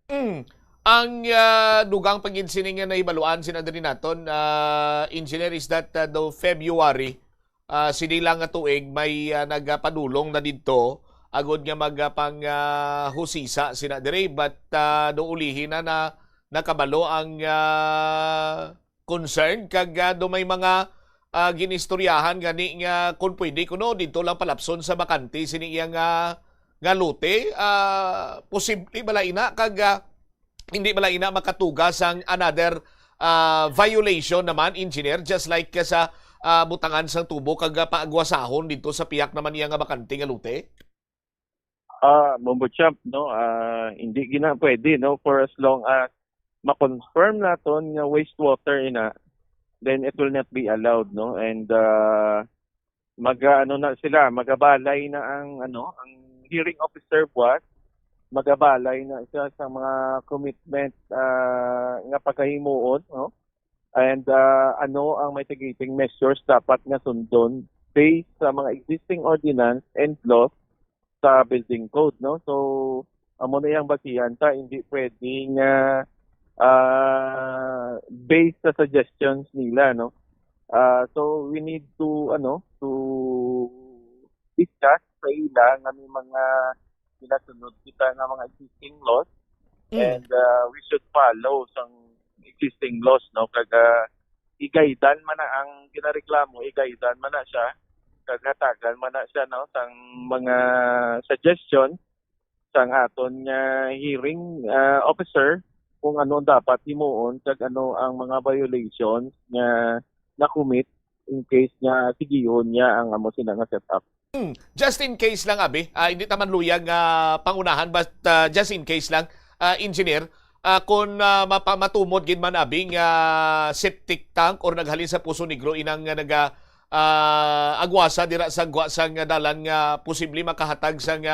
Mm. Ang, ah, dugang pa gid sini nga nahibaluan sina diri naton, ah, Engineer, is that, ah, do February, ah, sini lang nga tuig may, ah, nagapadulong na didto agod nga magapang, ah, husisa sina diri, but, ah, do ulihi na, na nakabalo ang, ah, concern kag, ah, do may mga, ah, ginistoryahan gani nga kung pwede kuno didto lang palapson sa bakante sini iya nga, nga lote, ah, posible bala ina kag, ah, hindi bala ina makatuga sang another, ah, violation naman, Engineer, just like sa, ah, butangan sang tubo kag, ah, paagwasahon didto sa pihak naman iya nga bakante nga lote? Ah, Bombo Champ, no, ah, hindi gina pwede, no, for as long as ma-confirm naton nga wastewater ina, then it will not be allowed, no, and, ah, mag-, ano na sila, magabalay na ang, ano, ang hearing officer buwas, magabalay na siya sa mga commitment, ah, nga pagahimuon, no, and, ah, ano ang mitigating measures dapat nga sundon based sa mga existing ordinance and laws sa building code, no? So, amo na yang basihan ta, hindi pwede nga, ah, based sa suggestions nila, no? Ah, so, we need to, ano, to discuss sa ila nga may mga ginasunod kita nga mga existing laws, Mm. and, ah, we should follow sang existing laws, no? Kag, ah, igaydan man na ang ginareklamo, igaydan man na siya, kag hatagan man na siya, no, sang mga suggestion sang aton nga hearing, ah, officer kung ano ang dapat himuon kag ano ang mga violations nga na-commit in case nga sigihon niya ang amo sina nga setup. Hmm, just in case lang, abi, ah, hindi ta man luyag nga pangunahan, but, ah, just in case lang, ah, Engineer, ah, kung, ah, mapa-, matumod gid man, abi, nga septic tank or naghalin sa Poso Negro inang nga naga, ah, agwasa dira sa gwa sang dalan nga posible makahatag sang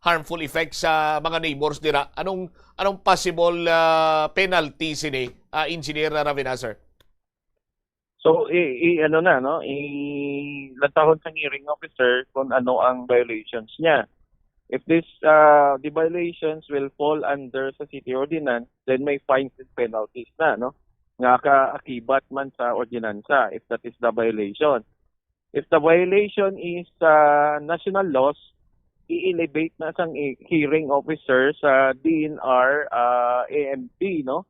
harmful effects sa mga neighbors dira. Anong, anong possible, ah, penalty sini, ah, Engineer Ravena, sir? So, i, i, ano na, no? Ilantahon sang hearing officer kung ano ang violations niya. If this, uh, the violations will fall under sa city ordinance, then may fines and penalties na, no? Nga kaakibat man sa ordinansa, if that is the violation. If the violation is, uh, national laws, i-elevate na sang i-, hearing officer sa D N R, uh, A M P, no?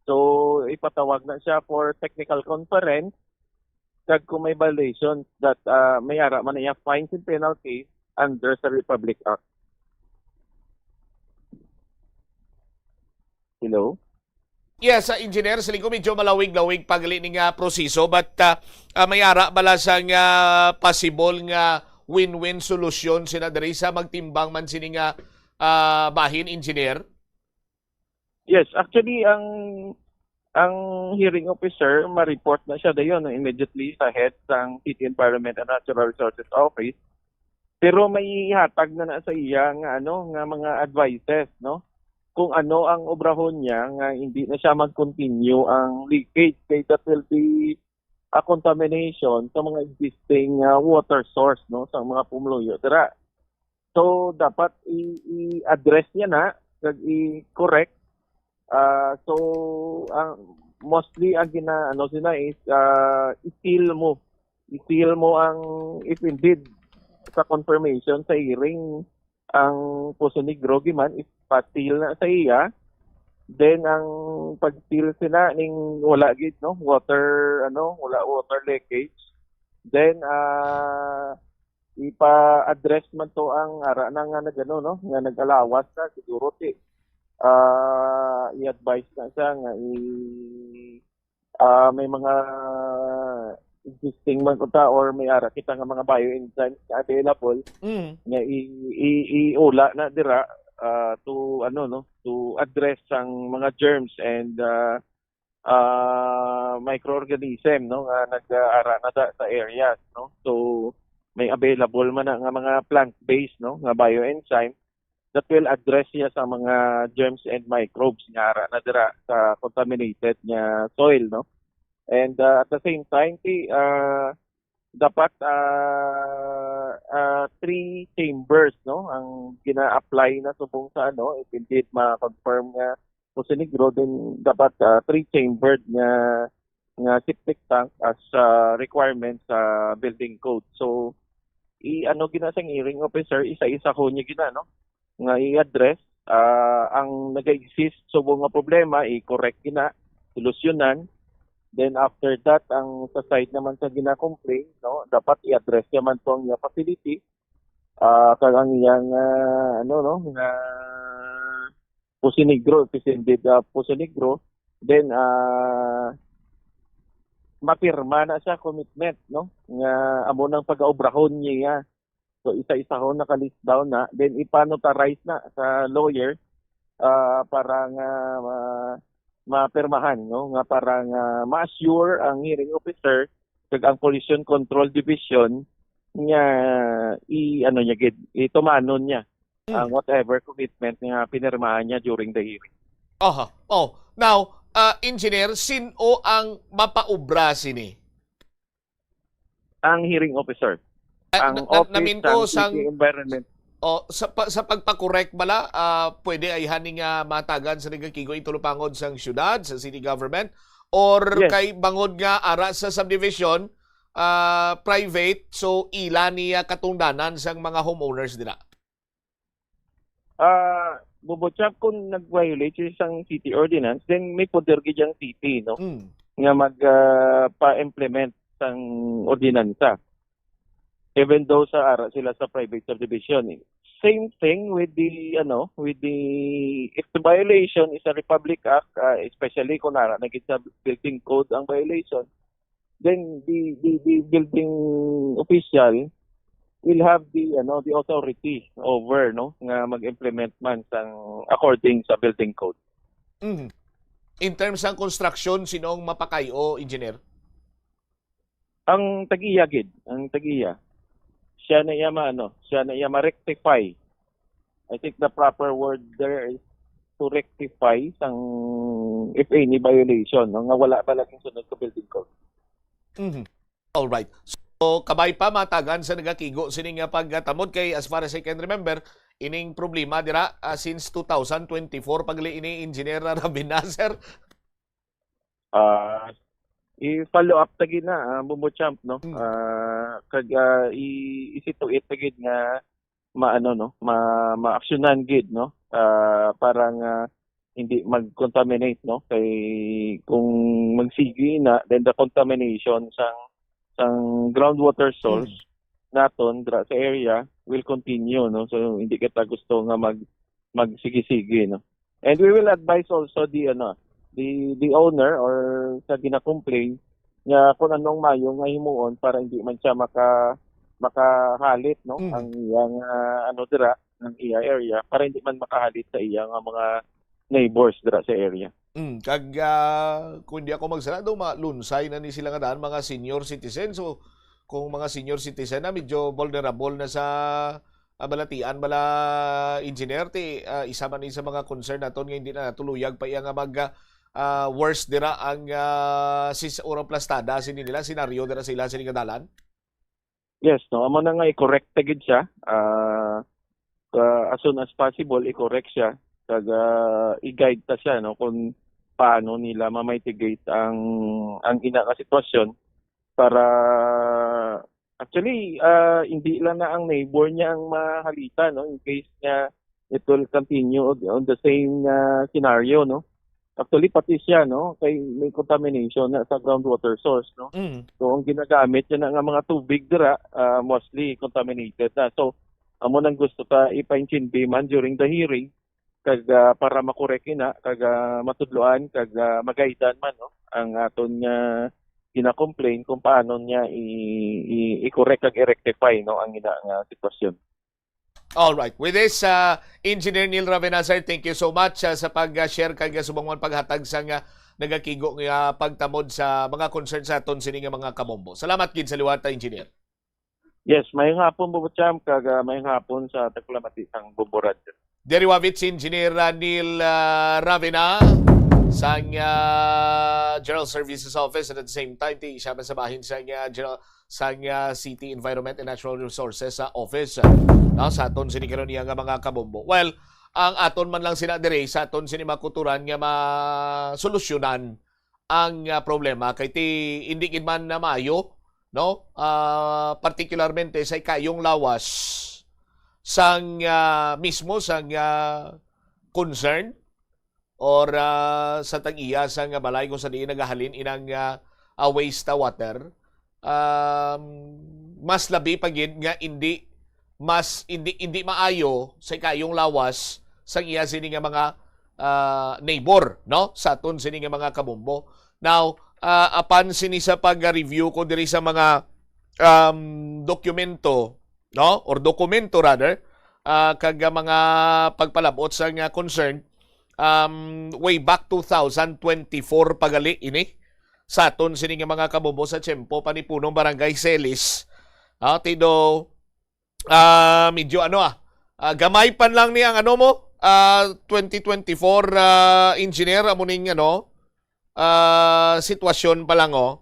So, ipatawag na siya for technical conference. Kag kung may violations that, ah, may ara man niya fines and penalties under sa Republic Act. Hello? Yes, sa Engineer, sa lingkod medyo malawig-lawig pa gali ni nga proseso, but, ah, ah, may ara bala sang possible nga win-win solution sina diri sa magtimbang man sini nga, ah, bahin, Engineer? Yes, actually, ang, ang hearing officer, ma-report na siya dayon, no, immediately sa head sang City Environment and Natural Resources Office. Pero may ihatag na na sa iya nga, ano, nga mga advices, no? Kung ano ang obrahon niya nga hindi na siya mag-continue ang leakage, kay that will be a contamination sa mga existing, ah, water source, no, sa mga pumuluyo dira. So, dapat i-, i-address niya na, kag i-correct. Ah, so, ang, mostly ang gina-, ano sila is, ah, i-seal mo. I-seal mo ang, if indeed sa confirmation sa hearing, ang Poso Negro giman, ipa-seal na sa iya. Then, ang pag-seal sila ning wala gid, no, water, ano, wala water leakage. Then, ah, ipa-address man to ang ara na nga nag-, ano, no, nga nag-alawas na siguro ti, ah, i-advise na siya nga i-, ah, may mga existing man unta or may ara kita nga mga bioenzymes nga available Mm. nga i-, i-, iula na dira, ah, to, ano, no, to address ang mga germs and, ah, ah, microorganism, no, nga nag-aara na da sa areas, no. So may available man na nga mga plant-based, no, nga bioenzyme that will address siya sa mga germs and microbes nga ara na dira sa contaminated nga soil, no. And, ah, at the same time, ti, ah, dapat, ah, ah, three chambers, no, ang gina-apply na subong sa ano, if indeed ma-confirm nga Montenegro, then dapat, ah, three chambered nga, nga septic tank as, ah, requirement sa building code. So, i-ano gina sang hearing officer, isa-isa ko niya gina, no? Nga i-address, ah, ang nag-exist subong nga problema, i-correct gina, solusyonan. Then after that, ang sa side naman sa gina-complain, no, dapat i-address naman to ang iya facility, ah, kag ang iyang, ah, ano, no, nga Puso Negro, if is indeed, ah, Puso Negro, then, ah, mapirma na siya commitment, no, nga amo nang pagaobrahon niya. So, isa-isahon, naka-list down na, then ipa-notarize na sa lawyer, ah, para nga ma-, mapirmahan, no, nga para nga ma-assure ang hearing officer kag ang Pollution Control Division nga i-, ano niya gid, itumanon niya Mm. ang whatever commitment nga pinirmahan niya during the hearing. Aha. Oh, now, ah, Engineer, sin-o ang mapaubra sini? Ang hearing officer. Ah, Ang na, na, office namin ko sang sang city environment. Oh, sa pa, sa pagpakorek bala, ah, pwede ay hani nga matagan sa nagakigo itulupangod sang syudad, sa city government, or Yes. kay bangod nga ara sa subdivision, ah, private, so ila niya katungdanan sang mga homeowners dira? Ah, Bobo Chap, kung nag-violate siya sang city ordinance, then may poder gid ang city, no? Mm. Nga mag, ah, pa-implement sang ordinansa. Even though sa ara sila sa private subdivision, eh. Same thing with the, ano, with the, if the violation is a Republic Act, ah, especially kung ara na gid sa building code ang violation, then the, the, the building official will have the, ano, the authority over, no, nga mag-implement man sang according sa building code. Mhm. In terms sang construction, sino ang mapakay-o, Engineer? Ang tag-iya gid, ang tag-iya. Siya na iya ma-, ano, siya na iya ma-rectify. I think the proper word there is to rectify sang, if any, violation, no, nga wala ba laging sunod sa building code. Mhm. All right. So, kabay pa matagan sa nagakigo sini nga pagtamod kay, as far as I can remember, ining problema dira, ah, since two thousand twenty-four pa gali ini, Engineer Rabi Nasser. Ah, i-follow up ta gid na, ah, Bobo Champ, no? Mm. Ah, kag, ah, i-, i-see to it ta gid nga maano, no, ma-, maaksyonan gid, no, ah, para nga hindi mag-contaminate, no, kay kung magsigi na, then the contamination sang, sang groundwater source Mm. naton dira sa area will continue, no, so hindi kita gusto nga mag-, magsigi-sigi, no. And we will advise also the, ano, the, the owner or sa gina-complain nga kung anong mayo nga himuon para hindi man siya maka-, makahalit, no, Mm. ang iyang, ah, ano dira, ang iya area, para hindi man makahalit sa iya nga mga neighbors dira sa area. Mm, kag, ah, kung di ako magsala, do, ma-, lunsay na ni sila nga daan, mga senior citizen. So, kung mga senior citizen na, medyo vulnerable na sa, ah, balatian bala, Engineer, ti, ah, isa man ni sa mga concern naton nga hindi na natuluyag pa iya nga mag, ah, ah, worse dira ang, ah, sis-, urang plastada sini nila, senaryo dira sa ila sini nga dalan? Yes, no, amo na nga i-correct ta gid siya. Ah, ah, as soon as possible, i-correct siya. Kag, ah, i-guide ta siya, no, kung paano nila ma-mitigate ang, ang ina nga sitwasyon para, actually, ah, hindi lang na ang neighbor niya ang mahalita, no, in case nga it will continue on the same, ah, scenario, no. Actually, pati siya, no, kay may contamination na sa groundwater source, no. Mm. So, ang ginagamit niya na nga mga tubig dira, ah, mostly contaminated na. So, amo nang gusto ta ipaintindi man during the hearing, kag, ah, para makorek ina, kag, ah, matudloan, kag, ah, magaidan man, no, ang aton nga gina-complain kung paano niya i-, i-, i-correct kag i-rectify, no, ang ina nga sitwasyon. All right. With this, uh, Engineer Neil Ravenazar, thank you so much, uh, sa pag-share kag subong man paghatag sang, uh, nagakigo nga pagtamod sa mga concern sa aton sini nga mga kabombo. Salamat gid sa liwat, Engineer. Yes, mayong hapon, Bobo Cham, kag, ah, mayong hapon sa tagpalamati sang Bombo Radyo. Diri wavit si Engineer, ah, Neil, ah, Ravena sang, ah, General Services Office, and at the same time, ti siya man sa bahin sang, ah, General, sang, ah, City Environment and Natural Resources sa Office, ah, no, sa aton sini karon iya nga mga kabombo. Well, ang aton man lang sina dire sa aton sini mga kuturan nga masolusyonan ang, ah, problema kay ti hindi gid man na maayo, no? Ah, particularmente sa ikayong lawas sang, ah, mismo sang, ah, concern or, ah, sa tag-iya sang balay kung sa diin nagahalin inang, ah, ah, waste water. Um, mas labi pa gid nga hindi mas hindi hindi maayo sa ikayong lawas sang iya sini nga mga, ah, neighbor, no, sa aton sini nga mga kabombo. Now, ah, apan sini sa pag-review ko diri sa mga, um, dokumento, no, or dokumento rather, ah, kag mga pagpalabot sa nga concern, um, way back two thousand twenty-four pa gali ini sa aton sini nga mga kabombo sa tiyempo pa ni Punong Barangay Celis. Ah, tido, ah, medyo ano, ah, ah, gamay pa lang ni ang ano mo, ah, twenty twenty-four, ah, engineer, amo ning ano, ah, sitwasyon pa lang, oh.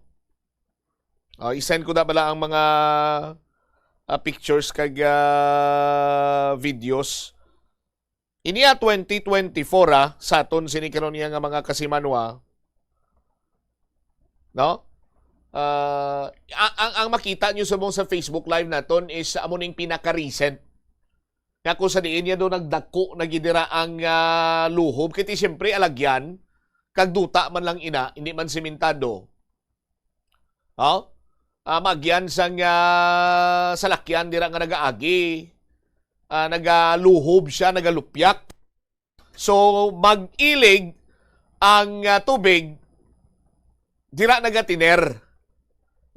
Ah, i-send ko na pala ang mga, ah, pictures kag, ah, videos. Ini, ah, twenty twenty-four, ah, sa aton sini karon niya nga mga kasimanwa. No? Ah, ang, ang, ang makita nyo subong sa Facebook Live naton is amo ning pinaka-recent. Nga kung sa diin niya do nagdako na gid dira ang, ah, luhob. Kay ti siyempre alagyan, kag duta man lang ina, hindi man sementado. Oh? Ah, maagyan sang, ah, salakyan dira nga nagaagi. Ah, nagaluhob siya, nagalupyak. So, mag-ilig ang, ah, tubig, dira nagatiner,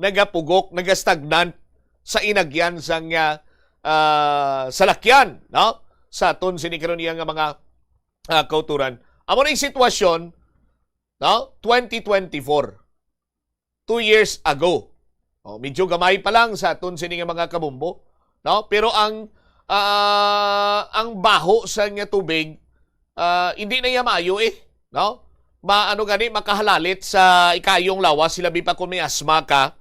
nagapugok, nagastagnant sa inagyan sang, ah, ah, salakyan, no? Sa aton sini karon iya nga mga, ah, kauturan. Amo na yung sitwasyon, no? Twenty twenty-four. Two years ago. Oh, medyo gamay pa lang sa aton sini nga mga kabombo, no? Pero ang, ah, ang baho sa nga tubig, ah, hindi na iya maayo, eh, no? Maano gani, makahalalit sa ikayong lawas, sila bi pa kung may asma ka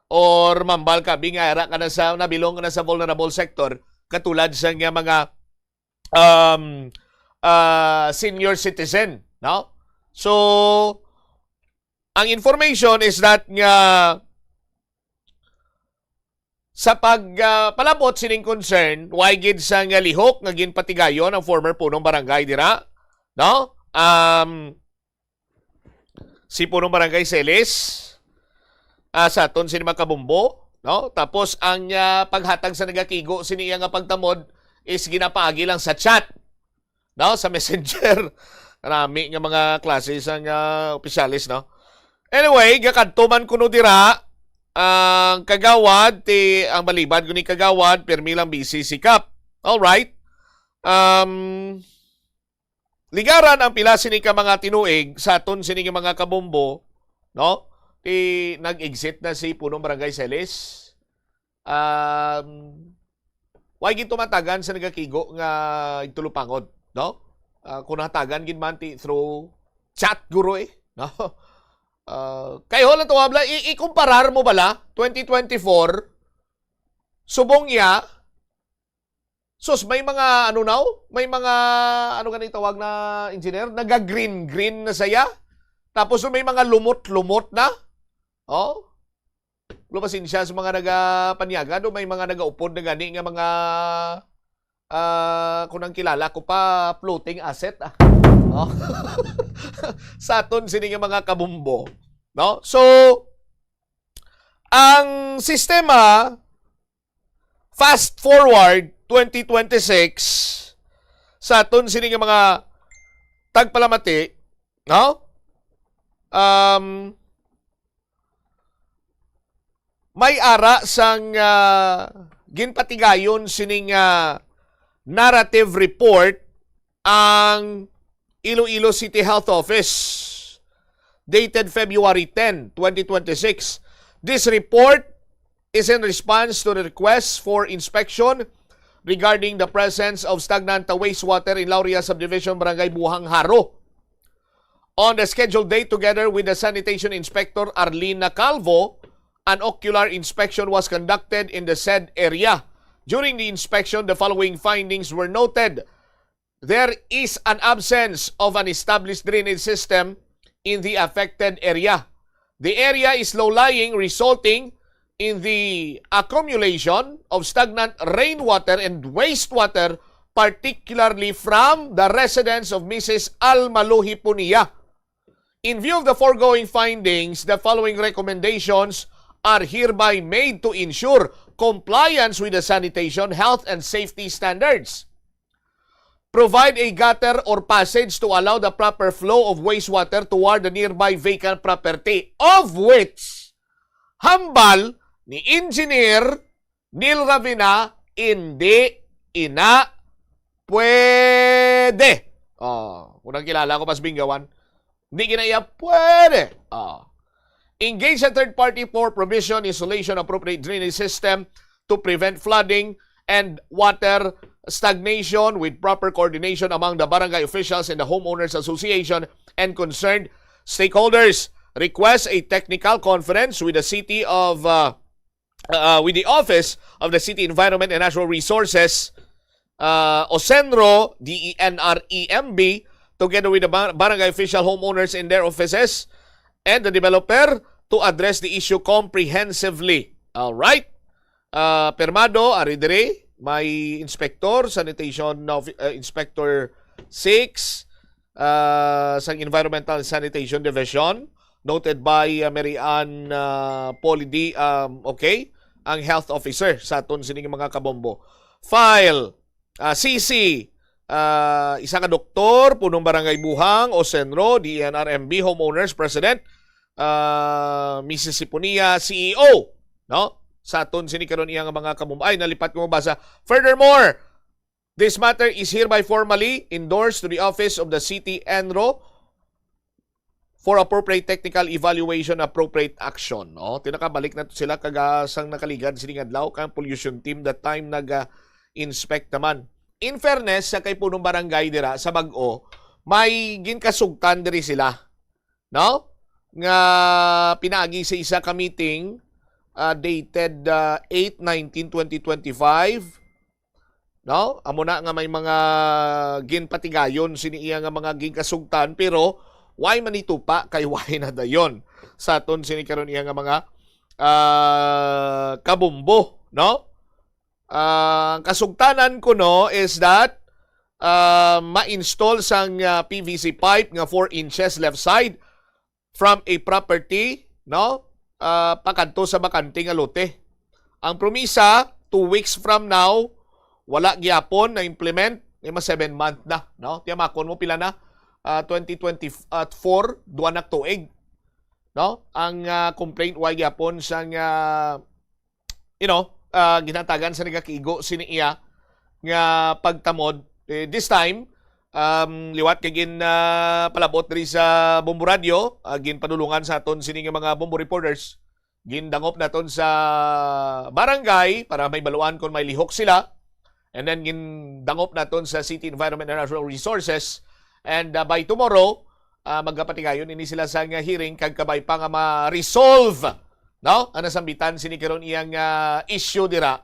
or mambal ka, bi nga ara ka na sa, nabilong ka na sa vulnerable sector, katulad sa nga mga, um, ah, senior citizen, no? So, ang information is that nga sa pag, ah, palabot sining concern, way gid sa nga lihok nga ginpatigayon ang former punong barangay dira, no? Um, si punong barangay Celis, ah, sa aton sini mga kabombo, no? Tapos ang, ah, paghatag sa nagakigo sini iya nga pagtamod is ginapaagi lang sa chat, no, sa Messenger. Karami nga mga klase sang, ah, opisyales, no? Anyway, gakadto man kuno dira ang kagawad, ti, ang balibad kuno ni kagawad, pirmi lang busy si Kap. All right. Um, ligaran ang pila sini ka mga tinuig sa aton sini nga mga kabombo, no? Ti nag-exit na si punong barangay Celis. Um, way gid tumatagan sa nagakigo nga igtulupangod, no? Ah, kung natagan gid man ti through chat guro, eh, no? Ah, kay ho lang to, habla, i- ikumparar mo bala twenty twenty-four, subong niya, sus, may mga ano now, may mga, ano gani tawag na, engineer, naga-green-green na saya. Tapos may mga lumot-lumot na. Oh, Lo, pasensya sa mga nagapanyaga, do may mga nagaupod na gani nga mga, ah, kung ang kilala ko pa, floating asset, ah. Oh. Sa aton sini nga mga kabumbo, no? So, ang sistema, fast forward twenty twenty-six, sa aton sini nga mga tagpalamati, no? Um, may ara sang, ah, ginpatigayon sining, ah, narrative report ang Iloilo City Health Office. dated February ten, twenty twenty-six. This report is in response to the request for inspection regarding the presence of stagnant wastewater in Lauria Subdivision, Barangay Buhang, Jaro. On the scheduled date, together with the sanitation inspector Arlene Calvo, an ocular inspection was conducted in the said area. During the inspection, the following findings were noted. There is an absence of an established drainage system in the affected area. The area is low-lying, resulting in the accumulation of stagnant rainwater and wastewater, particularly from the residence of Missus Alma Luhi Punia. In view of the foregoing findings, the following recommendations are hereby made to ensure compliance with the sanitation, health, and safety standards. Provide a gutter or passage to allow the proper flow of wastewater toward the nearby vacant property, of which hambal ni Engineer Neil Ravina, hindi ina pwede. Oh, kung nagkilala ko, mas binggawan. Hindi gina iya pwede. Oh. Engage a third party for provision, installation, appropriate drainage system to prevent flooding and water stagnation with proper coordination among the barangay officials and the homeowners association and concerned stakeholders. Request a technical conference with the city of uh, uh, with the Office of the City Environment and Natural Resources, uh, OCENRO, D E N R E M B, together with the bar- barangay official, homeowners in their offices, and the developer to address the issue comprehensively. All right? Uh, permado, ari diri, may inspector, sanitation of, uh, inspector six, uh, sang Environmental Sanitation Division, noted by, uh, Mary Ann, uh, Polidi, um, okay, ang health officer sa aton sining mga kabombo. File, uh, C C, uh, isa ka doktor, punong barangay Buhang, OCENRO, D E N R M B, homeowners, president, uh, Missus Siponia, C E O, no? Sa aton sini karon iya nga mga kabombo. Ay, nalipat ko mabasa. Furthermore, this matter is hereby formally endorsed to the office of the city ENRO for appropriate technical evaluation, appropriate action. No? Tinakabalik na to sila kagasang nakaligad sining adlaw kang pollution team that time nag-inspect naman. In fairness sa kay punong barangay dira sa Bag-o, may ginkasugtan diri sila, no? Nga pinaagi sa isa ka meeting, ah, dated, ah, eight nineteen twenty twenty-five, no? Amo na nga may mga ginpatigayon sini iya nga mga ginkasugtan, pero why man ito pa kay why na dayon sa aton sini karon iya nga mga, ah, kabumbo, no? Ah, ang kasugtanan kuno is that, ah, ma-install sang, ah, P V C pipe nga four inches left side from a property, no? Ah, pakadto sa bakante nga lote. Ang promisa, two weeks from now, wala gyapon na-implement, may mga seven month na, no? Tiyamakon mo pila na, ah, twenty twenty-four, duwa na tuig, no? Ang, ah, complaint, why gyapon sang, ah, you know, ah, ginhatagan sa nagakigo sini iya nga pagtamod. Eh, this time, um, liwat kay gin, ah, palabot diri sa Bombo Radio, ah, ginpadulungan sa aton sini nga mga Bombo reporters. Gindangop naton sa barangay para may baluan kung may lihok sila. And then gindangop naton sa City Environment and Natural Resources. And, ah, by tomorrow, ah, magapatigayon ini sila sa nga hearing kag kabay pa nga ma-resolve, no? Ang nasambitan sini karon iyang, ah, issue dira,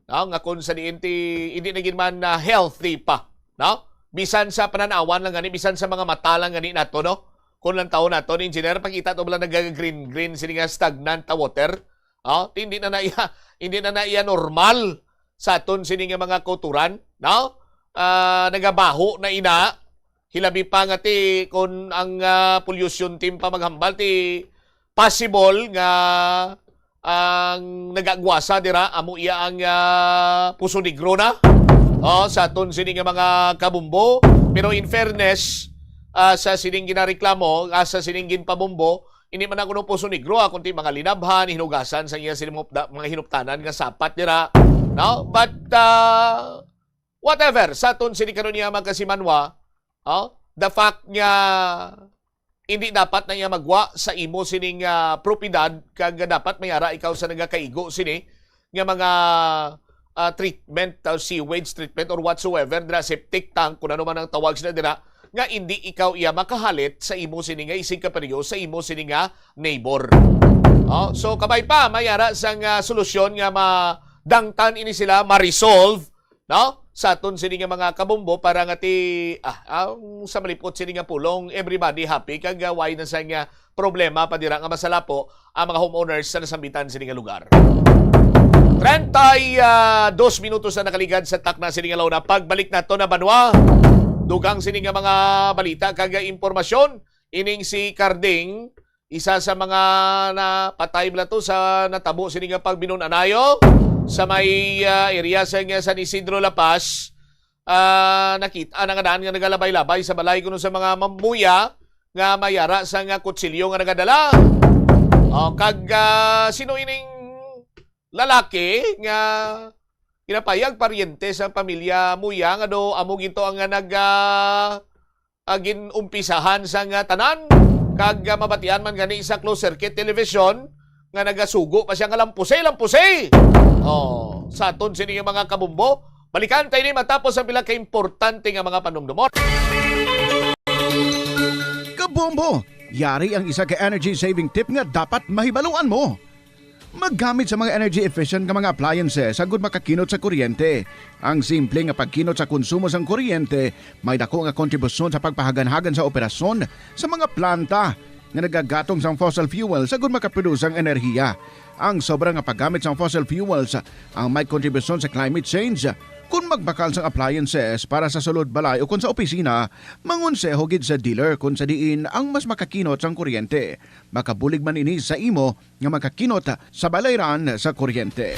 no? Nga kung sa diin ti, hindi na gid man, ah, healthy pa, no? Bisan sa pananawan lang gani, bisan sa mga mata lang gani nato, no? Kung lang taon nato, engineer, pakita to bala nag-green-green sini nga stagnant, ah, water. Oh, hindi na na iya, hindi na na iya normal sa aton sini nga mga kauturan, no? Ah, nagabaho na ina, hilabi pa nga ti kun ang, ah, pollution team pa maghambal ti possible nga ang nagagwasa dira amo iya ang, ah, Poso Negro na. Oh, sa aton sini nga mga kabumbo. Pero in fairness, ah, sa sining ginareklamo, ah, sa sining ginpabumbo, hindi man ako ng Poso Negro, ah, kundi mga linabhan, hinugasan sa iya sini mga, mga hinuptanan nga sapat dira. No? But, ah, whatever, sa aton sini karon niya magkasimanwa, oh, the fact nga hindi dapat na iya magwa sa imo sining, ah, propiedad, kag dapat may ara ikaw sa nagakaigo sini nga mga, ah, treatment, ah, sewage treatment or whatsoever, dira septic tank, kung ano man ang tawag sila dira, nga hindi ikaw iya makahalit sa imo sini nga isig kaparehas sa imo sini nga neighbor. Oh, so kabay pa, may ara sang, ah, solusyon nga madangtan ini sila, ma-resolve, no? Sa aton sini nga mga kabombo para nga ti, ah, ang sa malipot sini nga pulong, everybody happy kag, ah, way na sa nga problema pa dira nga masalapo ang mga homeowners sa nasambitan sini nga lugar. Treinta y dos minutos na nakaligad sa takna sini nga launa. Pagbalik nato na banwa, dugang sini nga mga balita kag impormasyon, ining si Carding, isa sa mga napatay bala to sa natabo sini nga pagbinunan-ayo sa may, ah, area sa nga San Isidro, La Paz. Ah, nakita na nga daan nga nagalabay-labay sa balay kuno sa mga mamuya nga may ara sa nga kutsilyo nga nagadala. Oh, kag, ah, sino ining lalaki nga ginapayag paryente sa pamilya Muya nga do amo gito ang nga nag, ah, ah, gin-umpisahan sa nga tanan, kag, ah, mabatian man gani sa closed circuit television nga nagasugo pa siya nga, "Lampusay, lampusay!" Oh, sa aton sini nga mga kabombo, balikan tayo ni matapos ang pila ka importante nga mga panumdumon. Kabombo, yari ang isa ka energy saving tip nga dapat mahibaluan mo. Maggamit sa mga energy efficient nga mga appliances agud makakinot sa kuryente. Ang simple nga pagkinot sa konsumo sang kuryente may dako nga kontribusyon sa pagpahaganhagan sa operasyon sa mga planta nga nagagatong sang fossil fuels agud makaproduce sang enerhiya. Ang sobra nga paggamit sang fossil fuels ang may kontribusyon sa climate change. Kon magbakal sang appliances para sa sulod balay ukon sa opisina, mangonseho gid sa dealer kon sa diin ang mas makakinot sang kuryente. Makabulig man ini sa imo nga makakinot sa balayran sa kuryente.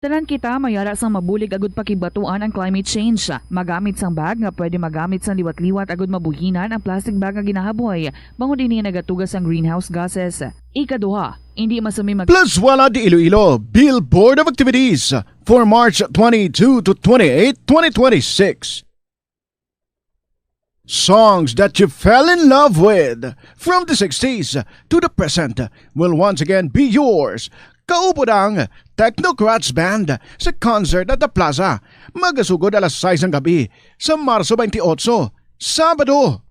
Tanan kita may ara sang mabulig agud pakibatuan ang climate change. Magamit sang bag nga pwede magamit sang liwat-liwat agud mabuhinan ang plastic bag nga ginahaboy, bangod ini nagatuga sang greenhouse gases. Ikaduha, indi masumi mag- Plaswala de Iloilo, Bill Board of Activities for March twenty-two to twenty-eight, twenty twenty-six. Songs that you fell in love with from the sixties to the present will once again be yours. Kaupod ang Technocrats Band sa concert at the Plaza. Magasugod alas sais ng gabi sa Marso twenty-eight, Sabado.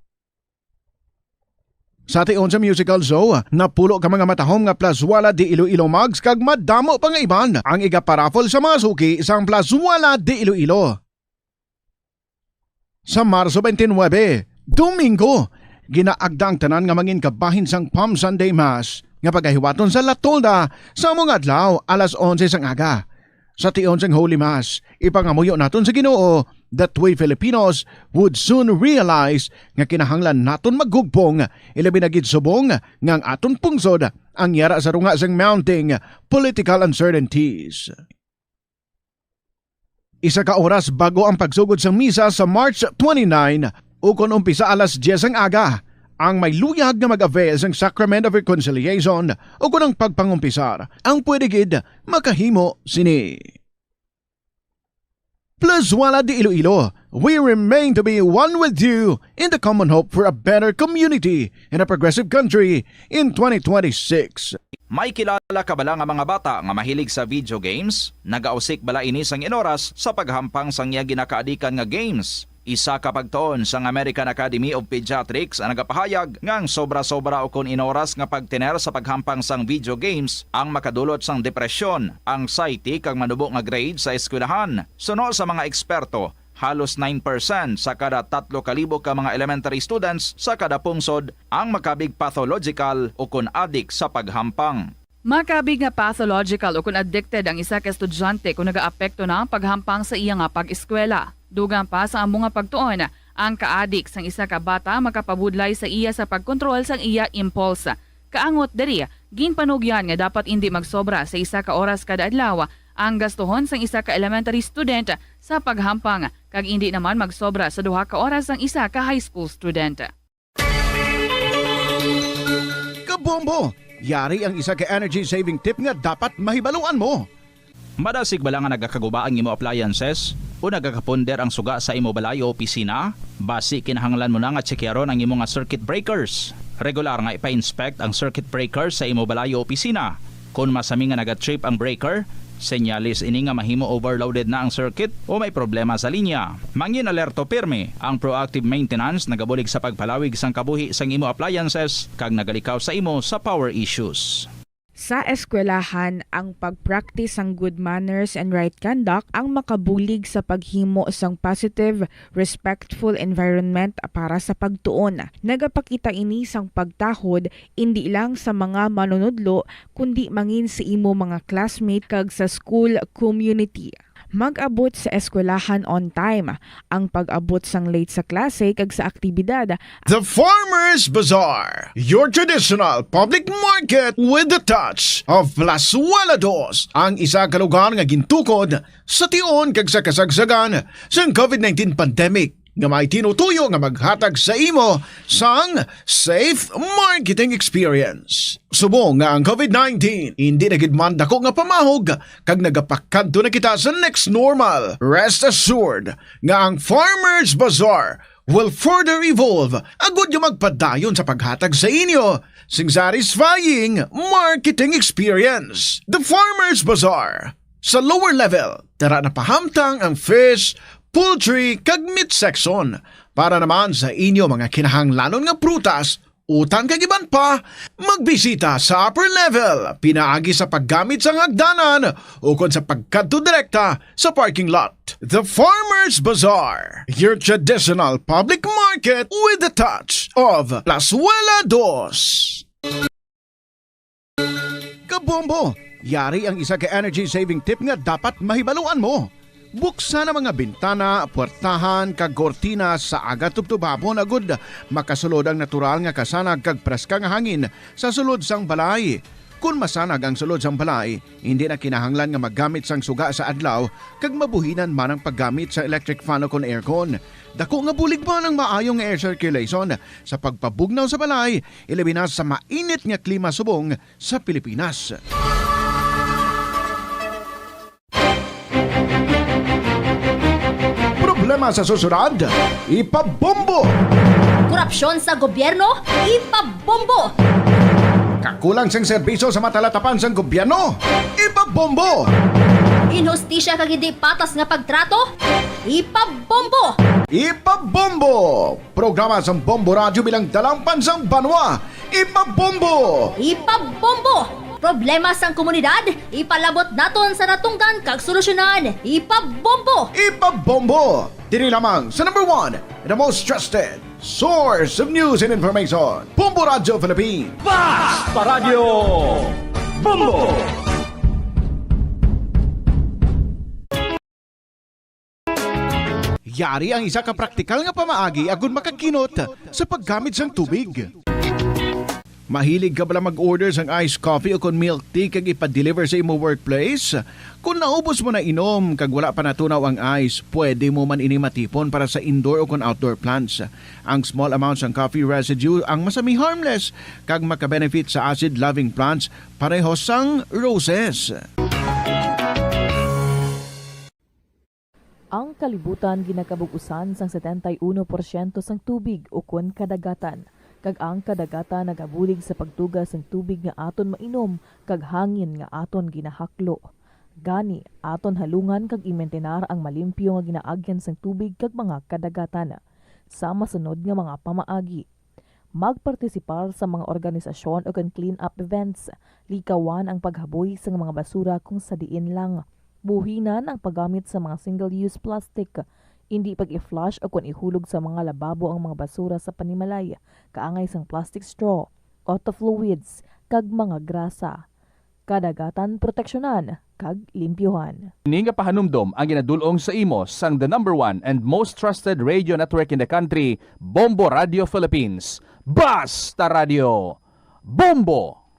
Sa tion sa musical show, napulo ka mga matahom nga Plaswala de Iloilo mugs kag madamo pa nga iban ang igaparaffle sa mga suki sang Plaswala de Iloilo. Sa Marso twenty-nine, Domingo, ginaagda ang tanan nga manginkabahin sang Palm Sunday Mass nga pagahiwaton sa La Tolda sa amo nga adlaw, alas onse sang aga. Sa tion sang Holy Mass, ipangamuyo naton sa Ginoo that we Filipinos would soon realize nga kinahanglan naton maghugpong, ilabi na gid subong nga ang aton pungsod ang yara sa runga sang mounting political uncertainties. Isa ka oras bago ang pagsugod sang misa sa March twenty-nine, ukon umpisa alas dyes ang aga, ang may luyag nga mag-avail sang Sacrament of Reconciliation ukon ang pagpangumpisar ang pwede gid makahimo sini. Plaswala de Iloilo, we remain to be one with you in the common hope for a better community and a progressive country in twenty twenty-six. May kilala ka bala nga mga bata nga mahilig sa video games? Nagausik bala ini sang inoras sa paghampang sang iya ginakaadikan nga games? Isa ka pagtuon sang American Academy of Pediatrics ang nagapahayag nga ang sobra-sobra ukon inoras nga pagtener sa paghampang sang video games ang makadulot sang depresyon, anxiety, kag manubo nga grade sa eskwelahan. Suno sa mga eksperto, halos nine percent sa kada tatlo ka libo ka mga elementary students sa kada pungsod ang makabig pathological ukon adik sa paghampang. Makabig nga pathological ukon addicted ang isa ka estudyante kon nagaapekto na ang paghampang sa iya nga pag-eskwela. Dugang pa sa amo nga pagtuon, ang kaadik sang isa ka bata makapabudlay sa iya sa pagkontrol sang iya impulse. Kaangot diri, ginpanugyan nga dapat indi magsobra sa isa ka oras kada adlaw ang gastuhon sang isa ka elementary student sa paghampang, kag indi naman magsobra sa duha ka oras ang isa ka high school student. Kabombo! Yari ang isa ka energy-saving tip nga dapat mahibaluan mo. Madasig bala nga nagakaguba ang imo appliances? O nagakaponder ang suga sa imo balay o opisina? Basi kinahanglan mo na nga tsekyaron ang imo nga circuit breakers. Regular nga ipa-inspect ang circuit breakers sa imo balay o opisina. Kon masami nga nagatrip ang breaker, senyales ini nga mahimo overloaded na ang circuit o may problema sa linya. Mangin alerto pirme, ang proactive maintenance nagabulig sa pagpalawig sang kabuhi sang imo appliances kag nagalikaw sa imo sa power issues. Sa eskwelahan, ang pag-practice sang good manners and right conduct ang makabulig sa paghimo sang positive, respectful environment para sa pagtuon. Nagapakita ini sang pagtahod indi lang sa mga manunudlo, kundi mangin sa imo mga classmate kag sa school community. Mag-abot sa eskwelahan on time. Ang pag-abot sang late sa klase kag sa aktibidad. The Farmers Bazaar, your traditional public market with the touch of Plazuela Dos, ang isa ka lugar nga gintukod sa tion kag sa kasagsagan sang covid nineteen pandemic, nga may tinutuyo nga maghatag sa imo sang safe marketing experience. Subong nga ang covid nineteen hindi na gid man dako nga pamahog kag nagapakadto na kita sa next normal, rest assured nga ang Farmers Bazaar will further evolve agud nga magpadayon sa paghatag sa inyo sing satisfying marketing experience. The Farmers Bazaar. Sa lower level, dara na pahamtang ang fish, poultry, kag meat section. Para naman sa inyo mga kinahanglanon nga prutas, utan kag iban pa, magbisita sa upper level, pinaagi sa paggamit sang hagdanan ukon sa pagkadto direkta sa parking lot. The Farmers Bazaar, your traditional public market with the touch of Plazuela Dos. Kabombo! Yari ang isa ka energy-saving tip nga dapat mahibaluan mo. Buksan ang mga bintana, puwertahan, kag kortina sa aga tubtub hapon agud makasulod ang natural nga kasanag kag preska nga hangin sa sulod sang balay. Kon masanag ang sulod sang balay, hindi na kinahanglan nga maggamit sang suga sa adlaw kag mabuhinan man ang paggamit sa electric fan o kon aircon. Dako nga bulig man ang maayo nga air circulation sa pagpabugnaw sa balay, ilabi na sa mainit nga klima subong sa Pilipinas. Problema sa susyudad, ipabombo! Korupsyon sa gobyerno, ipabombo! Kakulang sang serbisyo sa matalatapan sang gobyerno, ipabombo! Inhustisya kag hindi patas nga pagtrato, ipabombo! Ipabombo! Programa sang Bombo Radyo bilang dalangpan sang banwa. Ipabombo! Ipabombo! Problema sang komunidad, ipalabot naton sa natungdan kag solusyonan. Ipabombo! Ipabombo! Diri lamang sa number one, the most trusted source of news and information, Bombo Radyo Philippines. Basta Radyo Bombo! Yari ang isa ka praktikal nga pamaagi agud makakinot sa paggamit sang tubig. Mahilig ka bala mag-order sang iced coffee o kon milk tea kag ipa-deliver sa imo workplace? Kon naubos mo na inom kag wala pa natunaw ang ice, pwede mo man ini matipon para sa indoor o kon outdoor plants. Ang small amount sang coffee residue ang masami harmless kag makabenefit sa acid-loving plants pareho sang roses. Ang kalibutan ginakabug-usan sang setenta y uno porsyento sang tubig ukon kadagatan, kag ang kadagatan nagabulig sa pagtuga sang tubig nga aton mainom kag hangin nga aton ginahaklo. Gani, aton halungan kag imentenar ang malimpyo nga ginaagyan sang tubig kag mga kadagatan. Sa masunod nga mga pamaagi, magpartisipar sa mga organisasyon ukon clean-up events. Likawan ang paghaboy sang mga basura kon sa diin lang. Buhinan ang paggamit sa mga single-use plastic. Indi pag-i-flush ukon ihulog sa mga lababo ang mga basura sa panimalay, kaangay sang plastic straw, auto fluids, kag mga grasa. Kadagatan proteksyonan kag limpyuhan. Ini nga pahanumdom ang ginadul-ong sa imo sang the number one and most trusted radio network in the country, Bombo Radio Philippines. Basta Radio Bombo!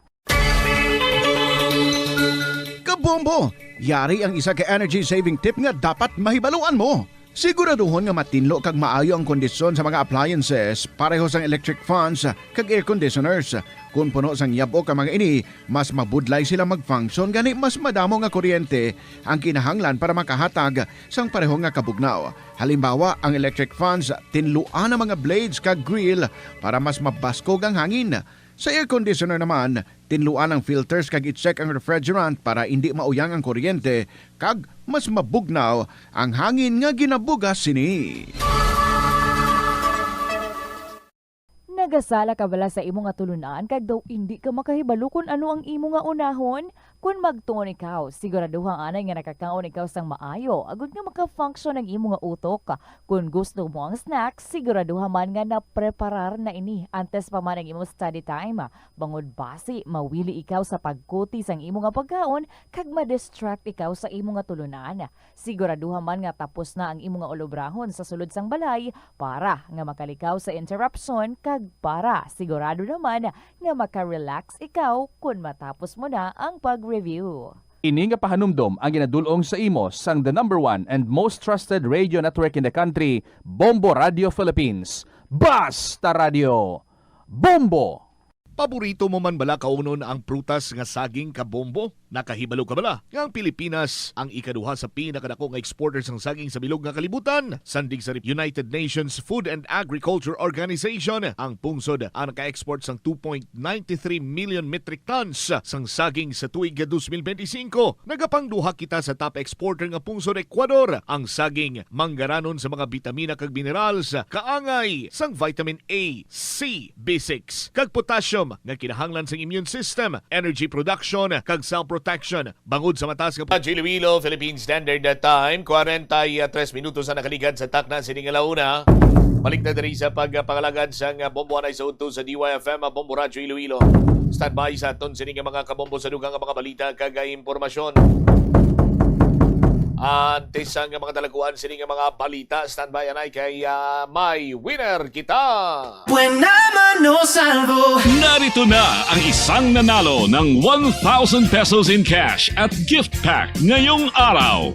Kabombo! Yari ang isa ka energy-saving tip nga dapat mahibaluan mo. Siguraduhon nga matinlo kag maayo ang kondisyon sa mga appliances, pareho sang electric fans kag air conditioners. Kon puno sang yab-ok ang mga ini, mas mabudlay sila mag-function, gani mas madamo nga kuryente ang kinahanglan para makahatag sang pareho nga kabugnaw. Halimbawa, ang electric fans, tinluan ang mga blades kag grill para mas mabaskog ang hangin. Sa air conditioner naman, tinluan ang filters kag i-check ang refrigerant para indi mauyang ang kuryente kag mas mabugnaw ang hangin nga ginabugas sini. Nagasala ka bala sa imo nga tulunan kag daw indi ka makahibalo kon ano ang imo nga unahon? Kon magtuon ikaw, siguraduha anay nga nakakaon ikaw sang maayo agod nga maka-function ang imo nga utok. Kon gusto mo ang snacks, siguraduha man nga napreparar na ini antes pa man ang imo study time. Bangod basi mawili ikaw sa pagkuti sang imo nga pagkaon kag ma-distract ikaw sa imo nga tulunan. Siguraduha man nga tapos na ang imo nga ulobrahon sa sulod sang balay para nga makalikaw sa interruption kag para sigurado naman nga maka-relax ikaw kon matapos mo na ang pag-review. Ini nga pahanumdom ang ginadul-ong sa imo sang the number one and most trusted radio network in the country, Bombo Radio Philippines. Basta Radio, Bombo! Paborito mo man bala kaunon ang prutas nga saging, kabombo? Nakahibalo ka bala nga ang Pilipinas ang ikaduha sa pinakadako nga exporter sang saging sa bilog nga kalibutan? Sandig sa United Nations Food and Agriculture Organization, ang pungsod ang naka-export sang two point nine three million metric tons sang saging sa tuig twenty twenty-five. Nagapangduha kita sa top exporter nga pungsod, Ecuador. Ang saging manggaranon sa mga bitamina kag minerals, kaangay sang vitamin A, C, B six, kag potassium nga kinahanglan sang immune system, energy production, kag cell protection. Bangod sa mataas nga Radyo Iloilo, Philippine Standard Time, kwarenta y tres minutos na nakaligad sa takna sini nga launa. Balik na diri sa pagpangalagad sang Bombo anay sa udto sa D Y F M, Bombo Radyo Iloilo. Standby sa aton sini nga mga kabombo sa dugang nga mga balita kag impormasyon. Antes sang mga talaguan sini nga mga balita, standby anay kay, ah, may winner kita. Buena mano, Salvo! Narito na ang isang nanalo ng one thousand pesos in cash at gift pack ngayong araw.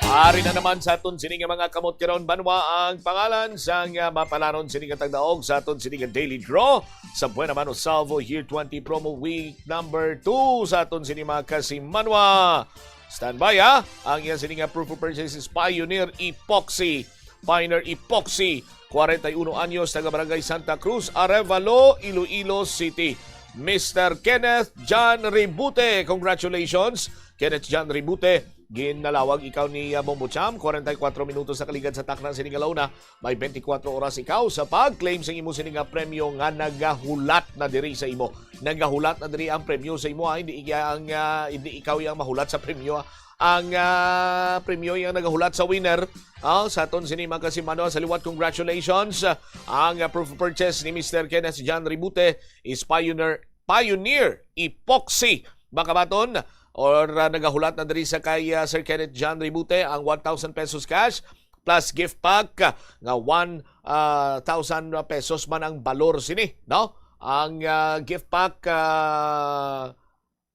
Ari na naman sa aton sini nga mga kamot karon, banwa, ang pangalan sang, ah, mapalanon sini nga tagdaog sa aton sini nga daily draw sa Buena Mano Salvo Year twenty Promo Week number two sa aton sini mga kasimanwa. Standby, ha! Ang iya sini nga proof of purchase is Pioneer Epoxy. Pioneer Epoxy, kwarenta y uno anyos, taga Barangay Santa Cruz, Arevalo, Iloilo City. Mister Kenneth John Ribute, congratulations. Kenneth John Ribute, ginalawag ikaw ni, ah, Bombo Cham, kwarenta y kuwatro minutos sa kaligad sa takna sini nga launa. May twenty-four oras ikaw sa pag-claim sa imo sini nga premyo nga nagahulat na diri sa imo. Nagahulat na diri ang premyo sa imo, ha? Hindi iya ang, ah, hindi ikaw yang mahulat sa premyo, ha? Ang, ah, premyo yang nagahulat sa winner, ah, sa aton sini mga kasimanwa. Sa liwat, congratulations. Ang, ah, proof of purchase ni Mister Kenneth John Ribute is Pioneer, Pioneer Epoxy. Baka baton, or, ah, nagahulat na diri sa kay, ah, Sir Kenneth John Ribute ang one thousand pesos cash plus gift pack, ah, nga one, ah, thousand pesos man ang balor sini, no? Ang, ah, gift pack, ah,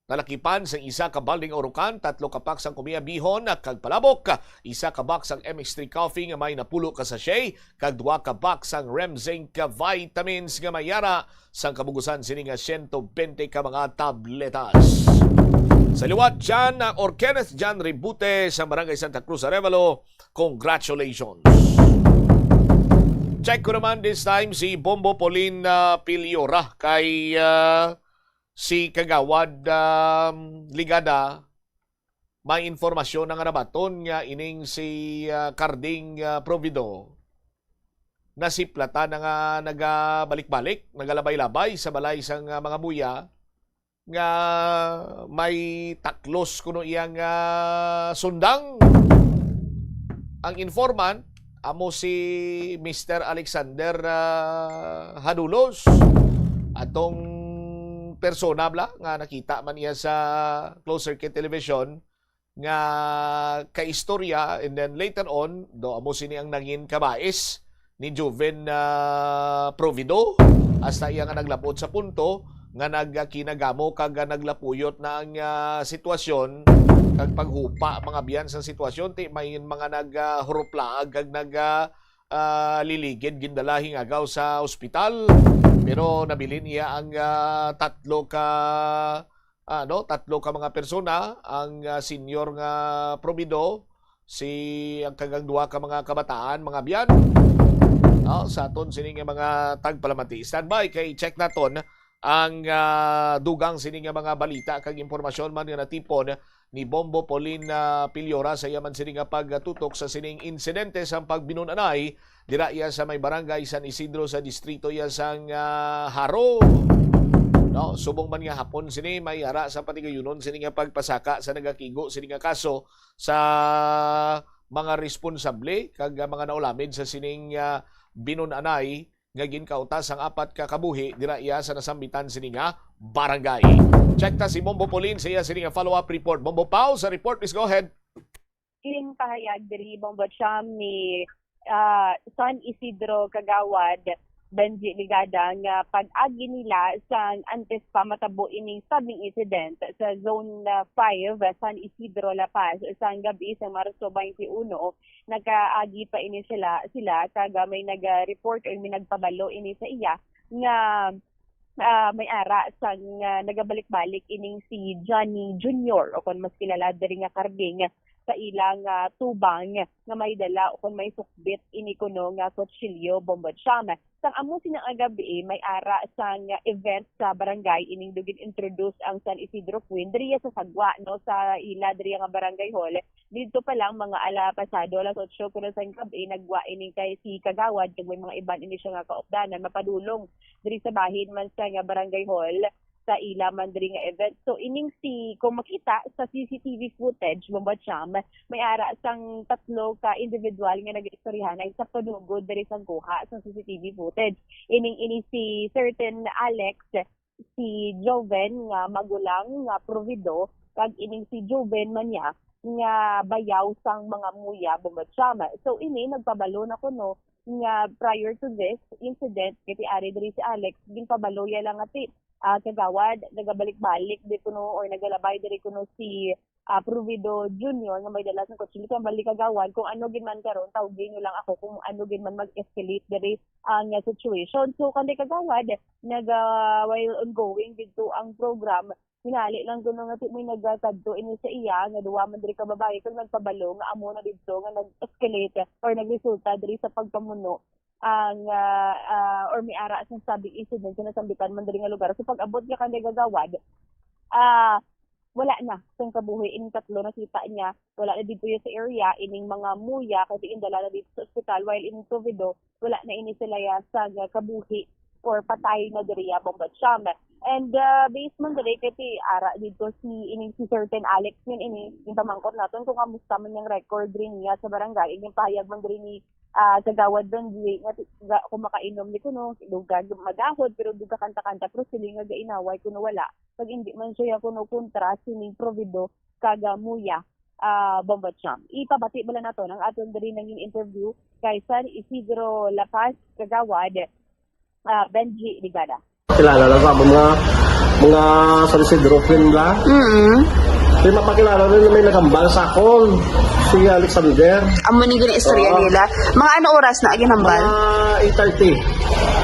nalakipan sang isa ka balding urukan, tatlo ka pack sang kumiya bihon kag palabok, isa ka box sang M X three coffee nga may napulo ka sachet, kag duha ka box sang Remzinc vitamins nga may yara sang kabugusan sini nga siyento bente ka mga tabletas. Sa liwat, John, ah, or Kenneth John Ribute sa Barangay Santa Cruz, Arevalo, congratulations. Check ko naman this time si Bombo Pauline, ah, Piliora kay, ah, si Kagawad, um, Ligada. May informasyon na nga nabaton nga ining si, ah, Carding, ah, Provido nasiplatan na nga nagabalik-balik, nagalabay-labay sa balay sang, ah, mga buya nga may taklos kuno iyang, ah, sundang. Ang informant amo si Mister Alexander, ah, Hadulos, atong persona bala nga nakita man niya sa closed circuit television nga kaistorya, and then later on, do amo sini ang nangin kabais ni Joven, ah, Provido, hasta iya nga naglab-ot sa punto nga nagkinagamo kag naglapuyot na ang, ah, sitwasyon kag paghupa, mga biyan, sa sitwasyon, ti may mga nag, ah, huruplaag kag nag, ah, ah, liligid, gindala hingagaw sa ospital. Pero nabilin iya ang, ah, tatlo ka, ano, tatlo ka mga persona, ang, ah, senior nga probido, si, ang kagang duha ka mga kabataan, mga biyan. No, sa aton sini nga mga tagpalamati. Standby kay check naton ang, ah, dugang sini nga mga balita kag impormasyon man nga natipon ni Bombo Paulin, ah, Piliora sa iya man sini nga pagtutok sa sining insidente sang pagbinun-anay dira iya sa may barangay San Isidro sa distrito iya sang, ah, Jaro. No, subong man nga hapon sini, may ara sa patigayunon sini nga pagpasaka sa nagakigo sini nga kaso sa mga responsable kag, ah, mga naulamin sa sining, ah, binun-anay nga ginkautas ang apat ka kabuhi dira iya sa nasambitan sini nga barangay. Check ta si Bombo Paulin sa iya sini nga follow-up report. Bombo Pau, sa report, please go ahead. Ginpahayag diri, Bombo Cham, ni, ah, San Isidro Kagawad Benji Ligada nga pag-agi nila sang antes pa matabo ining stabbing incident sa Zone, ah, five, San Isidro, La Paz, sang gabi sa Marso twenty-one, nakaagi pa ini sila, sila kag may nag-report or may nagpabalo ini sa iya nga, ah, may ara sang, ah, nagabalik-balik ining si Johnny Junior, o kon mas kilala diri nga Karding, sa ilang, ah, tubang nga may dala o kon may sukbit ini kuno nga kutsilyo, Bombo Cham. Sang amo sina nga gabi, may ara sang event sa barangay ining dugin introduce ang San Isidro Queen diriya sa Sagwa, no, sa ila diriya nga barangay hall. Didto pa lang, mga ala pasado alas otso kuno sang gabi, nagwa ining kay si Kagawad kag may mga iban ini siya nga kaupdanan mapadulong diri sa bahin man sa nga barangay hall sa ila man diri nga event. So, ining si, kung makita sa C C T V footage, Bombo Cham, may ara sang tatlo ka individual nga nag-istoryahanay sa panugod diri sa guha sa C C T V footage. Ining ini si certain Alex, si Joven nga magulang nga provido, kag ining si Joven man niya nga bayaw sang mga Muya, Bombo Cham. So, ini nagpabalo na kuno nga prior to this incident, kay ti ari diri si Alex, ginpabalo ya lang nga ti, ah, Kagawad, nagabalik-balik di kuno or nagalabay diri kuno si, ah, Provido Junior nga may dala sa kutsilyo. Kaya balik, Kagawad, kung ano gid man karon, tawgi niyo lang ako kung ano gid man mag-escalate diri ang, ah, situation. So, kanday, Kagawad, naga, while ongoing didto ang program, hinali lang kuno nga ti may nagakadto ini sa iya nga duwa man diri ka babayi kag nagpabalo nga amo na didto nga nag-escalate or nagresulta diri sa pagpamuno ang, ah, ah, or may ara sang stabbing incident sa nasambitan man diri nga lugar. So, pag-abot niya kanday, Kagawad, ah, wala na sang kabuhi ining tatlo. Nakita niya, wala na didto ya sa area, ining mga Muya kay ti gindala na didto sa ospital, while ining Provido, wala na ini sila ya sa kabuhi or patay na diri ya, Bombo Cham. And, ah, based man diri kay ti ara didto si, ining si Certain Alex man ini, ginpamangkot naton kung kamusta man yang record diri niya sa barangay, ginpahayag man diri ni, ah, Kagawad Benji nga ti-, ga-, kung makainom ni kuno, duga magahod, pero duga kanta-kanta, pero siling nga gainaway kuno wala. Pag hindi man siya kuno kontra sining Provido kag, ah, Muya, ah, Bombo Cham. Ipabati bala naton ang aton diri nangin interview kay San Isidro La Paz, Kagawad, ah, Benji Ligada. Kilala lang sa mga, mga San Isidro friend la. Mm. May mapakilala rin na may nagambal sa akon, si Alexander. Amo ni gina istorya Oo. nila. Mga ano oras na ginambal? Mga eight thirty.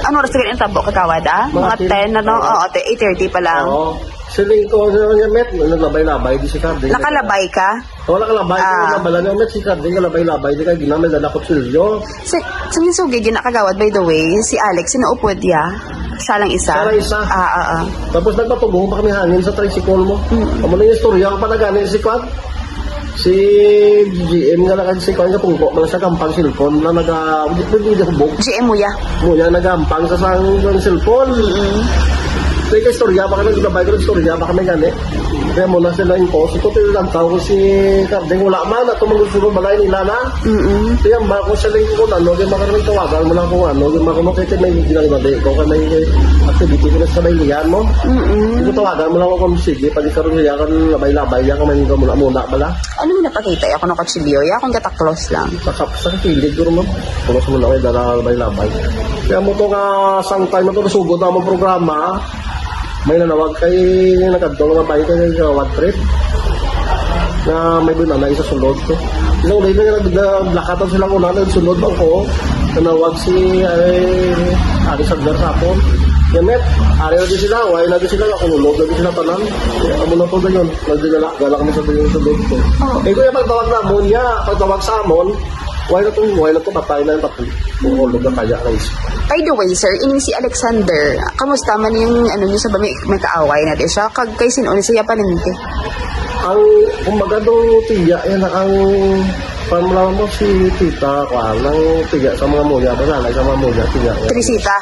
Ano oras na ginambal, Kagawad, ah? Mga Mga ten. ten, ano? Oo. Oo, te, eight thirty pa lang. Oo. Siling ko, siling niya, Met, naglabay-labay di si Carding. Nakalabay ka? Wala ka labay, Ah. wala bala niya, Met, si Carding, naglabay-labay di kay ginamay dala kutsilyo. Si, sa Minsugi, gina, Kagawad, by the way, si Alex, sinuupod ya. Siya lang isa. Siya lang isa. Ah, ah, ah. Tapos nagpatugong pa kami hangin sa tricycle mo. Mm. Amo na yung istorya, ang panagani si Kwan. Si G M nga naka-, si Kwan nga pungko, mga sa gampang cellphone na naga-, hindi, hindi hubog. G M mo ya. Mo ya, nagampang sa sang, sang cellphone. Mm. Kaya ka istorya, baka naglabay ko ng istorya, baka may gani. Kaya mo na sila yung post. Ito, tinatawag ko si Carding, wala man, ato, magsusunod, balay nila na. Mm-mm. Kaya ba ako sa linggo ko, ano, kaya makaroon tawagan mo lang kung ano, kaya makaroon kayo may ginagawa ko, kaya may activity ko na sa may liyan mo. Mm-mm. Kung tawagan mo lang ako, sige, pag ikaroon niya, kan labay-labay, yan, kung may muna-muna, bala. Ano mo napakita? Ako ng kutsilyo, ya, akong gataklos lang. Sa kap-, sa kilid ko naman, pulos mo na kayo, dala labay-labay. Kaya mo to nga, sang time mo to, nasugod na ang programa, may nanawag kay, nagkadto nga bayo kay, sa one trip. Nga may binanay sa sulod ko. Isang day na nag-, naglakatan sila ko na nagsulod ang ko. Nanawag si, ay, Ari Sandler sa akon. Yan, met, ari na di sila, why na di sila, nakulog na di sila tanan. Kaya amo na to ganyan. Nagdala, gala kami sa sulod ko. Oh. Eh, kuya, pagtawag na mo niya, pagtawag sa amon, why na to, why na to, patay na yung patay. Kung ulog na kaya, guys. By the way, sir, ining si Alexander, kamusta man yung ano niyo sa ba may, may kaaway na di siya? Kag kay sino ni siya paninti? Ang, kumbaga, do tiya, yan ang, paano mo si tita, kuan, ang tiya sa mga muya, ba na, sa mga muya, tiya, yan. Trisita?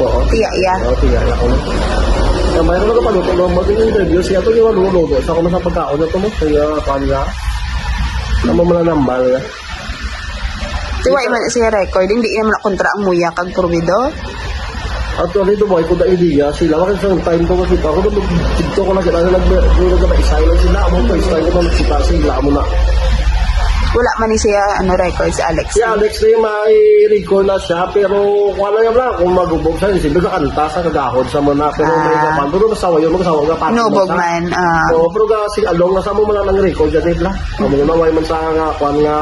Oo. Tiya, iya. Oo, tiya, yan. Ang mayroon na kapaluto, no, mag-interview siya, ito yung luluto, sa kung sa pagkaon na to mo, kaya, kuan nga, ang mga nambal nga. Di wa man siya record, hindi naman kontra ang muya kag Provido. Actually, do boy, ko da idea sila, wala sa time ko makita ko, dito ko nakita na nag-, nag-, nag-, isa lang sila, amo first time ko nakita sila, amo na. Wala man ni siya, ano, record si Alex. Si Alex, eh, may record na siya, pero wala yan lang kung magubog siya, siyempre kakanta sa kagahod sa muna, pero may Ah. kapan, pero masawa yun, masawa nga, pati Nubog sa man, ah. Oo, pero ga, si Along, nasa mo man ang record, yan, eh, bla. Amo na, way man sa nga, kwan nga,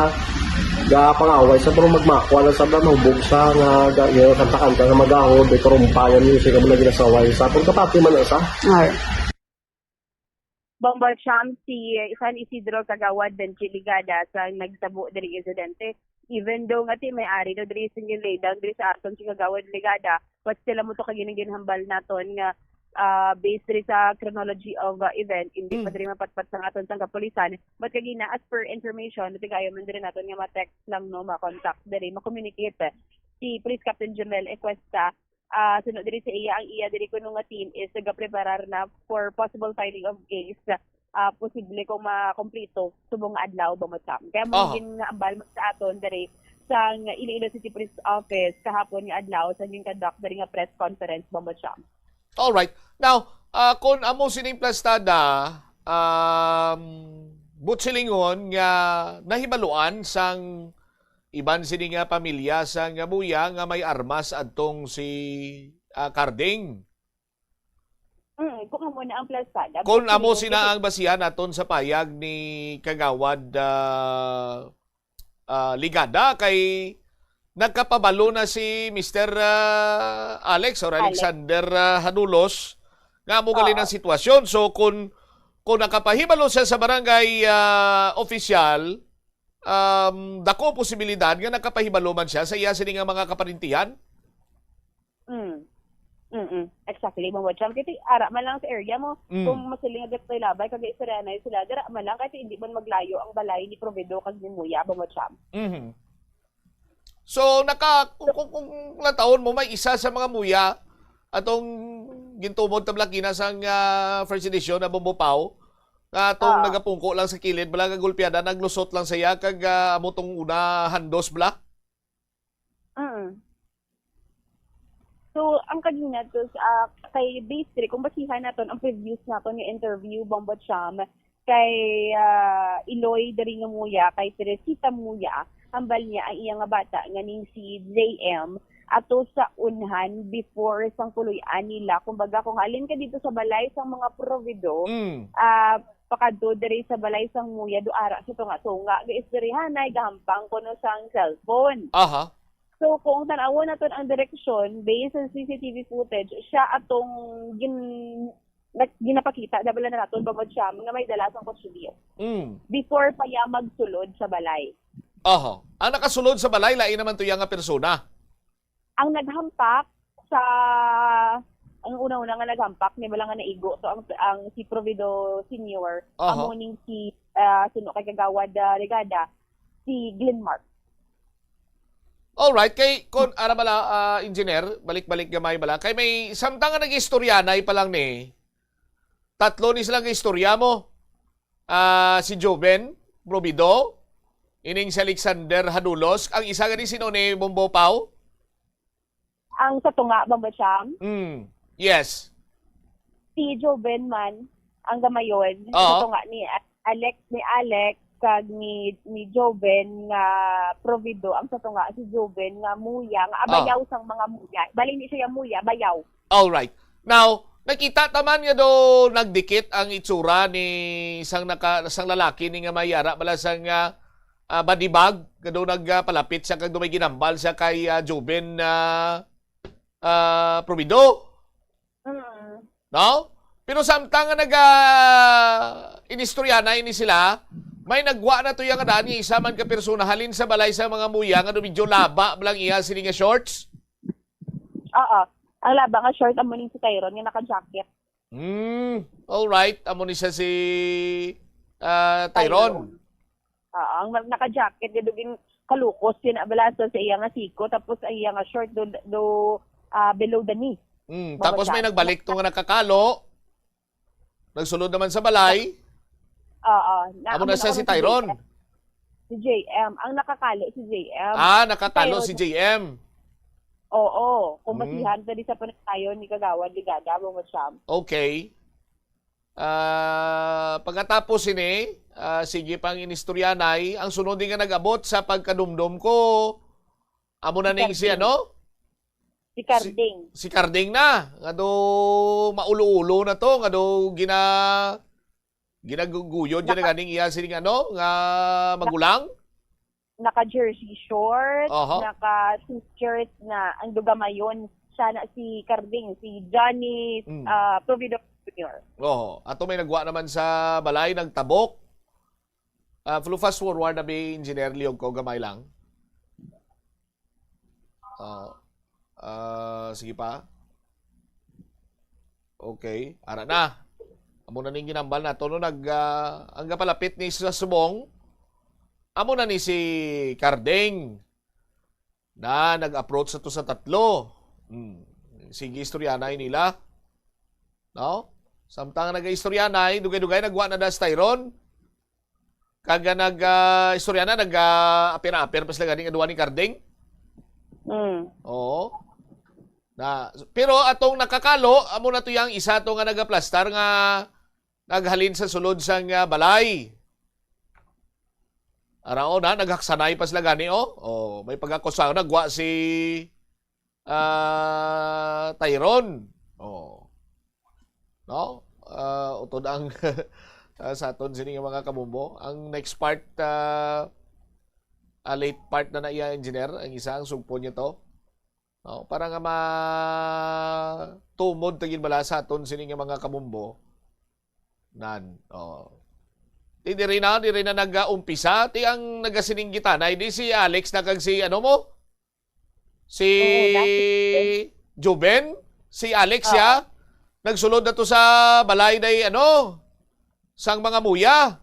ga pangaway sa, pero magmakwa lang sa bla, nahubog sa nga, ga, yun, kanta-kanta nga magahod, may karumpayan, music, amo na ginasaway sa, pero kapati man na sa. Alright. Bombo Cham, si San Isidro Kagawad Benji Ligada sa nagtabo diri insidente. Even though nga ti may ari no diri sa inyong laydown diri sa aton si Kagawad Ligada, but still amo to kag ginhambal naton nga, ah, based diri sa chronology of, ah, event, hindi pa Mm. diri mapatpat sa aton sang kapulisan. But kagina, as per information, natigayo man diri naton nga ma-text lang, no, ma-contact diri, ma-communicate si Police Captain Jumel Ecuesta, ah, suno diri sa iya, ang iya diri kuno nga team is nagapreparar na for possible filing of case, ah, posible kung makompleto subong nga adlaw, Bombo Cham. Kaya mo Aha. gin-ambal mo sa aton diri sa Iloilo City Police Office kahapon nga adlaw sa gin-conduct diri nga press conference, Bombo Cham. Alright. Now, ah, kung amo sining plastada, um, buot silingon nga nahibaluan sang iban sini nga pamilya sa nga buya nga may armas adtong si, ah, Carding. Mm, kung amo na ang plastada, Kung amo buot silingon sina kasi ang basihan aton sa payag ni Kagawad, ah, ah, Ligada, kay nagkapabalo na si Mister, ah, Alex or Alex. Alexander, ah, Hanulos nga amo gali Oo. ng sitwasyon. So kung, kung nakapahibalo siya sa barangay, ah, opisyal, um, dako posibilidad nga nakapahibalo man siya sa iya sini nga mga kaparintihan. Mm. Mm-mm. Exactly, Ma'am Wajam. Kasi ara man lang sa area mo, Mm. kung masiling nga gatay labay, kag istoryanay sila, dira man lang, kasi hindi man maglayo ang balay ni Provido kag ni Muya, Ma'am Wajam. Mhm. So, naka, kung, kung, kung natahon mo, may isa sa mga Muya, atong gintumod ta bala kina sang, ah, first edition na Bombo Pau, nga atong Ah. nagapungko lang sa kilid, bala nga gulpiada, naglusot lang siya, kag, ah, amo tong una, handos bala. Mm. So, ang kagina to, ah, kay base diri, kung basihan naton ang previous naton nga interview, Bombo Cham, kay, ah, Iloy diri nga Muya, kay Teresita Muya, hambal niya ang iya nga bata nga ning si J M, ato sa unhan before sang puloy-an nila. Kumbaga, kung halin ka dito sa balay sang mga Provido, Mm. ah, pakadto diri sa balay sang Muya, do ara sa tunga-tunga, gaistoryahanay, gahampang kuno sang cellphone. Aha. So, kung tan-awon naton ang direksyon, based sa C C T V footage, siya atong gin-, nag-, ginapakita, dabala na naton, Bombo Cham, nga may dala sang kutsilyo. Mm. Before pa iya magsulod sa balay. Aha. Ang nakasulod sa balay, lain naman to iya nga persona. Ang naghampak sa, ang una-una nga naghampak, ni bala nga naigo, to ang, ang si Provido Senior, Aha. amo ning si, ah, suno kay Kagawad, ah, Ligada, si Glenmark. Alright, kay, kon, ara bala, ah, engineer, balik-balik gamay bala. Kay may samtang nga nag-istoryanay pa lang ni, tatlo ni sila nga istorya mo. Ah, si Joven Provido, ining si Alexander Hadulos, ang isa gani sino ni Bombo Pau? Ang sa tunga, Bombo Cham? Mm, yes. Si Joven man, ang gamayon, Oo. sa tunga ni A-, Alex, ni Alex, kag ni, ni Joven nga Provido, ang sa tunga si Joven nga Muya, nga Ah. abayaw sang mga Muya. Bali, hindi siya Muya, bayaw. Alright. Now, Nakita ta man nga daw nagdikit ang itsura ni sang naka, sang lalaki ni nga may ara bala sang, ah, ah, body bag, nga daw nagpalapit siya kag daw may ginambal siya kay, ah, Joven, ah, ah, Provido. Mm. No? Pero samtang nga naga inistoryahanay ni sila, may nagwa na to iya nga daan nga isa man ka persona halin sa balay sa mga muya nga daw medyo laba lang iya sini nga shorts. Oo. Ang laba nga short amo ning si Tyron nga naka-jacket. Hmm, all right. Amo ni siya si, ah, Tyron. Tyron. Oo, ang naka-jacket, di dugin kalukos yun, abalaso sa iya nga siko, tapos ang iya nga short do, do, ah, below the knee. Hmm, Baba tapos may siya. Nagbalik to nga nakakalo. Nagsulod naman sa balay. Oo. Na, Amo na ang siya si nakauna si Tyron. J M. Si J M. Ang nakakalo si J M. Ah, nakakalo Pero si J M. Oo. Kung Mm. basihan sa di sa panagtayon ni Kagawad Ligada, Mama Cham. Okay. Ah, pagkatapos sini, ah, sige pang inistoryanay. Ang sunod nga nag-abot sa pagkadumdom ko, amo na Si ning si Carding. ano? Si Carding. Si, si Carding na. Nga do maulo-ulo na to. Nga do gina, ginaguguyod dyan Naka- na ganing iya sining ano, nga magulang? Naka-jersey short, Aha. naka-t-shirt na ang dugamayon siya na si Carding, si Johnny, Mm. ah, Providor Junior. Oo. Ato may nagwa naman sa balay, nagtabok. Ah, flu fast forward na bi, Engineer Leog, ko gamay lang. Ah, ah, sige pa. Okay, ara na. Amo na ning ginambal nato, no? Nag, ah, ang gapalapit ni sa subong, amo na ni si Carding na nag-approach sa to sa tatlo. Hmm. Sige, istoryanay nila. No? Samtang nag-istoryanay, dugay-dugay nagwa na das Tyron. Kag nag, ah, istorya na, nag, ah, apir-apir pa sila gani nga duwa ni Carding. Mm. Oo. Na, pero atong nakakalo, amo na to yang isa to nga nagaplastar nga naghalin sa sulod sang, ah, balay. Araw na, naghaksanay pa sila gani, oh. Oh, may pagkakusa, nagwa si, ah, Tyron. Oh. No? Ah, utod ang, ah, sa aton sini nga mga kabombo. Ang next part, ah, ah, late part na na iya, engineer. Ang isa, ang sugpo niya to. No? Para nga matumod ta gid bala sa aton sini nga mga kabombo. Nan. Oh. Di, diri na, diri na nag-umpisa. Ti ang nagasininggitanay, di si Alex na kag si ano mo? Si Oo, dati. Joven? Si Alex Oo. ya? Nagsulod na to sa balay day, ano? Sang mga muya.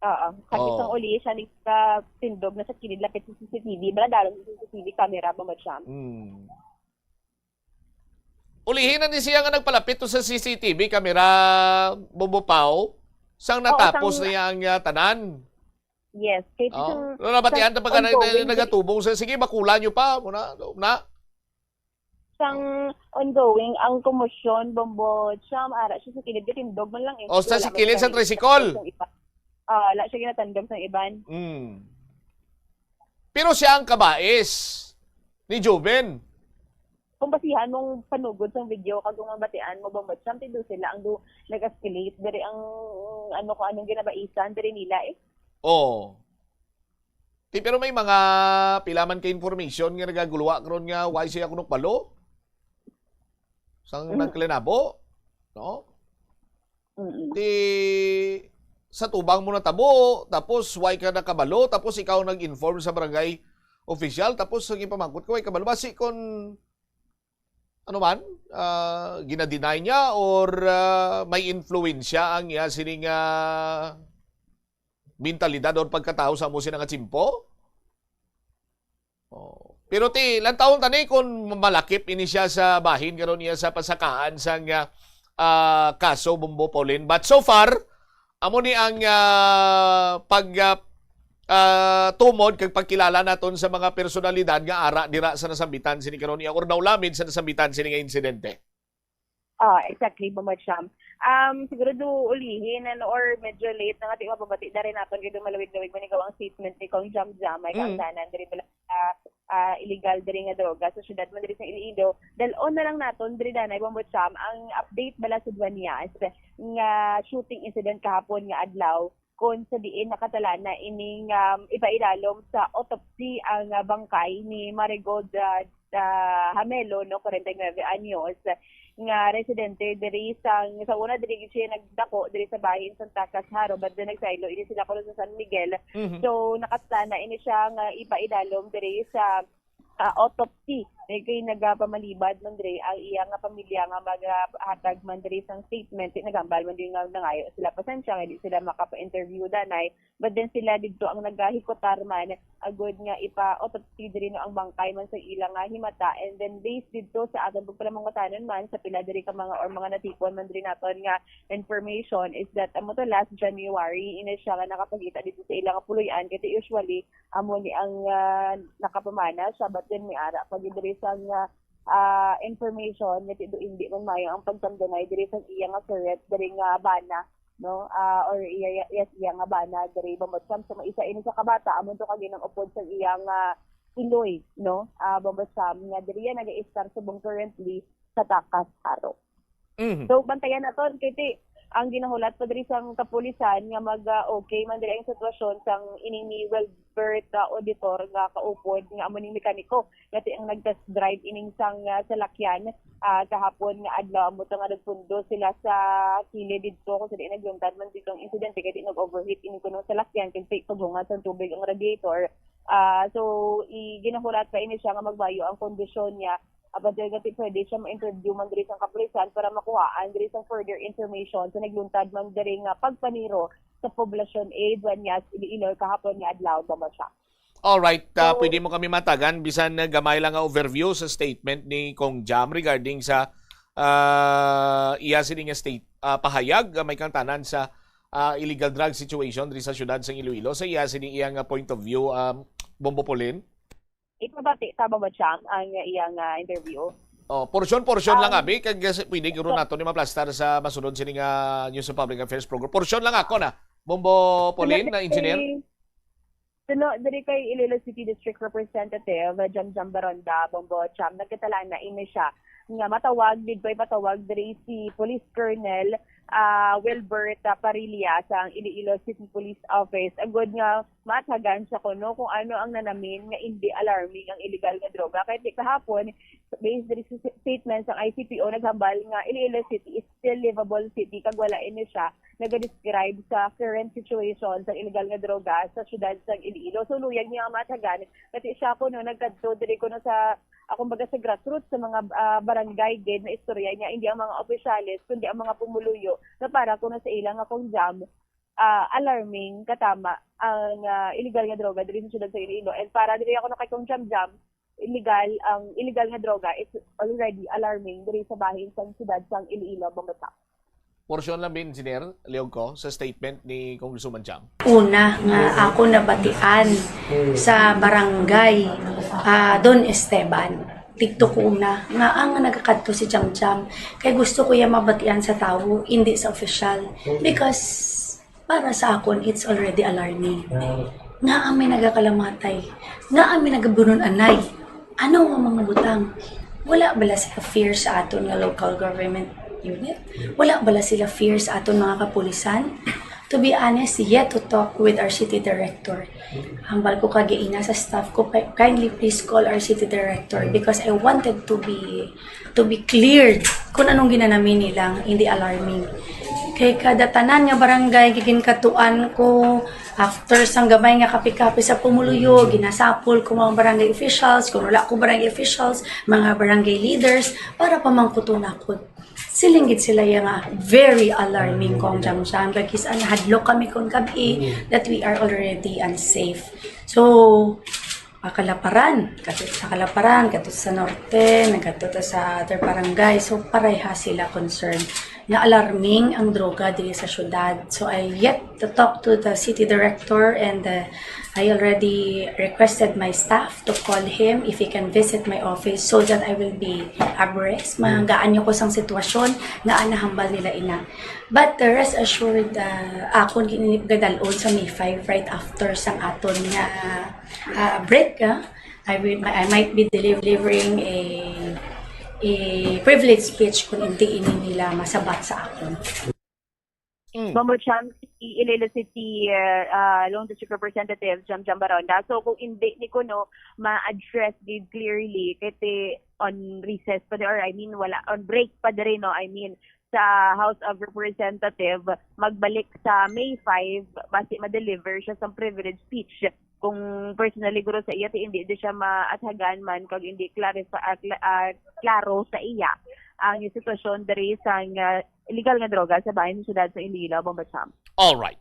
Oo. Kasi Oo. sang uli siya ni, ah, tindog na sa kilid lapit sa C C T V. Bala dalom sa C C T V camera ba mo siya? Hmm. Ulihi na ni siya nga nagpalapit to sa C C T V camera, Bobo Pao, sang Oo, natapos sang na iya ang, ah, tanan. Yes, kay Oh. sang, Wala, batian sang ta pagka na, na, ongoing nagatubong sa, "Sige, bakula nyo pa." Muna, na. Sang ongoing ang komosyon, Bombo Cham, ara siya sa kilid, gatindog man lang eh. O, sa Wala si man kilid sa talaga tricycle. Yung iba. Ah, wala siya ginatandog sa iban. Mm. Pero siya ang kabais ni Joven. Kung basihan mong panugod sang video, kag kung mabatian mo, Bombo Cham, ti do sila ang do, nag-escalate. Diri ang, ano, kung anong ginabaisan, diri nila eh. Oo. Ti, pero may mga pila man ka information nga nagaguluwa karon nga why siya kuno kabalo? Sang Mm. nagkalinabo, no? Mm. Ti, sa tubang mo natabo, tapos why ka nakabalo, tapos ikaw nag-inform sa barangay official, tapos ang ipamangkot ko, why kabalo? Basi kon, ano man, ah, ginadeny niya or, ah, may influensya ang iya sining, ah, mentalidad or pagkatao sa amo sina nga tiyempo? Oh. Pero ti, lantawon ta ni kung malakip ini siya sa bahin karon niya sa pasakaan sang, ah, ah, kaso, Bombo Pauline. But so far, amo ni ang, ah, pag, ah, ah, tumod kag pagkilala naton sa mga personalidad nga ara dira sa nasambitan sini karon niya or naulamin sa nasambitan sini nga insidente. Ah, exactly, Mama Cham. Um, siguro do ulihin, ano, or medyo late na nga, di mapabati na rin naton, kaya do malawig-lawig man ikaw ang statement ni Kong Jam Jam, may Mm. kaangdanan, diri bala, ah, ah, illegal diri nga droga sa syudad man diri sa Iloilo. Dal-on na lang naton diri, Danay, Bombo Cham, ang update bala sa Duanyas nga shooting incident kahapon nga adlaw, kung sa diin nakatalana ining, um, ipailalom sa autopsy ang, uh, bangkay ni Marigold, uh, uh, Hamelo, no, forty-nine anyos, nga residente diri sa, sa una diri gid siya nagdako diri sa bahin sa Tacas, Jaro, but then nagsaylo ini sila kuno sa San Miguel. Mhm. So, nakatalana ini siya nga ipailalom diri sa, ah, autopsy. Kay nagapamalibad man diri ang iya nga pamilya nga magahatag man diri sang statement. Di nagambal man diri nga nangayo sila pasensya nga di sila makapa-interview, Danay. But then sila didto ang nagahikutar man agud nga ipa-autopsy diri, no, ang bangkay man sa ila nga himata. And then based didto sa aton pagpalamangutanon man sa pila diri ka mga or mga natipon man diri naton nga information is that amo to last January ini siya nga nakapakita dito sa ila nga puloy-an, kay usually amo ni ang, ah, nakapamana siya, but then may ara pa gid diri sa nga, ah, information nga ti-, indi man maayo ang pagsamdanay diri sa iya nga current diri nga bana, no? Ah, or iya, iya, iya, iya nga bana diri, Bombo Cham. So, isa ini sa kabata, amo to ka ginang-upod sa iya nga iloy, no? Ah, Bombo Cham, nga diri iya nag-iistar subong currently sa Tacas, Jaro. Mhm. So, bantayan naton, kay ti, ang ginahulat pa diri sang kapulisan nga mag, ah, okay man diri ang sitwasyon sang ining ni Wilbert, ah, Auditor nga kaupod nga amo ning mekaniko nga ti ang nag-test drive ining sang, ah, salakyan, ah, kahapon nga adlaw. Amo to nga nagpundo sila sa kilid didto kung sa diin nagluntad man didto ang insidente, kay ti nag-overheat ini kuno salakyan kay ti paghungas sang tubig ang radiator. Ah, so, i-, ginahulat pa ini siya nga magbayo ang kondisyon niya. Up until nga ti pwede siya ma-interview man diri sa kapulisan para makuhaan diri sa further information sa nagluntad man diri nga pagpaniro sa Poblacion A, Duanyas, Iloilo kahapon nga adlaw, Bombo Cham. Alright, ah, So, pwede mo kami matagan bisan na gamay lang nga overview sa statement ni Cong Jam regarding sa, ah, iya sini nga state, ah, pahayag, ah, may kangtanan sa, ah, illegal drug situation diri sa siyudad sa Iloilo. Sa iya sini iya nga point of view, um, Bombo Pauline? Ipabati ta, Bombo Cham, ang iyang, ah, interview. Oh, portion-portion lang, Um, abi, kag, eh, pwede guro so nato ni maplastar sa masunod sini nga News and Public Affairs program. Portion lang ako na. Bombo Pauline, na engineer? Suno diri kay Iloilo City District Representative, uh, Jam Jam Baronda, Bombo Cham, nagkatalaan na ini siya nga matawag, did ko'y patawag diri si Police Colonel, ah, Wilbert, ah, Parilla sa Iloilo City Police Office. Agud nga maathagan siya kuno kung ano ang nanamin nga indi alarming ang illegal nga droga. Kay ti kahapon, based diri sa statement sang I C P O, naghambal nga Iloilo City is still livable city, kag wala ini siya naga-describe sa current situation sa illegal nga droga sa siyudad sa Iloilo. So, luyag niya ang maathagan, pati siya kuno nagkadto diri kuno sa, ah, kumbaga sa grassroots, sa mga, ah, barangay gid na istorya niya, hindi ang mga opisyales, kundi ang mga pumuluyo na para kuno sa ila nga Cong Jam, ah, alarming katama ang, ah, illegal nga droga diri sa siyudad sa Iloilo. And para diri ako na kay Cong Jam Jam, illegal, ang illegal nga droga is already alarming diri sa bahin sang siyudad sang Iloilo, Bombo Cham. Portion lang, Engineer, liog ko sa statement ni Congresswoman Jam. Una nga ako nabatian sa barangay, ah, Don Esteban. Didto ko una nga ang nagakadto si Jam Jam kay gusto ko iya mabatian sa tawo, hindi sa opisyal. Because para sa akon, it's already alarming. Nga may nagakalamatay, nga may nagabunun-anay. Ano nga mga butang? Wala bala sila fear sa aton nga local government unit? Wala bala sila fear sa aton mga kapulisan? To be honest, yet to talk with our city director. Hambal ko kag ina sa staff ko, "Pa-, kindly please call our city director because I wanted to be, to be cleared kung anong ginanami nilang hindi alarming." Kay kada tanan nga barangay, giginkatuan ko, after sang gamay nga kape-kape sa pumuluyo, ginasapol ko mga barangay officials, kung wala ko barangay officials, mga barangay leaders, para pamangkuton ako. Siling gid sila ya nga very alarming, Cong Jam Jam, kag kis-a nahadlok kami kon gab-i that we are already unsafe. So, ah, Kalaparan, kadto sa Kalaparan, kadto sa Norte, nagkadto ta sa other barangay. So, pareha sila concern nga alarming ang droga diri sa syudad. So, I yet to talk to the city director and, uh, I already requested my staff to call him if he can visit my office so that I will be abreast. Mm. Magaan niyo ko sang sitwasyon nga nahambal nila ina. But, uh, rest assured, uh, akon gid ini gadal-on sa May five right after sang aton nga, uh, break, ah. I will, I might be delivering a, a privilege speech kung hindi ini nila masabat sa akon. Mm. Bombo Cham, si Iloilo City uh, uh, Lone District Representative Jam Jam Baronda. So kung hindi ni kuno ma-address gid clearly, kay on recess pa di, or I mean wala, on break pa diri, no, I mean sa House of Representative, magbalik sa May five, basi ma-deliver siya sa privilege speech. Kung personally guro sa iya, ti hindi di siya maathagan man kag hindi clarify, ah, kla- ah, klaro sa iya ang sitwasyon diri sang ah, illegal nga droga sa bahin sa siyudad sa Iloilo, Bombo Cham. All right.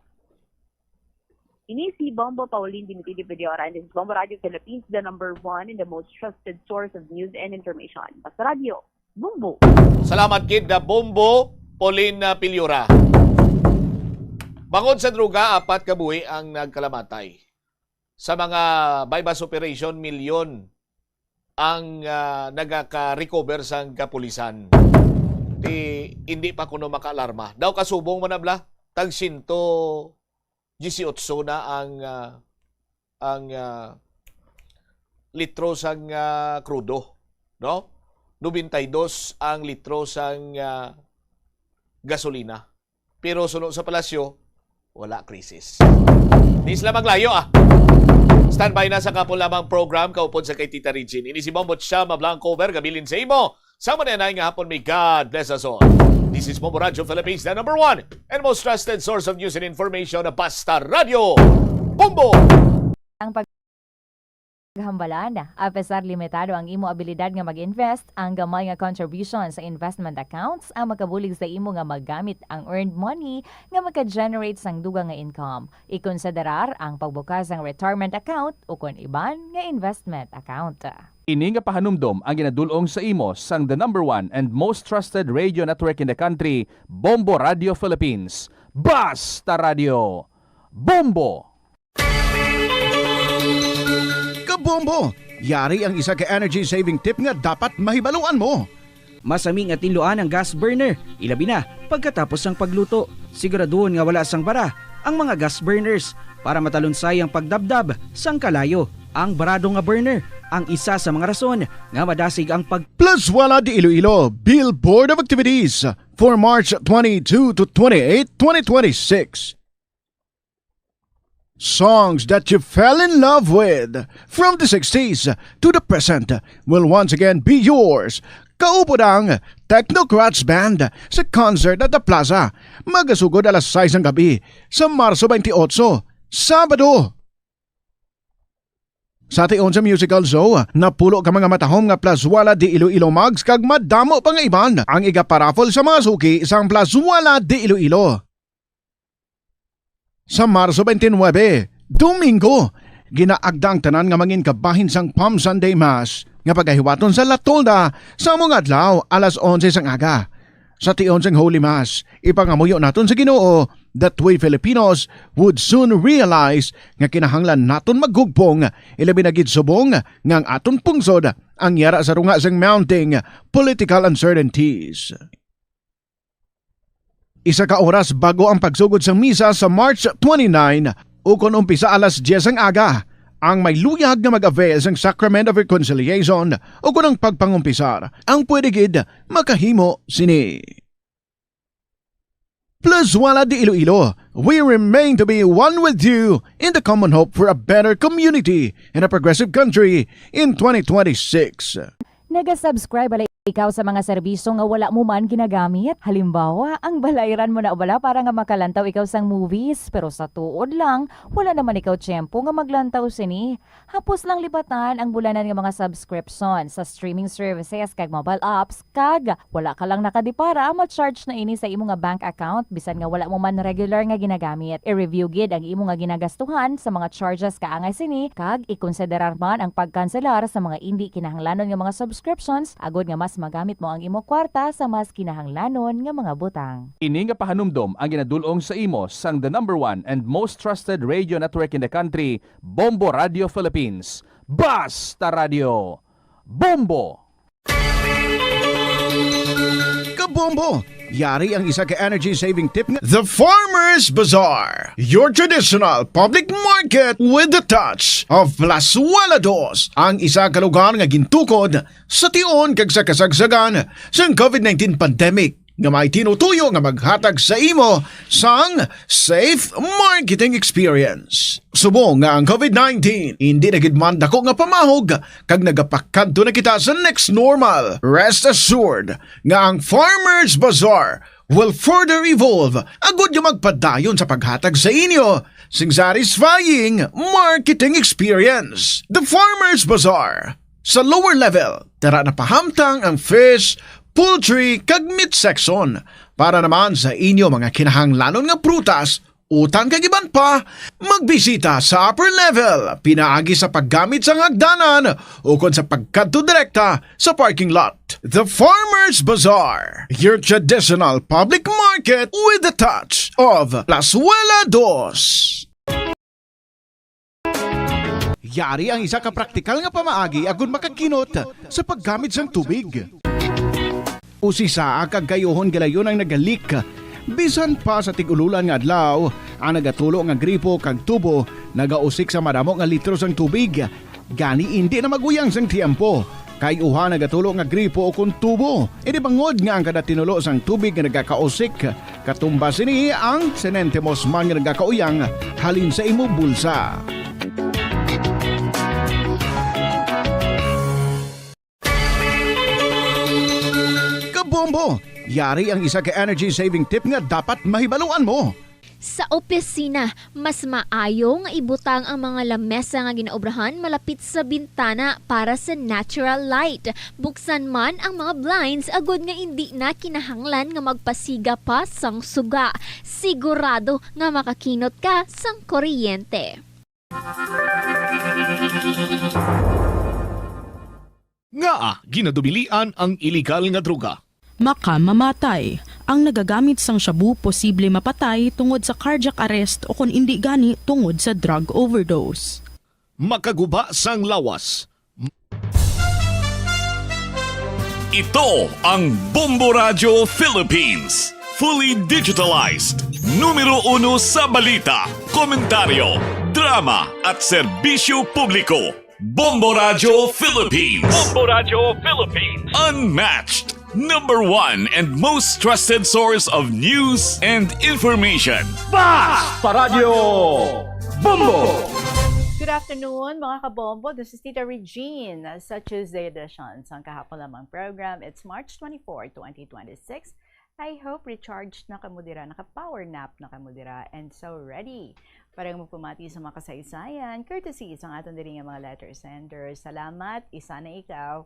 Ini si Bombo Pauline Dimitri Pediora, and this is Bombo Radio Philippines, the number one and the most trusted source of news and information. Basta Radio, Bombo. Salamat gid na Bombo Pauline uh, Piliora. Bangod sa droga, apat ka buhi ang nagkalamatay. Sa mga buy-bust operation, milyon ang uh, nagaka-recover sang kapulisan. Di, hindi pa kuno makaalarma. Daw kasubong man abla, tag siyento disiotso na ang uh, ang uh, litro sang uh, krudo, no? Nobenta y dos ang litro sang uh, gasolina. Pero suno sa palasyo, wala krisis. Di sila maglayo ah. Standby na sa kapon lamang program kaupod sa kay Tita Regine. Ini si Bombo Chama Blanco Vergabilin sa imo. Sa mananay nga hapon, may God bless us all. This is Bombo Radio Philippines, the number one and most trusted source of news and information, Basta Radio. Bombo! Ang paghambalan, apesar limitado ang imo abilidad nga mag-invest, ang gamay nga contribution sa investment accounts ang makabulig sa imo nga magamit ang earned money nga maka-generate sang dugang nga income. Ikonsiderar ang pagbukas sang retirement account ukon iban nga investment account. Ini nga pahanumdom ang ginadul-ong sa imo sang the number one and most trusted radio network in the country, Bombo Radio Philippines. Basta Radio! Bombo! Kabombo! Yari ang isa ka energy saving tip nga dapat mahibaluan mo. Masami nga tinluan ang gas burner, ilabi na pagkatapos sang pagluto. Siguraduhon nga wala sang bara ang mga gas burners para matalunsay ang pagdabdab sang kalayo. Ang barado nga burner ang isa sa mga rason nga madasig ang pag Plaswala de Iloilo Bill Board of Activities for March twenty-two to twenty-eight, twenty twenty-six. Songs that you fell in love with from the sixties to the present will once again be yours. Kaupod ang Technocrats Band sa concert at the Plaza. Magasugod alas sais ng gabi sa Marso twenty-eight, Sabado. Sa tion sa musical show, napulo ka mga matahom nga Plaswala de Iloilo mugs kag madamo pa nga iban ang igaparaffle sa mga suki sang Plaswala de Iloilo. Sa Marso twenty-nine, Domingo, ginaagda ang tanan nga mangin kabahin sang Palm Sunday Mass nga pagahiwaton sa La Tolda sa amo nga adlaw alas onse sang aga. Sa tion sang Holy Mass, ipangamuyo naton sa Ginoo that we Filipinos would soon realize nga kinahanglan naton maghugpong, ilabi na gid subong nga ang aton pungsod ang yara sa runga sang mounting political uncertainties. Isa ka oras bago ang pagsugod sang misa sa March twenty-nine, ukon umpisa alas diyes ang aga, ang may luyag nga mag-avail sang Sacrament of Reconciliation ukon ang pagpangumpisar ang pwede gid makahimo sini. Plaswala de Iloilo, we remain to be one with you in the common hope for a better community and a progressive country in twenty twenty-six. Naga-subscribe bala ikaw sa mga serbisyo nga wala mo man ginagamit? Halimbawa, ang balayran mo na bala para nga makalantaw ikaw sang movies, pero sa tuod lang, wala naman ikaw tiyempo nga maglantaw sini. Hapos lang lipatan ang bulanan nga mga subscription sa streaming services kag mobile apps, kag wala ka lang nakadipara, ma-charge na ini sa imo nga bank account bisan nga wala mo man regular nga ginagamit. I-review gid ang imo nga ginagastuhan sa mga charges kaangay sini, kag ikonsiderar man ang pagkanselar sa mga indi kinahanglanon nga mga subscriptions agod nga mas magamit mo ang imo kwarta sa mas kinahanglanon nga mga butang. Ini nga pahanumdom ang ginadul-ong sa imo sang the number one and most trusted radio network in the country, Bombo Radio Philippines. Basta Radio! Bombo! Kabombo! Yari ang isa ka energy-saving tip nga The Farmers Bazaar, your traditional public market with the touch of Plazuela Dos, ang isa ka lugar nga gintukod sa tion kag sa kasagsagan sang covid nineteen pandemic, nga may tinutuyo nga maghatag sa imo sang safe marketing experience. Subong nga ang covid nineteen indi na gid man dako nga pamahog kag nagapakadto na kita sa next normal, rest assured nga ang Farmers Bazaar will further evolve agud nga magpadayon sa paghatag sa inyo sing satisfying marketing experience. The Farmers Bazaar, sa lower level, tara na pahamtang ang fish, poultry, kag meat section. Para naman sa inyo mga kinahanglanon nga prutas, utan kag iban pa, magbisita sa upper level pinaagi sa paggamit sang hagdanan ukon sa pagkadto direkta sa parking lot. The Farmers Bazaar, your traditional public market with the touch of Plazuela Dos. Yari ang isa ka praktikal nga pamaagi agud makakinot sa paggamit sang tubig. Usisa kag kayuhon galayon ang nagalik. Bisan pa sa tig-ululan nga adlaw, ang nagatulo nga gripo kag tubo nagausik sa madamo nga litro sang tubig. Gani indi na mag-uyang sang tiyempo, kay uha nagatulo nga gripo ukon tubo. Ini bangod nga ang kada tinulo sang tubig nga nagakausik, katumbas sini ang senentimos man nga nagakauyang halin sa imo bulsa. Kabombo! Yari ang isa ka energy-saving tip nga dapat mahibaluan mo. Sa opisina, mas maayo nga ibutang ang mga lamesa nga ginaobrahan malapit sa bintana para sa natural light. Buksan man ang mga blinds agod nga indi na kinahanglan nga magpasiga pa sang suga. Sigurado nga makakinot ka sang kuryente. Ngaa ginadubilian ang iligal nga droga? Makamamatay. Ang nagagamit sang shabu posible mapatay tungod sa cardiac arrest o kon indi gani tungod sa drug overdose. Makaguba sang lawas. Ito ang Bombo Radyo Philippines. Fully digitalized. Numero uno sa balita, komentaryo, drama, at serbisyo publiko. Bombo Radyo Philippines. Bombo Radyo Philippines. Unmatched, number one, and most trusted source of news and information. Basta Radyo Bombo! Good afternoon, mga kabombo. This is Tita Regine sa Tuesday edition sang kahapon lamang program. It's March twenty-four, twenty twenty-six. I hope recharged na kamo dira, naka-power nap na kamo dira, and so ready para magpamati sa mga kasaysayan, courtesy sang aton diri nga mga letter senders. Salamat, isa na ikaw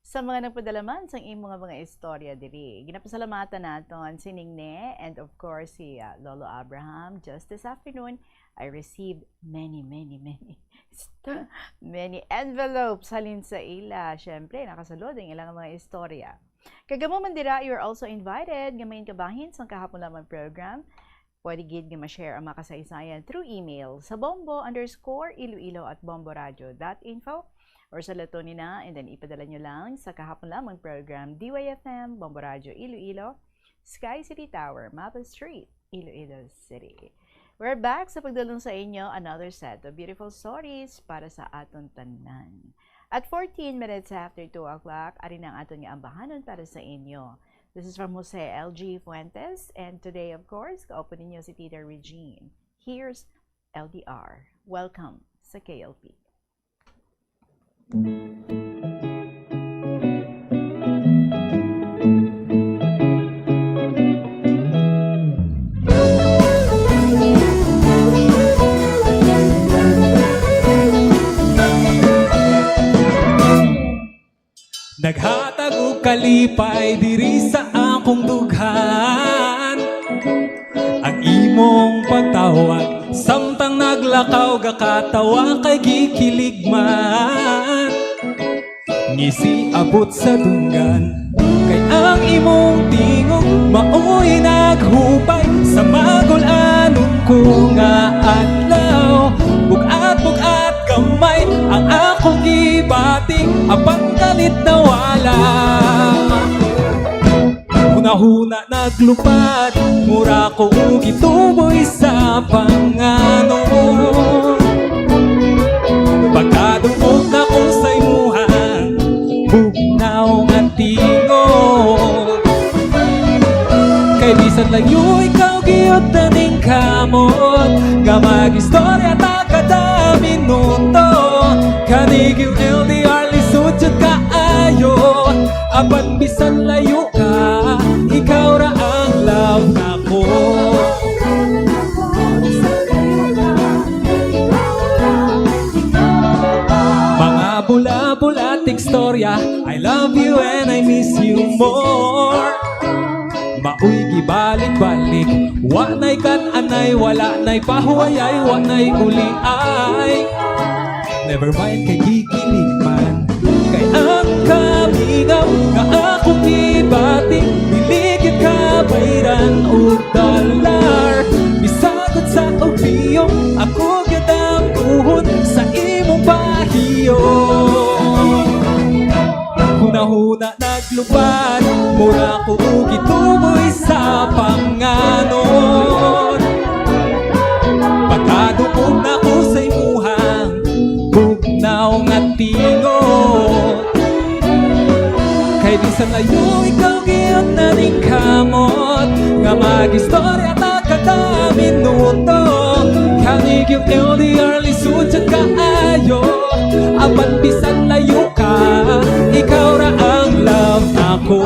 sa mga nagpadala man sang imo nga mga istorya diri. Ginapasalamatan naton si Ningne and of course si, ah, Lolo Abraham. Just this afternoon, I received many, many, many, many envelopes halin sa ila. Syempre, nakasulod ang ilang mga istorya. Kag kamo man dira, you are also invited nga main kabahin sang kahapon lamang program. Pwede gid nga ma-share ang mga kasaysayan through email sa bombo underscore iloilo at bomboradio dot info or sa lato ni na, and then ipadala nyo lang sa kahapon lamang program, D Y F M, Bombo Radio Iloilo, Sky City Tower, Mapa Street, Iloilo City. We're back sa pagdulong sa inyo another set of beautiful stories para sa aton tanan. At fourteen minutes after two o'clock, ari na ang aton nga ambahanon para sa inyo. This is from Jose L G Fuentes, and today, of course, kaupo ninyo si Tita Regine. Here's L D R. Welcome sa K L P. Naghatag og kalipay diri sa akong dughan. Ang imong pagtawag, samtang naglakaw, gakatawa kay gikilig man. Ngisi abot sa dunggan, kay ang imong tingog mao'y naghupay sa magul-anon ko nga adlaw. Bug-at-bug-at gamay ang akong gibati, apan kalit nawala. Ahuna naglupad, mura ko gituboy sa panganon. Pagkadungog na ko sa imuha, bugnaw nga tingog. Kay bisan layo ikaw gihapon ning kamot, nga mag-istorya ta kada minuto. Kani gyud L D R lisod jud kaayo, apan bisan layo ka, ikaw ra ang love nako. Mga bula-bula ting storya, I love you and I miss you more. Maoy gibalik-balik, wa na'y kan-anay, wala na'y pahuwayay, wa na'y uliay. Never mind kay gikilig man, kay ang kamingaw nga akong gibati, dili gyud kabayran og dollar. Bisag unsa og biyong, ako gyud ang buhon sa imong bahiyo. Hunahuna naglupad, mura ko gituboy sa panganon. Pagkadungog na ko sa imuhang bugnaw nga tingog. Kay bisan layo ikaw, giyon na ning kamot, nga mag-istorya ta kada minuto. Kani gyud L D R lisod jud kaayo, apan bisan layo ka, ikaw ra ang love nako.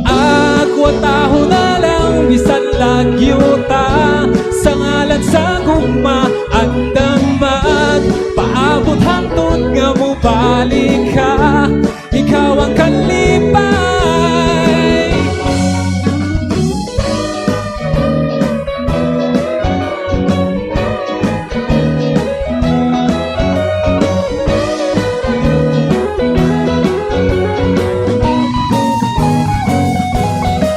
Akwataho na lang bisan lagyo ta, sa ngalan sa gugma, andam magpaabot hangtod nga mobalik ka. Ikaw ang kalipay.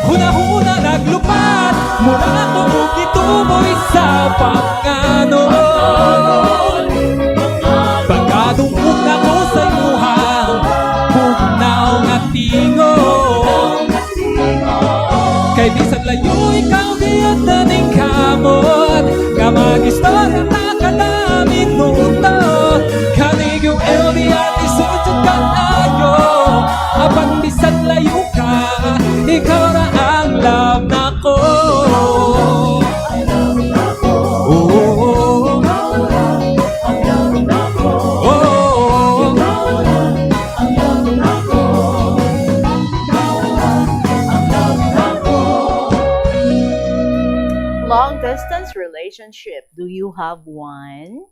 Hunahuna naglupad, mura ko gituboy sa panganon. Pagkadungog na ko sa imuha, bugnaw nga tingog. Kay bisan layo ikaw, giyon na ning kamot, nga mag-istorya ta kada minuto. Kani gyud L D R lisod jud kaayo, apan bisan layo ka, ikaw ra ang love nako. Oh, oh, oh. Long distance relationship, do you have one?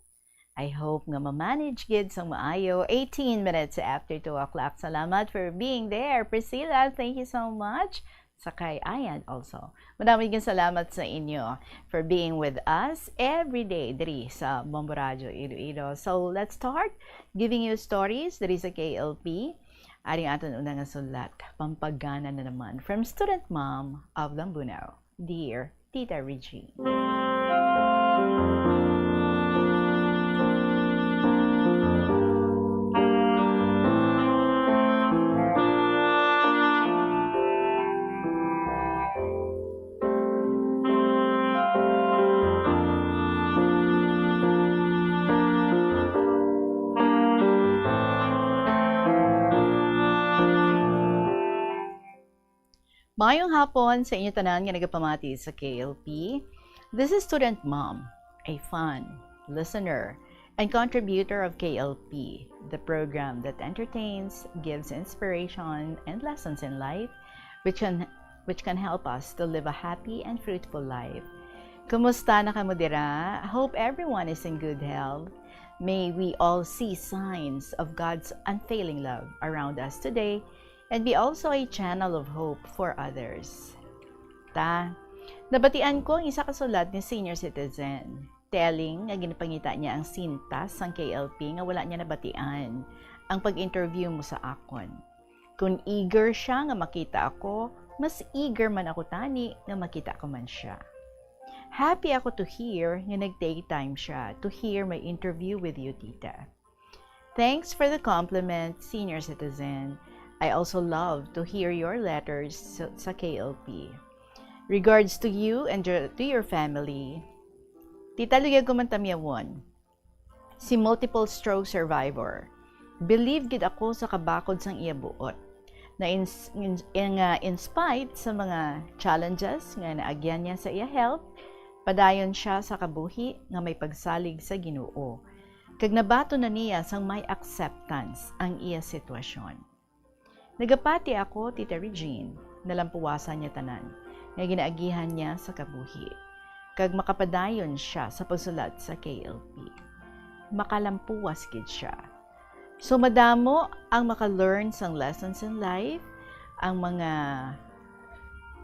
I hope nga ma-manage gid sang maayo. Eighteen minutes after two o'clock. Salamat for being there. Priscilla, thank you so much. Sa kay Ayan also. Madamo gyud salamat sa inyo for being with us every day diri sa Bombo Radyo Iloilo. So, let's start giving you stories diri sa K L P. Ari ang aton una nga sulat, pampagana na naman, from student mom of Lambunao, dear Tita Regine. Maayong hapon sa inyo tanan nga nagapamati sa K L P. This is Student Mom, a fan, listener, and contributor of K L P, the program that entertains, gives inspiration, and lessons in life, which can, which can help us to live a happy and fruitful life. Kumusta na kamo dira? I hope everyone is in good health. May we all see signs of God's unfailing love around us today and be also a channel of hope for others. Ta, nabatian ko ang isa ka sulat ni senior citizen. Telling nga ginapangita niya ang sintas sang K L P nga wala niya nabatian ang pag-interview mo sa akon. Kung eager siya nga makita ako, mas eager man ako tani nga makita ko man siya. Happy ako to hear nga nag-take time siya to hear my interview with you, Tita. Thanks for the compliment, senior citizen. I also love to hear your letters sa, sa K L P. Regards to you and your, to your family. Tita Lugay Gumantamyawon, si multiple stroke survivor. Believe gid ako sa kabakod sang iya buot. Na in, in, in, nga in spite sa mga challenges nga naagyan niya sa iya health, padayon siya sa kabuhi nga may pagsalig sa Ginoo. Kag nabaton na niya sang may acceptance ang iya sitwasyon. Nagapati ako, Tita Regine, nalampuwasan niya tanan nga ginaagihan niya sa kabuhi, kag makapadayon siya sa pagsulat sa K L P. Makalampuwas gid siya. So, madamo ang maka-learn sang lessons in life, ang mga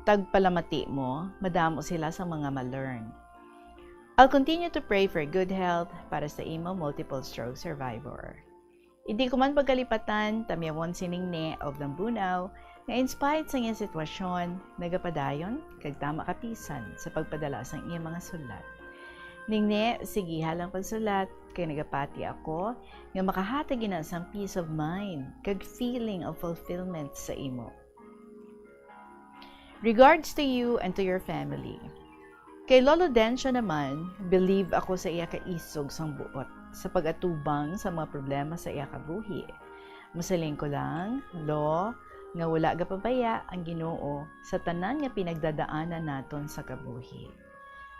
tagpalamati mo, madamo sila sa mga ma-learn. I'll continue to pray for good health para sa imo multiple stroke survivor. Hindi ko man pagkalipatan, tamyawon si Ningni of Lambunao, nga in spite sang iyang sitwasyon, nagapadayon kag tama kapisan sa pagpadala sang iyang mga sulat. Ningni, sigiha lang pagsulat, kay nagapati ako nga makahatag ina sang peace of mind kag feeling of fulfillment sa imo. Regards to you and to your family. Kay Lolo Dencio naman, believe ako sa iya kaisog sang buot sa pag-atubang sa mga problema sa iya kabuhi. Masiling ko lang, Lo, nga wala gapabaya ang Ginoo sa tanan nga pinagdadaanan naton sa kabuhi.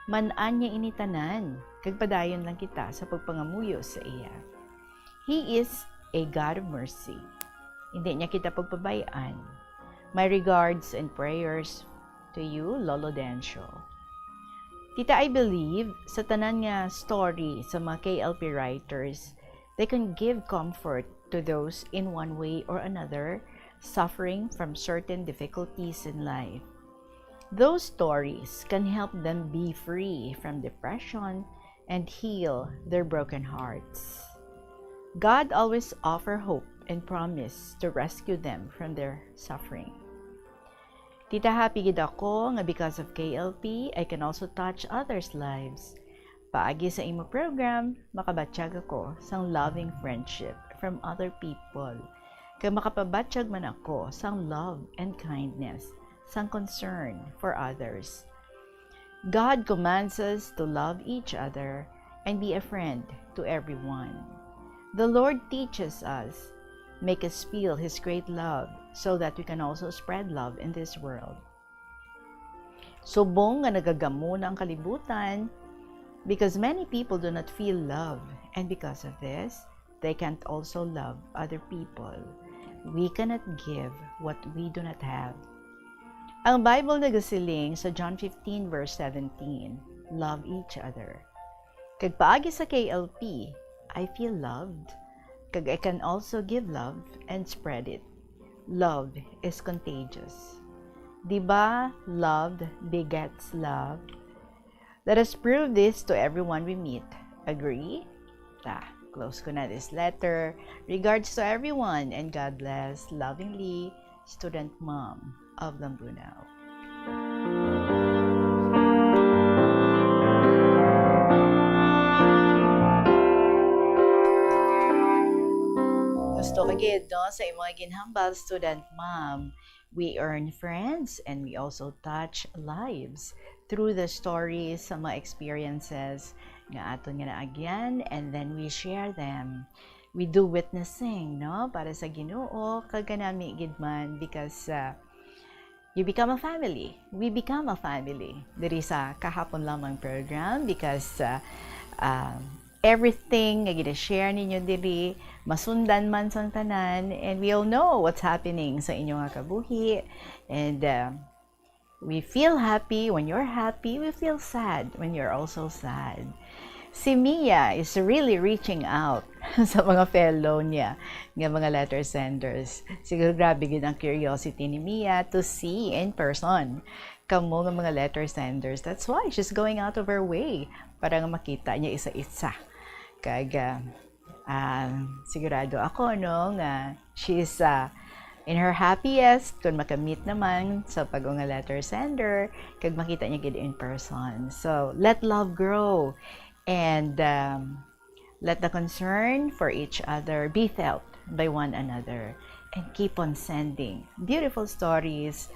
Man-an niya ini tanan, kag padayon lang kita sa pagpangamuyo sa iya. He is a God of mercy. Hindi niya kita pagpabay-an. My regards and prayers to you, Lolo Dencio. Tita, I believe sa tanan nga story sa mga K L P writers, they can give comfort to those in one way or another suffering from certain difficulties in life. Those stories can help them be free from depression and heal their broken hearts. God always offer hope and promise to rescue them from their suffering. Tita, happy gid ako nga because of K L P, I can also touch others' lives. Paagi sa imo program, makabatyag ako sang loving friendship from other people. Kag makapabatyag man ako sang love and kindness, sang concern for others. God commands us to love each other and be a friend to everyone. The Lord teaches us, make us feel His great love so that we can also spread love in this world. Subong nga nagagamon ang kalibutan, because many people do not feel love, and because of this, they can't also love other people. We cannot give what we do not have. Ang Bible nagasiling sa John fifteen verse seventeen, "Love each other." Kag paagi sa K L P, I feel loved. Kag I can also give love and spread it. Love is contagious. Di ba, love begets love? Let us prove this to everyone we meet. Agree? Ta, close ko na this letter. Regards to everyone and God bless. Lovingly, Student Mom of Lambunao. Gusto ka gid, no, sa imong ginhambal, Student Mom. We earn friends and we also touch lives through the stories sa mga experiences nga aton nga naagyan, and then we share them. We do witnessing, no, para sa Ginoo, kag kanami gid man, because, uh, you become a family. We become a family diri sa Kahapon Lamang program, because, uh, um, everything nga gina-share ninyo diri, masundan man sang tanan, and we all know what's happening sa inyo nga kabuhi, and, uh, we feel happy when you're happy, we feel sad when you're also sad. Si Mia is really reaching out sa mga fellow niya nga mga letter senders. Siguro grabe gid ang curiosity ni Mia to see in person kamo nga mga letter senders. That's why she's going out of her way para nga makita niya isa-isa. Kag, ah, ah, sigurado ako, no, nga she's, ah, in her happiest kung makamit naman sa pag-o nga letter sender, kag makita niya gid in person. So, let love grow, and, um, let the concern for each other be felt by one another. and keep on sending beautiful stories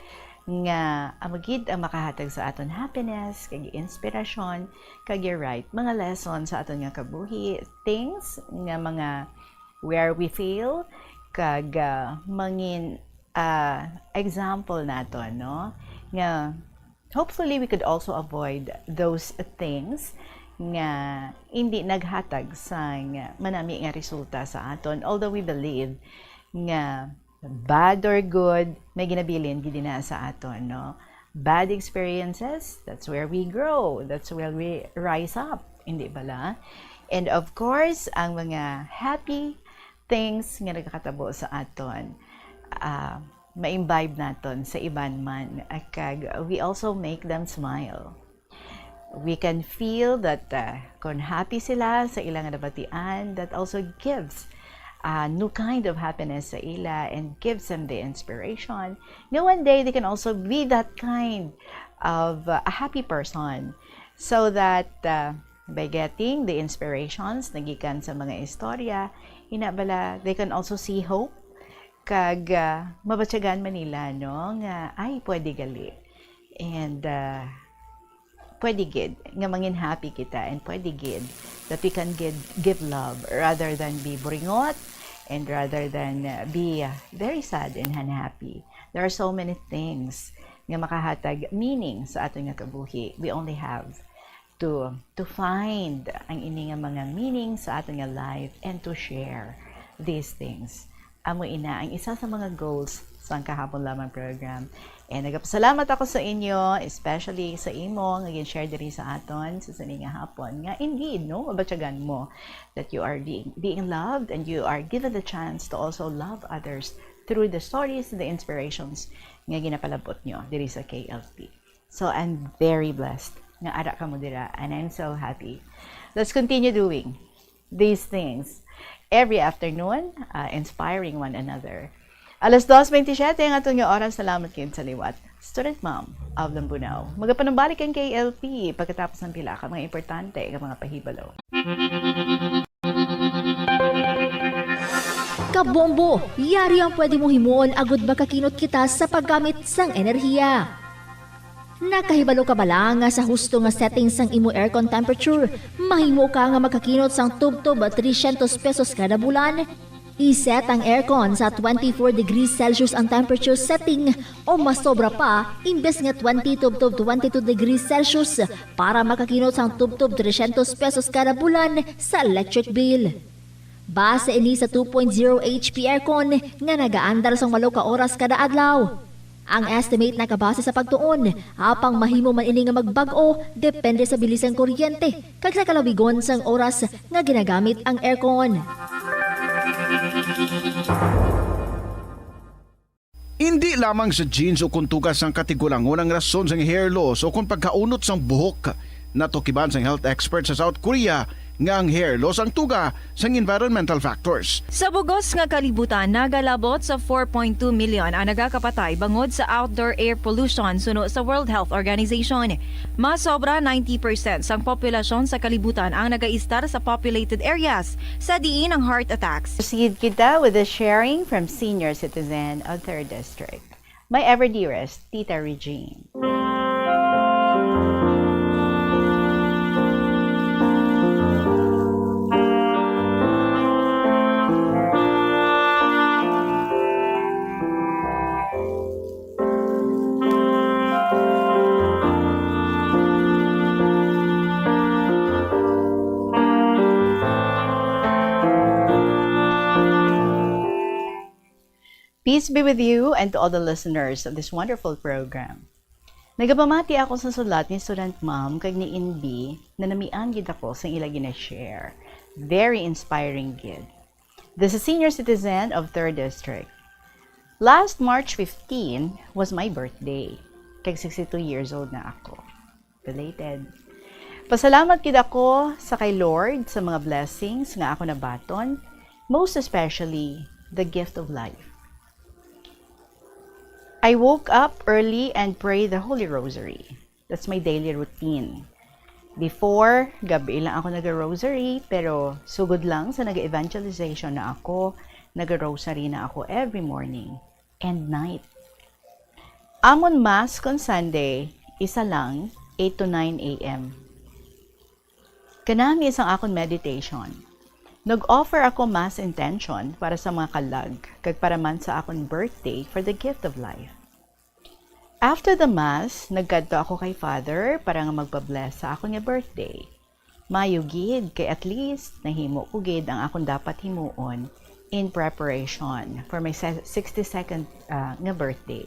nga amo gid ang makahatag sa aton happiness, kag inspirasyon, kag i-write mga lesson sa aton nga kabuhi, things nga mga where we fail, kag, ah, mangin, ah, example nato, no? Nga hopefully we could also avoid those things nga hindi naghatag sang manami nga resulta sa aton. Although we believe nga bad or good, may ginabilin gid na sa aton, no? Bad experiences, that's where we grow, that's where we rise up, hindi bala? And of course, ang mga happy things nga nagakatabo sa aton, ah, ma-imbibe naton sa iban man, ah, kag we also make them smile. We can feel that, ah, kung happy sila sa ilang nabatian, that also gives a new kind of happiness sa ila and gives them the inspiration nga one day they can also be that kind of, ah, a happy person, so that, ah, by getting the inspirations nagikan sa mga istorya, ina bala, they can also see hope, kag, ah, mabatyagan man nila, no, nga, "Ay, pwede gali." And, ah, pwede gid nga mangin happy kita, and pwede gid that we can give, give love rather than be buringot and rather than, ah, be, ah, very sad and unhappy. There are so many things nga makahatag meaning sa aton nga kabuhi. We only have to, to find ang ini nga mga meaning sa aton nga life and to share these things. Amo ina ang isa sa mga goals sang kahapon lamang program. And nagapasalamat ako sa inyo, especially sa imo nga gin-share diri sa aton sa sini nga hapon, nga indeed, no, mabatyagan mo that you are being, being loved and you are given the chance to also love others through the stories and the inspirations nga ginapalabot nyo diri sa K L P. So, I'm very blessed nga ara kamo dira, and I'm so happy. Let's continue doing these things every afternoon, uh, inspiring one another. Alas dos bentisiete ang aton nga oras. Salamat kaayo sa liwat. Student Mom of Lambunao. Magapanumbalik ang K L P pagkatapos ng pila ka mga importante nga mga pahibalo. Kabombo, yari ang pwede mong himuon agud makakinot kita sa paggamit sang enerhiya. Nakahibalo ka bala nga sa husto nga setting sang imo aircon temperature, mahimo ka nga makakinot sang tubtob trescientos pesos kada bulan? I-set ang aircon sa twenty-four degrees Celsius ang temperature setting o mas sobra pa, imbes nga twenty tubtob twenty-two degrees Celsius para makakinot sang tubtob trescientos pesos kada bulan sa electric bill. Base ini sa two point zero H P aircon nga nagaandar sang walo ka oras kada adlaw. Ang estimate nakabase sa pagtuon, apang mahimo man ini nga magbag-o depende sa bilis sang kuryente kag sa kalawigon sang oras nga ginagamit ang aircon. Indi lamang sa genes o kon tuga sang katigulangon ang rason sang hair loss o kon pagkaunot sang buhok. Natukiban sang health expert sa South Korea nga ang hair loss ang tuga sang environmental factors. Sa bug-os nga kalibutan, nagalabot sa four point two million ang nagakapatay bangod sa outdoor air pollution suno sa World Health Organization. Mas sobra ninety percent sang populasyon sa kalibutan ang nagaistar sa populated areas, sa diin ang heart attacks. Proceed kita with the sharing from senior citizen of Third District. My ever dearest, Tita Regine. Peace be with you and to all the listeners of this wonderful program. Nagapamati ako sa sulat ni Student Mom kag ni Inbi, nanamian gid ako sa ila gina-share. Very inspiring gid. This is senior citizen of Third District. Last March fifteen was my birthday, kag sixty-two years old na ako. Belated. Pasalamat gid ako sa kay Lord sa mga blessings nga ako nabaton, most especially the gift of life. I woke up early and prayed the Holy Rosary. That's my daily routine. Before, gabi lang ako nag-rosary, pero sugod lang sa nag-evangelization na ako, nag-rosary na ako every morning and night. Amon mass kon Sunday, isa lang, eight to nine a m. Kanami sang akon meditation. Nag-offer ako mass intention para sa mga kalag, kag para man sa akon birthday for the gift of life. After the mass, nagkadto ako kay Father para nga magpa-bless sa akon nga birthday. Mayo gid, kay at least nahimo ko gid ang akon dapat himuon in preparation for my se-, sixty-second, ah, nga birthday.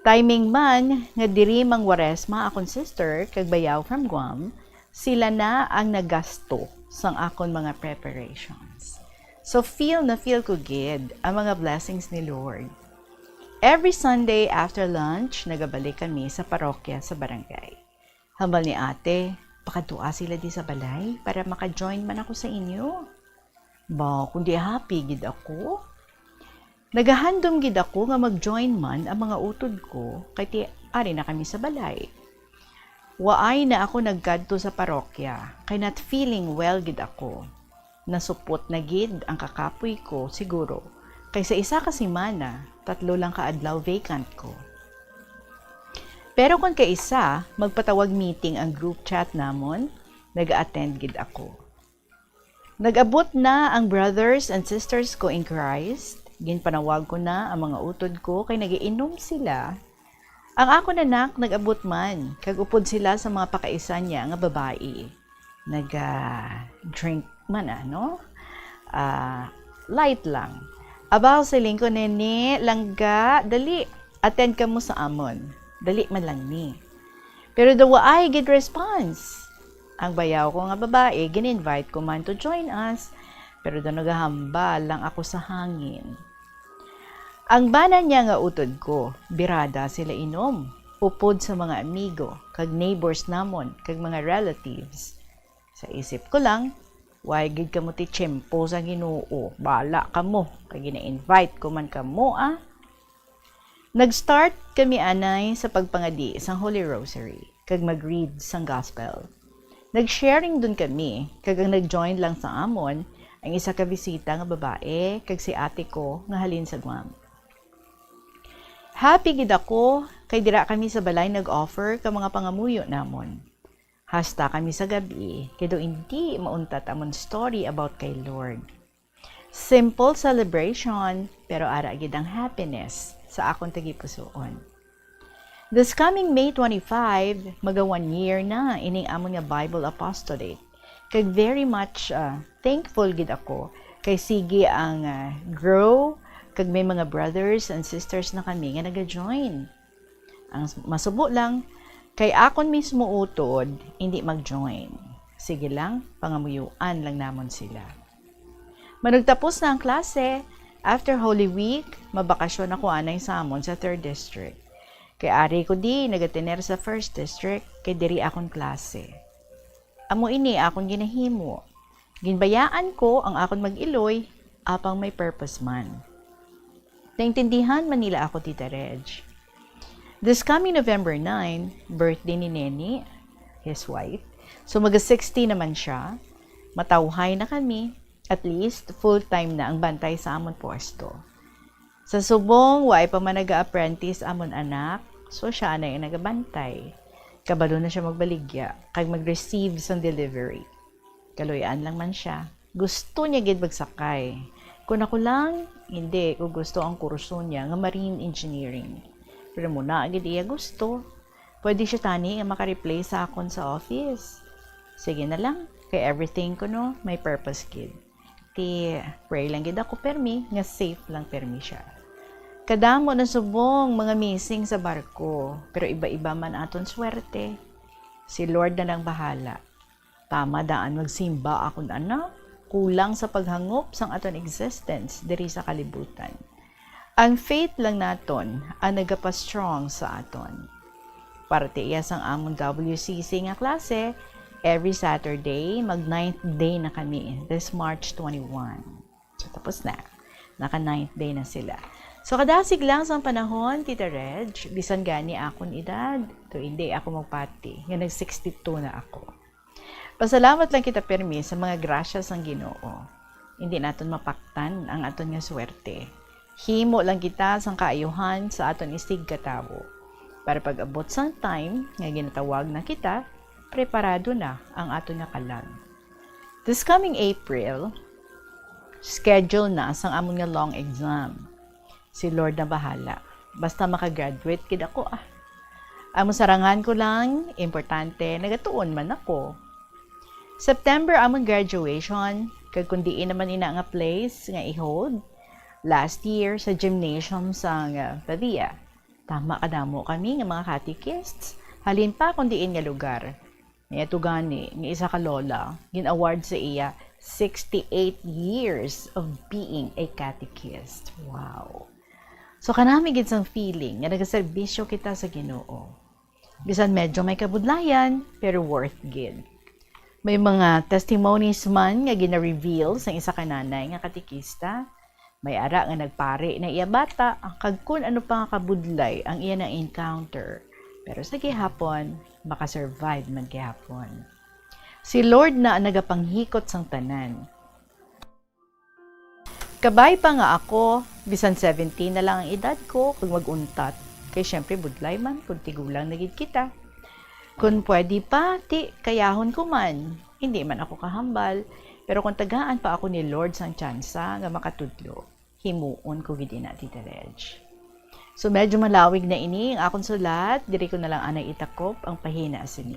Timing man nga diri mangwaresma akon sister kag bayaw from Guam, sila na ang nagasto sang akon mga preparations. So feel na feel ko gid ang mga blessings ni Lord. Every Sunday after lunch, nagabalik kami sa parokya sa barangay. Hambal ni ate, pakadtua sila di sa balay para maka-join man ako sa inyo. Ba, kundi happy gid ako. Nagahandom gid ako nga mag-join man ang mga utod ko, kay ti ari na kami sa balay. Waay na ako nagkadto sa parokya, kay not feeling well gid ako. Nasupot na gid ang kakapoy ko, siguro, kay sa isa ka semana, tatlo lang ka adlaw vacant ko. Pero kon kaisa, magpatawag meeting ang group chat namon, nag-attend gid ako. Nag-abot na ang brothers and sisters ko in Christ. Ginpanawag ko na ang mga utod ko kay nagiinom sila. Ang akon anak nag-abot man, kag upod sila sa mga pakaisan niya nga babayi. Naga-drink man, ano? Ah, light lang. Abaw, siling ko, "Nene, langga, dali, attend ka mo sa amon. Dali man lang ni." Pero daw waay gid response. Ang bayaw ko nga babae, gin-invite ko man to join us, pero daw nagahambal lang ako sa hangin. Ang bana niya nga utod ko, birada sila inom, upod sa mga amigo, kag neighbors namon, kag mga relatives. Sa isip ko lang, "Way gid kamo ti tiyempo sa Ginoo, bala kamo, kay gina-invite ko man kamo, ah." Nag-start kami anay sa pagpangadi sang Holy Rosary kag mag-read sang Gospel. Nag-sharing dun kami, kag ang nag-join lang sa amon ang isa ka bisita nga babae kag si ate ko nga halin sa Guam. Happy gid ako kay dira kami sa balay nag-offer ka mga pangamuyo namon. Hasta kami sa gab-i, kay daw indi mauntat amon story about kay Lord. Simple celebration, pero ara gid ang happiness sa akon tagipusoon. This coming May twenty-five, maga one year na ining amon nga Bible Apostolate. Kag very much, ah, thankful gid ako kay sige ang, ah, grow, kag may mga brothers and sisters na kami nga naga-join. Ang s-, masubo lang, kay akon mismo utod, indi mag-join. Sige lang, pangamuyuan lang namon sila. Manugtapos na ang klase, after Holy Week, mabakasyon ako anay sa amon sa third District. Kay ari ko di nagatener sa first District, kay diri akon klase. Amo ini akon ginahimo. Ginbayaan ko ang akon mag-iloy, apang may purpose man. Naintindihan man nila ako, Tita Reg. This coming November nine, birthday ni Neni, his wife. So, maga sixty naman siya. Matawhay na kami. At least, full-time na ang bantay sa amon pwesto. Sa subong, wa pa man naga-apprentice amon anak, so siya na ang nagabantay. Kabalo na siya magbaligya, kag mag-receive sang delivery. Kaluy-an lang man siya. Gusto niya gid magsakay. Kung ako lang, hindi ko gusto ang kurso niya nga marine engineering. Pero muna gid iya gusto. Pwede siya tani nga maka-replace sa akon sa office. Sige na lang, kay everything kuno may purpose gid. Ti pray lang gid ako permi nga safe lang permi siya. Kadamo na subong mga missing sa barko, pero iba-iba man aton swerte. Si Lord na lang bahala. Tama daan magsimba akon anak, kulang sa paghangop sang aton existence diri sa kalibutan. Ang faith lang naton ang nagapa-strong sa aton. Parte iya sang amon W C C nga klase, every Saturday, mag ninth day na kami, this March twenty-one. So, tapos na. Naka ninth day na sila. So, kadasig lang sang panahon, Tita Reg, bisan gani akon edad, to hindi ako magpati, nga nag sixty-two na ako. Pasalamat lang kita pirmi sa mga grasya sang Ginoo. Hindi naton mapaktan ang aton nga swerte. Himo lang kita sang kaayuhan sa aton isigkatawo, para pag-abot sang time nga ginatawag na kita, preparado na ang aton nga kalag. This coming April, schedule na sang amon nga long exam. Si Lord na bahala. Basta makagraduate gid ako, ah. Ang masarangan ko lang, importante, nagatuon man ako. September amon graduation, kag kun diin naman ina nga place nga i-hold, last year sa gymnasium sang, ah, Pavia. Tama kadamo kami nga mga catechists. Halin pa kun diin nga lugar. May ato gani nga isa ka lola, gin-award sa iya sixty-eight years of being a catechist. Wow! So, kanami gid sang feeling nga nagaserbisyo kita sa Ginoo. Bisan medyo may kabudlayan, pero worth gid. May mga testimonies man nga gina-reveal sang isa ka nanay nga katekista. May ara nga nagpari na iya bata, kag kun ano pa nga kabudlay ang iya na-encounter. Pero sa gihapon, makasurvive man gihapon. Si Lord na ang nagapanghikot sang tanan. Kabay pa nga ako, bisan seventeen na lang ang edad ko, kag mag-untat. Kay syempre, budlay man, kung tigulang na gid kita. Kung pwede pa, ti, kayahon ko man. Hindi man ako kahambal, pero kung tagaan pa ako ni Lord sang tsansa nga makatudlo, himuon ko gid ina, Tita Reg. So, medyo malawig na ini ang akon sulat. Diri ko na lang anay itakop ang pahina sini.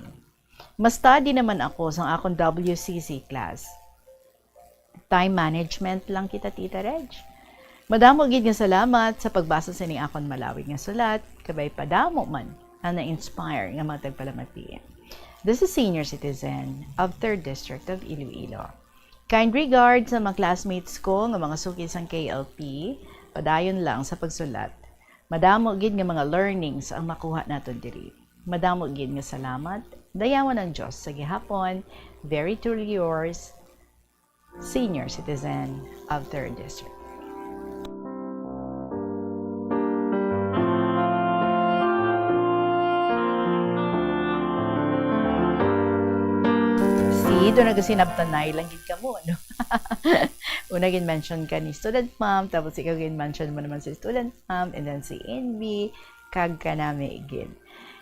Ma-study naman ako sang akon W C C class. Time management lang kita, Tita Reg. Madamo gid nga salamat sa pagbasa sini akon malawig nga sulat, kabay pa damo man ang na-inspire nga mga tagpalamati. This is Senior Citizen of Third District of Iloilo. Kind regards sa mga classmates ko nga mga suki sang K L P, padayon lang sa pagsulat. Madamo gid nga mga learnings ang makuha naton diri. Madamo gid nga salamat. Dayawan ang Dios sa gihapon. Very truly yours, Senior Citizen of Third District. See, do nagasinabtanay lang gid kamo, no? Una gin-mention ka ni Student Mom, tapos ikaw gin-mention mo naman si Student Mom, and then si N B, kag kanami gid.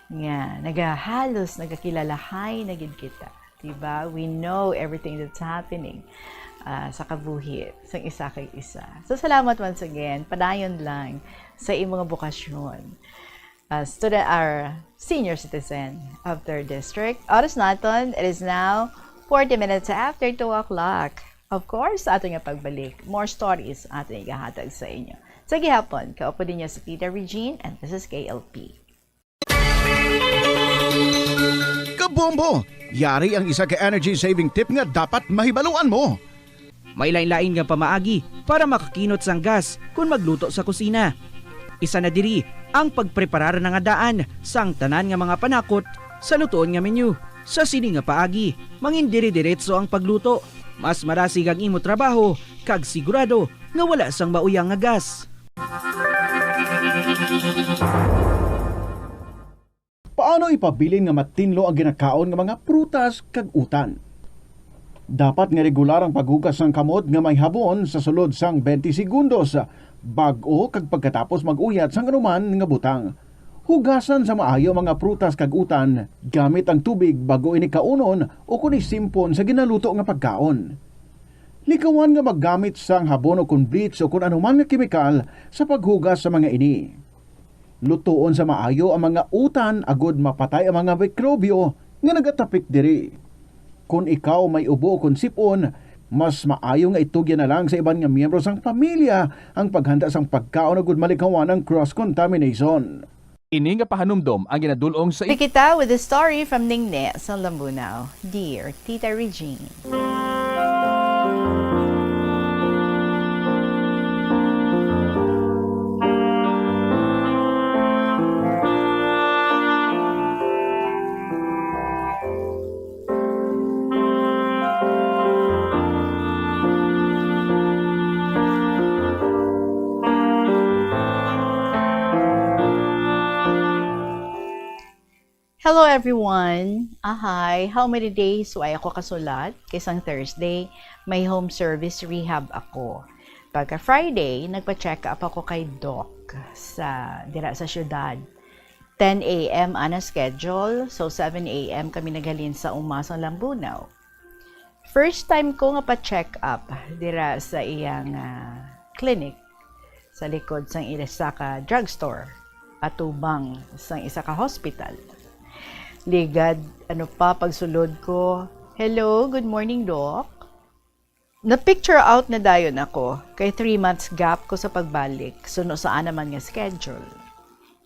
Nga, nagahalos, nagakilalahay na gid kita. Diba? We know everything that's happening, ah, sa kabuhi sang isa kag isa. So, salamat once again. Padayon lang sa imong bukasyon. Ah, student, our senior citizen of Third District. Oras naton, it is now forty minutes after two o'clock. Of course, sa aton nga pagbalik, more stories aton igahatag sa inyo. Sa gihapon, kaupo ninyo si Tita Regine, and this is K L P. Kabombo! Yari ang isa ka energy saving tip nga dapat mahibaluan mo. May lain-lain nga pamaagi para makakinot sang gas kon magluto sa kusina. Isa na diri ang pagpreparar na nga daan sang tanan nga mga panakot sa lutoon nga menu. Sa sini nga paagi, mangin dire-diretso ang pagluto. Mas marasig ang imo trabaho kag sigurado nga wala sang mauyang nga gas. Paano ipabilin nga matinlo ang ginakaon nga mga prutas kag utan? Dapat nga regular ang paghugas sang kamot nga may habon sa sulod sang twenty segundos bag-o kag pagkatapos mag-uyat sang anuman nga butang. Hugasan sa maayo ang mga prutas kag utan gamit ang tubig bag-o ini kaunon o kon isimpon sa ginaluto nga pagkaon. Likawan nga maggamit sang habon o kon bleach o kon anuman nga kemikal sa paghugas sa mga ini. Lutoon sa maayo ang mga utan agod mapatay ang mga mikrobyo nga nagatapik diri. Kon ikaw may ubo o kon sip-on, mas maayo nga itugyan na lang sa iban nga miyembro sang pamilya ang paghanda sang pagkaon agud malikawan ang cross-contamination. Ini nga pahanumdom ang ginadul-ong sa Kita with the story from Ningne sa Lambunao. Dear Tita Regine. Hello everyone! Ahay, how many days wa ako kasulat? Kay sang Thursday, may home service rehab ako. Pagka Friday, nagpa-check up ako kay Doc sa dira sa syudad. Ten a m ana schedule, so seven a m kami naghalin sa uma sang Lambunao. First time ko nga pa-check up dira sa iyang ah, clinic sa likod sang isa ka drugstore atubang sang isa ka hospital. Ligad, ano pa, pagsulod ko, "Hello, good morning, Doc." Na-picture out na dayon ako kay three months gap ko sa pagbalik, suno sa ana man nga schedule.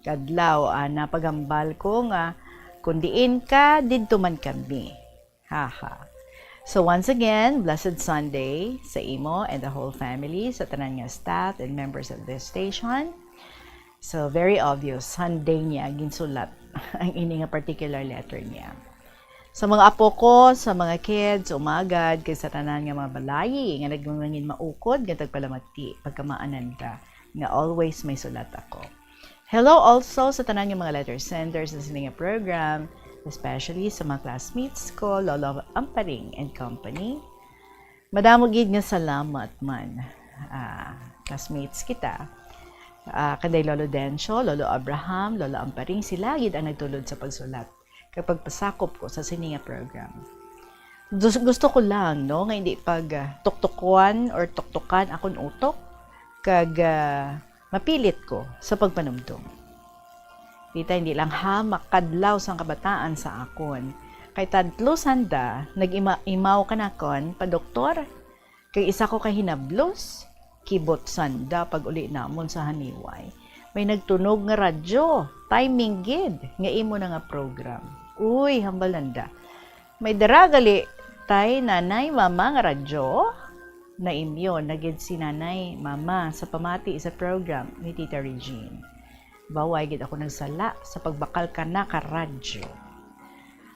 Kadlaw, ana, paghambal ko nga, "Kung diin ka, didto man kami." Haha. So once again, blessed Sunday sa imo and the whole family, sa tanan nga staff and members of this station. So very obvious, Sunday niya ginsulat ang ini nga particular letter niya. Sa mga apo ko, sa mga kids, umagad, kay sa tanan nga mga balayi nga nagmangin maukod nga tagpalamati, pagkamaanan ta nga always may sulat ako. Hello also sa tanan nga mga letter senders sa sini nga program, especially sa mga classmates ko, Lolo Amparing and company. Madamo gid nga salamat man, ah, classmates kita. Ah, kanday Lolo Dencio, Lolo Abraham, Lolo Amparing, sila gid ang nagtulod sa pagsulat kag pagpasakop ko sa sini nga program. Dus-, gusto ko lang, no, nga hindi pag, ah, tuktukuan or tuktukan akon utok kag, ah, mapilit ko sa pagpanumdom. Kita, hindi lang hamak kadlaw sang kabataan sa akon, kay tatlo sanda nag-ima-, imaw kanakon pa doktor, kag isa ko ka hinablos, kibot sanda pag-uli namon sa Haniway. May nagtunog nga radyo, timing gid nga imo na nga program. Uy, hambal nanda. May dara gali tay, nanay, mama nga radyo? Naimyon na gid si nanay, mama sa pamati sa program ni Tita Regine. Baway gid ako nagsala sa pagbakal kana ka radyo.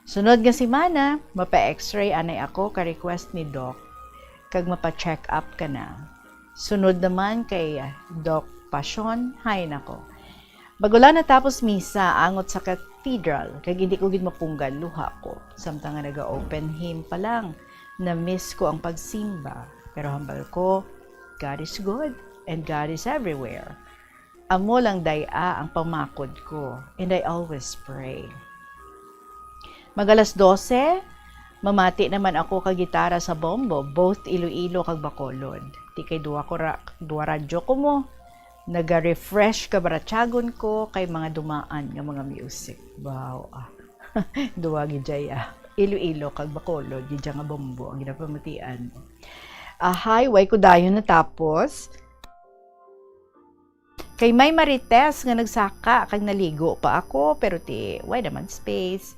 Sunod nga semana, mapa-X-ray anay ako ka request ni Doc, kag mapa-check up kana. Sunod naman kay Doc Passion, hay nako. Bago lang natapos misa angot sa cathedral, kag hindi ko gid mapunggal luha ko. Samtang nga naga-open hymn pa lang, na-miss ko ang pagsimba. Pero hambal ko, God is good and God is everywhere. Amo lang day-a ang pamakod ko, and I always pray. Mag alas dose, mamati naman ako ka gitara sa bombo, both Iloilo kag Bacolod. Ti kay duwa ko ra-, duwa radyo ko mo. Naga-refresh ka baratyagon ko kay mga dumaan nga mga music. Wow, ah. Duwa gid jay, ah. Iloilo kag Bacolod, gid nga bombo ang ginapamatian mo. Ahay, way ko dayon natapos. Kay may marites nga nagsaka kag naligo pa ako, pero ti, way naman space.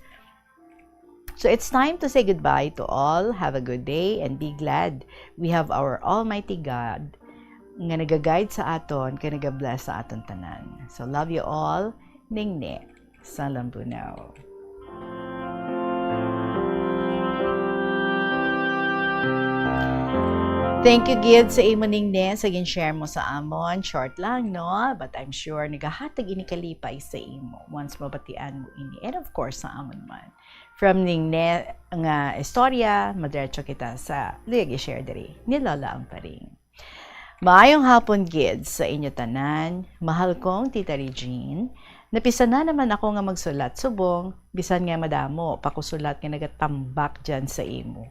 So it's time to say goodbye to all. Have a good day and be glad we have our Almighty God nga nagaguide sa aton kag nagabless sa aton tanan. So love you all. Ningne sa Lambunao. Thank you gid sa imo, Ningne, sa gin-share mo sa amon. Short lang, no? But I'm sure nagahatag ini kalipay sa imo once mabatian mo ini. And of course, sa amon man. From Ningne nga istorya, madiretso kita sa luyag i-share diri ni Lola Amparing. Maayong hapon gid sa inyo tanan, mahal kong Tita Regine. Napisan na naman ako nga magsulat subong, bisan nga madamo pa ko sulat nga nagatambak dyan sa imo.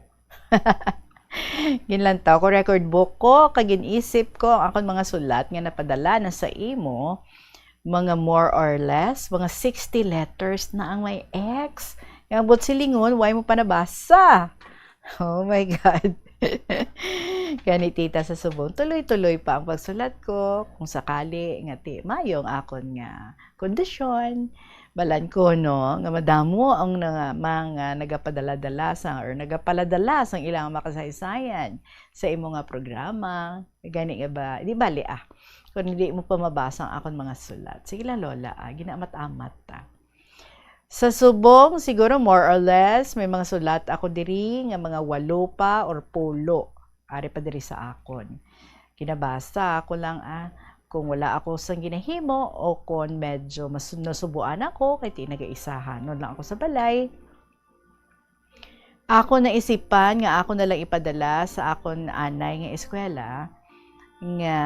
Ginlantaw ko record book ko, kag gin-isip ko ang akon mga sulat nga napadala na sa imo, mga more or less, mga sixty letters na ang may ex. Nga ambot silingon, way mo pa nabasa. Oh my God. Gani, tita, sa subong, tuloy-tuloy pa ang pagsulat ko. Kung sakali nga ti mayo ang akon nga kondisyon, balan ko, no, nga madamo ang nga, mga nagapadala-dala sa, or nagapaladala sang ilang makasaysayan sa imo nga programa. Gani nga ba, di bali, ah, kung hindi mo pa mabasa ang akon mga sulat. Sige lang, Lola, ah, ginaamat-amat ta. Sa subong, siguro more or less, may mga sulat ako diri nga mga walo pa or pulo. Ari pa diri sa akon. Ginabasa ako lang, ah. kung wala ako sang ginahimo o kon medyo mas-, nasubuan ako, kay ti nagaisahanon lang ako sa balay, ako naisipan nga ako na lang ipadala sa akon anay nga eskwela nga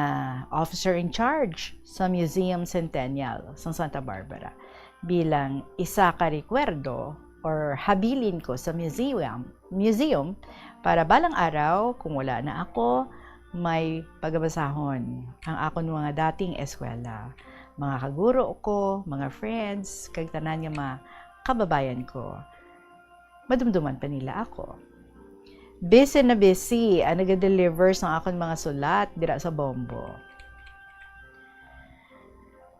officer in charge sa Museum Centennial sa Santa Barbara bilang isa ka rekwerdo or habilin ko sa museum, museum para balang araw, kung wala na ako, may pagabasahon ang akon mga dating eskwela, mga kaguro ko, mga friends, kag tanan nga mga kababayan ko. Madumduman pa nila ako. Busy na busy ang naga-deliver sa akon mga sulat dira sa Bombo.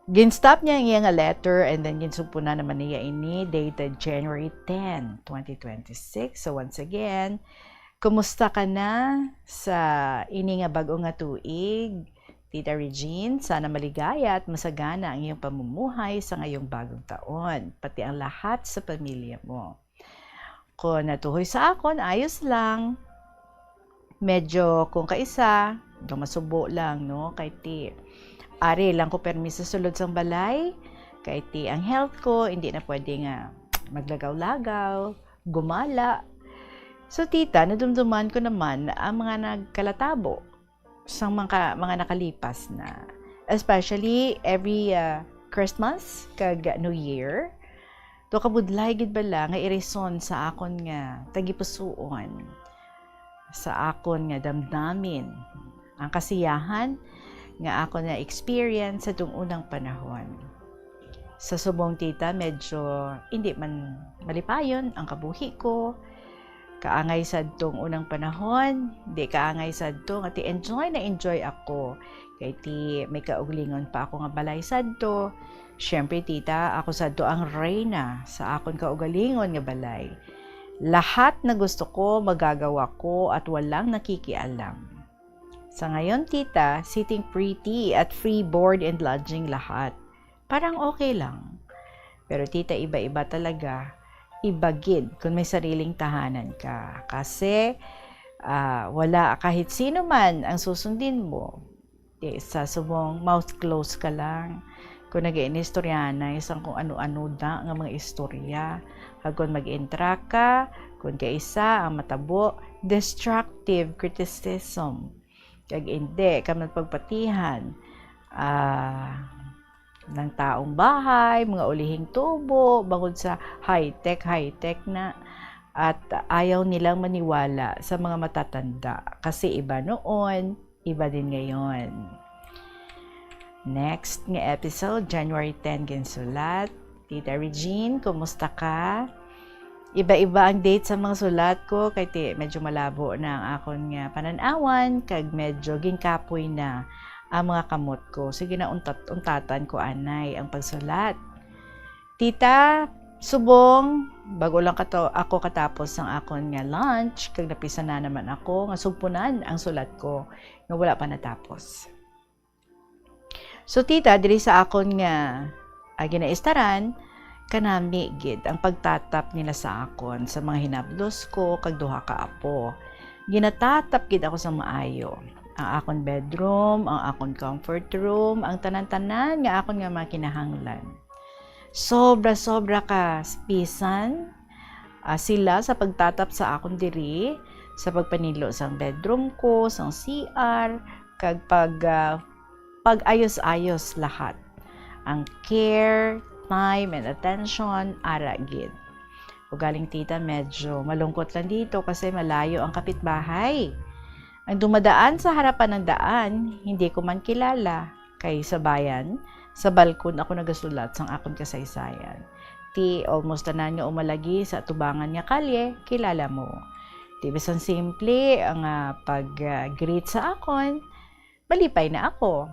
Gin-stop niya ang iya nga letter and then ginsugpo na naman niya ini dated January ten, twenty twenty-six. So once again, kumusta ka na sa ini nga bag-o nga tuig, Tita Regine? Sana maligaya at masagana ang iyong pamumuhay sa ngayong bagong taon, pati ang lahat sa pamilya mo. Kung natuhoy sa akon, ayos lang. Medyo kung kaisa, medyo masubo lang, no? Kay ti, ari lang ko permi sa sulod sang balay. Kay ti, ang health ko, hindi na pwede nga maglagaw-lagaw, gumala. So, tita, nadumduman ko naman ang mga nagkalatabo sa mga, mga nakalipas na. Especially every, ah, Christmas kag New Year. To kabudlay gid bala nga irison sa akon nga tagipusuon, sa akon nga damdamin, ang kasiyahan nga akon na-experience sa tung unang panahon. Sa subong, tita, medyo hindi man malipayon ang kabuhi ko. Kaangay sadtong unang panahon, di kaangay sadto nga ti enjoy na enjoy ako. Kay ti may kaugalingon pa ako nga balay sadto. Siyempre, tita, ako sadto ang reyna sa akon kaugalingon nga balay. Lahat na gusto ko, magagawa ko at walang nakikialam. Sa ngayon, tita, sitting pretty at free board and lodging lahat. Parang okay lang. Pero, tita, iba-iba talaga. Iba gid kung may sariling tahanan ka. Kasi, ah, wala kahit sino man ang susundin mo. Di, sa subong, mouth closed ka lang. Kung nag-iinistoryahanay sang kung ano-ano da nga mga istorya. Kag kung mag-intra ka, kung kaisa ang matabo, destructive criticism. Kag hindi ka man pagpatihan, ah, ng taong bahay, mga ulihing tubo, bangod sa high-tech, high-tech na. At ayaw nilang maniwala sa mga matatanda. Kasi iba noon, iba din ngayon. Next nga episode, January ten, ginsulat. Tita Regine, kumusta ka? Iba-iba ang date sa mga sulat ko, kay ti, medyo malabo na ang akon nga panan-awan, kag medyo ginkapoy na ang mga kamot ko. Sige na, untat-, untatan ko anay ang pagsulat. Tita, subong, bago lang kato, ako katapos ang akon nga lunch, kag napisa na naman ako nga sugpunan ang sulat ko nga wala pa natapos. So, tita, diri sa akon nga, ah, ginaistaran, kanami gid ang pagtatap nila sa akon sa mga hinablos ko kag duha ka apo. Ginatatap gid ako sa maayo. Ang akon bedroom, ang akon comfort room, ang tanan-tanan nga akon nga mga kinahanglan. Sobra-sobra ka spisan, ah, sila sa pagtatap sa akon diri, sa pagpanilo sang bedroom ko, sang C R, kag pag, ah, pag-ayos-ayos lahat. Ang care, time, and attention, ara gid. Ugaling, tita, medyo malungkot lang dito kasi malayo ang kapitbahay. Ang dumadaan sa harapan ng daan, hindi ko man kilala. Kay sa bayan, sa balkon ako nagasulat sang akon kasaysayan. Ti almost tanan nga umalagi sa atubangan nga kalye, kilala mo. Ti bisan simple ang, ah, pag, ah, greet sa akon, malipay na ako.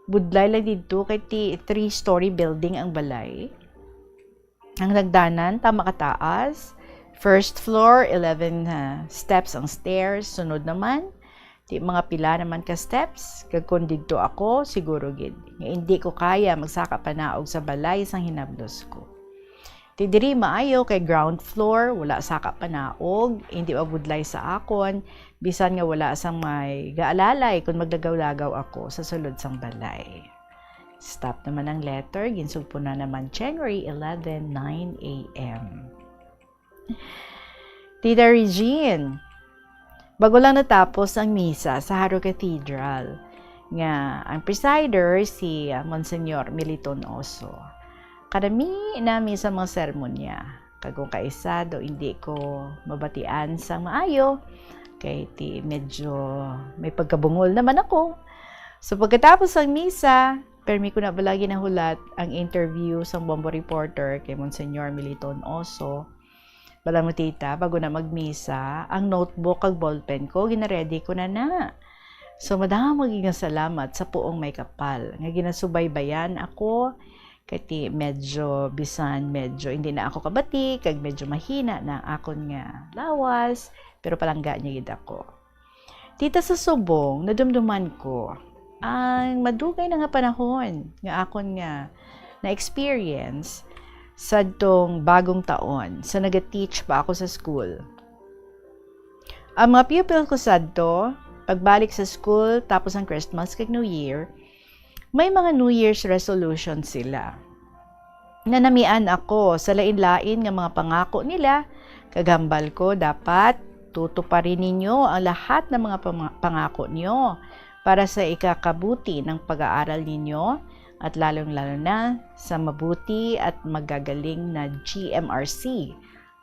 Budlay lang didto kay ti three-story building ang balay. Ang hagdanan, tama kataas. First floor, eleven, ah, steps ang stairs. Sunod naman, ti mga pila naman ka steps. Kag kon didto ako, siguro gid nga indi ko kaya magsaka panaog sa balay sang hinablos ko. Ti diri maayo kay ground floor, wala saka panaog, hindi mabudlay sa akon, bisan nga wala sang may gaalalay kon maglagaw-lagaw ako sa sulod sang balay. Stop naman ang letter, ginsugpo na naman January eleven, nine a m. Tita Regine, bago lang natapos ang misa sa Jaro Cathedral, nga ang presider si, ah, Monsignor Militon Oso. Kadami nami sa mga sermon niya. Kag kung kaisa daw hindi ko mabatian sang maayo, kay ti medyo may pagkabungol naman ako. So, pagkatapos sang misa, permi ko na bala ginahulat ang interview sang Bombo Reporter kay Monsignor Militon Oso. Bala mo, tita, bago na magmisa, ang notebook kag ballpen ko, ginaready ko na na. So, madamo gid nga salamat sa puong may kapal nga ginasubaybayan ako, kay ti medyo, bisan medyo hindi na ako kabati, kag medyo mahina na ang akon nga lawas, pero palangga niya gid ako. Tita, sa subong, nadumduman ko ang madugay na nga panahon nga akon nga na-experience sadtong bagong taon sa naga-teach pa ako sa school. Ang mga pupil ko sadto, pagbalik sa school, tapos ang Christmas kag New Year, may mga New Year's resolution sila. Nanamian ako sa lain-lain nga mga pangako nila, kag hambal ko dapat tutuparin ninyo ang lahat ng mga pama-, pangako niyo para sa ikakabuti ng pag-aaral ninyo, at lalong-lalo na sa mabuti at magagaling na G M R C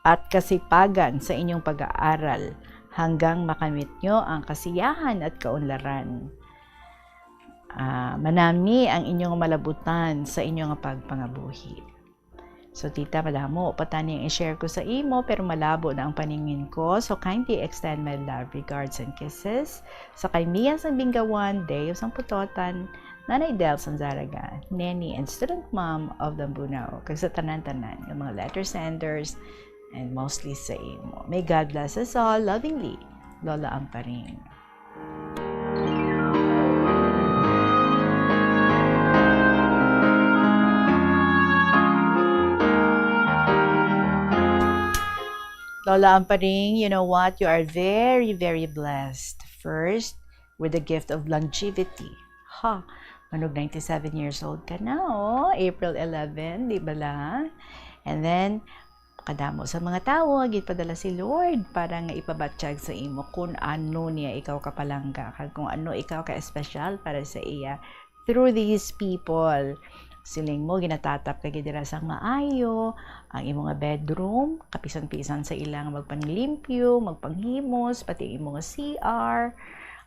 at kasipagan sa inyong pag-aaral, hanggang makamit nyo ang kasiyahan at kaunlaran. Ah, manami ang inyong malabutan sa inyong pagpangabuhi. So, tita, madamo pa tani ang i-share ko sa imo, pero malabo na ang paningin ko. So, kindly extend my love, regards, and kisses sa kay Mia sang Binggawan, Deo sang Putotan, Nanay Del sang Zaraga, Neni, and student mom of Lambunao, kag sa tanan-tanan nga mga letter senders, and mostly sa imo. May God bless us all. Lovingly, Lola Amparing. Lola Amparing, you know what? You are very, very blessed. First, with the gift of longevity. Ha, manog ninety-seven years old ka na, oh. April eleven, di ba la? And then, kadamo sa mga tawo nga ginpadala si Lord para nga ipabatyag sa imo kung ano niya ikaw kapalangga, kag kung ano ikaw ka-espesyal para sa iya through these people. Siling mo, ginatatap ka gid dira sang maayo, ang imo nga bedroom, kapisan-pisan sa ila nga magpanglimpyo, magpanghimos, pati ang imo nga C R.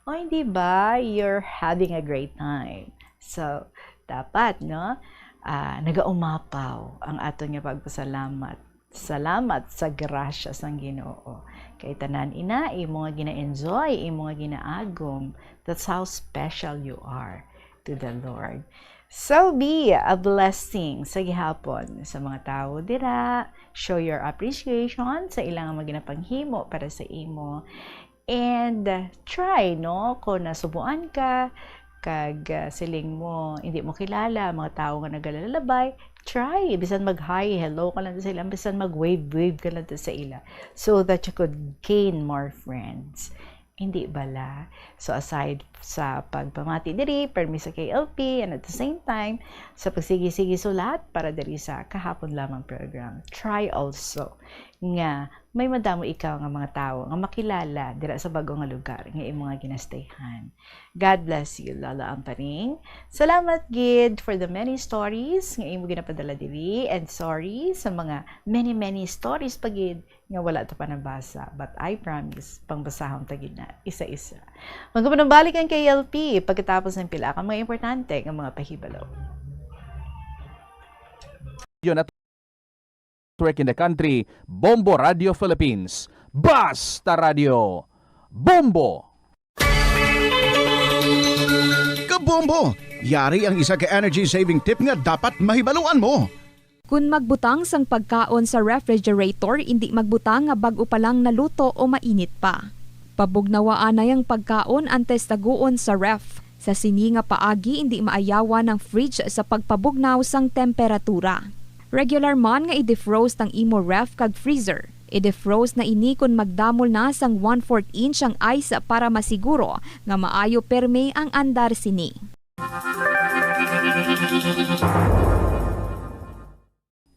Oy, di ba? You're having a great time. So, dapat, no? Ah, nagaumapaw ang aton nga pagpasalamat. Salamat sa grasya sang Ginoo. Kay tanan ina imo nga gina-enjoy, imo nga ginaagom. That's how special you are to the Lord. So be a blessing sa gihapon sa mga tawo dira. Show your appreciation sa ilang mga ginapanghimo para sa imo. And, uh, try, no? Kung nasubuan ka, kag, uh, siling mo, hindi mo kilala ang mga tawo nga nagalalabay, try. Bisan mag-hi, hello ka lang sa ila, bisan mag-wave, wave ka lang sa ila, so that you could gain more friends. Hindi bala? So, aside sa pagpamati diri, permi sa K L P, and at the same time, sa pagsigi-sige sulat para diri sa Kahapon Lamang program, try also nga may madamo ikaw nga mga tawo nga makilala dira sa bag-o nga lugar nga imo nga ginastayhan. God bless you, Lola Amparing. Salamat gid for the many stories nga imo ginapadala diri, and sorry sa mga many, many stories pa gid nga wala ta pa nabasa, but I promise, pangbasahon ta gid na isa-isa. Magpanumbalik ang K L P pagkatapos ng pila ka mga importante nga mga pahibalo. Yun, at network in the country, Bombo Radio Philippines. Basta Radio, Bombo! Kabombo! Yari ang isa ka energy saving tip nga dapat mahibaluan mo. Kon magbutang sang pagkaon sa refrigerator, indi magbutang nga bag-o pa lang naluto o mainit pa. Pabugnawaanay ang pagkaon antes taguon sa ref. Sa sini nga paagi, indi maayawan ang fridge sa pagpabugnaw sang temperatura. Regular man nga i-defrost ang imo ref kag freezer. I-defrost na ini kon magdamol na sang one-fourth inch ang ice para masiguro nga maayo permi ang andar sini.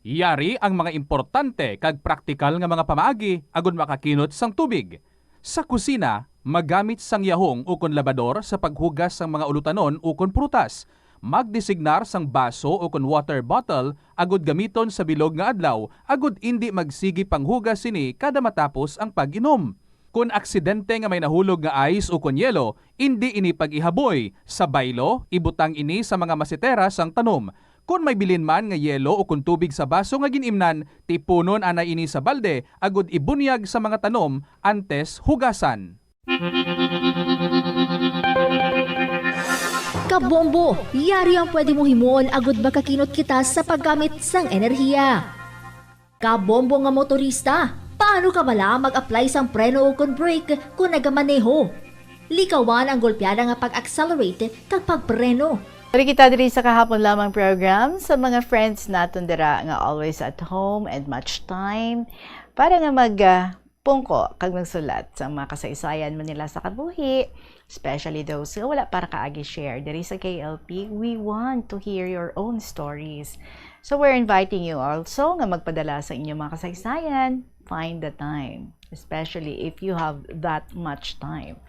Yari ang mga importante kag praktikal nga mga pamaagi agud makakinot sang tubig. Sa kusina, magamit sang yahong ukon labador sa paghugas sang mga ulutanon ukon prutas. Magdesignar sang baso ukon water bottle agud gamiton sa bilog nga adlaw agud indi magsigi panghugas sini kada matapos ang pag-inom. Kon aksidente nga may nahulog nga ice ukon yelo, indi ini pag-ihaboy. Sa baylo, ibutang ini sa mga masetera sang tanom. Kon may bilin man nga yelo ukon tubig sa baso nga gin-imnan, tipunon anay ini sa balde agud ibunyag sa mga tanom antes hugasan. Kabombo, yari ang pwede mong himuon agud makakinot kita sa paggamit sang enerhiya. Kabombo nga motorista, paano ka bala mag-apply sang preno ukon brake kon nagamaneho? Likawan ang golpeada nga pag-accelerate kag pagpreno. Diri kita diri sa Kahapon Lamang program sa mga friends naton dira nga always at home and much time para nga mag, ah, pungko kag magsulat sa mga kasaysayan man nila sa kabuhi, especially those nga wala pa nakaagi share diri sa K L P. We want to hear your own stories. So we're inviting you also nga magpadala sa inyong mga kasaysayan. Find the time, especially if you have that much time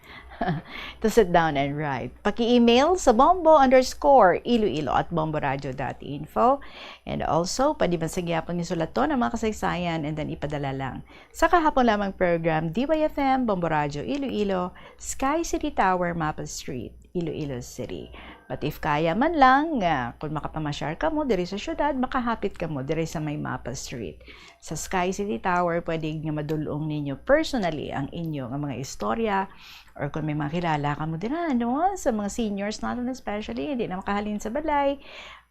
to sit down and write. Paki-email sa bombo underscore iloilo at bomboradio dot info. And also, pwede man sa gyapon nga sulaton ang mga kasaysayan and then ipadala lang sa Kahapon Lamang program, D Y F M, Bombo Radyo Iloilo, Sky City Tower, Maple Street, Iloilo City. But if kaya man lang, nga kung makapamasyar kamo diri sa syudad, makahapit kamo diri sa may Maple Street. Sa Sky City Tower, pwede nga madul-ong ninyo personally ang inyo nga mga istorya, or kung may mga kilala kamo dira, no, sa mga seniors naton especially, hindi na makahalin sa balay,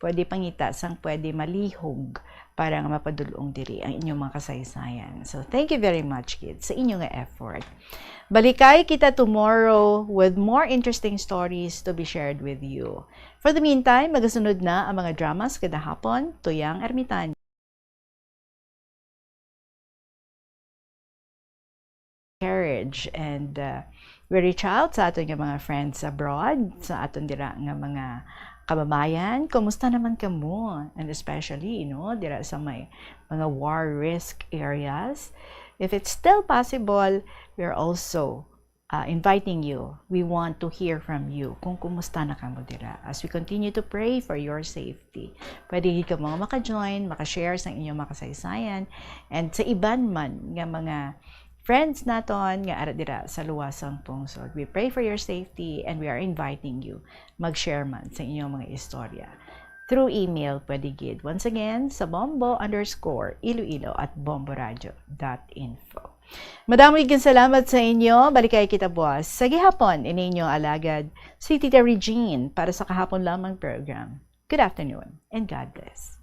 pwede pangita sang pwede malihog para nga mapadul-ong diri ang inyong mga kasaysayan. So, thank you very much, kids, sa inyo nga effort. Balikay kita tomorrow with more interesting stories to be shared with you. For the meantime, magasunod na ang mga dramas kada hapon. Tuyang Ermitan. Carriage and, uh, we reach out sa aton nga mga friends abroad, sa aton dira nga mga kababayan. Kumusta naman kamo? And especially, you know, dira sa may mga war risk areas. If it's still possible, we're also, uh, inviting you. We want to hear from you kung kumusta na kamo dira. As we continue to pray for your safety, pwede gid kamo nga maka-join, maka-share sang inyong mga kasaysayan, and sa iban man nga mga friends naton nga ara dira sa luwas sang pungsod. We pray for your safety and we are inviting you mag-share man sa inyong mga istorya. Through email, pwede gid. Once again, sa bombo underscore iloilo at bomboradio dot info. Madamo gid salamat sa inyo. Balikay kita buwas sa gihapon. Ini inyong alagad, si Tita Regine, para sa Kahapon Lamang program. Good afternoon and God bless.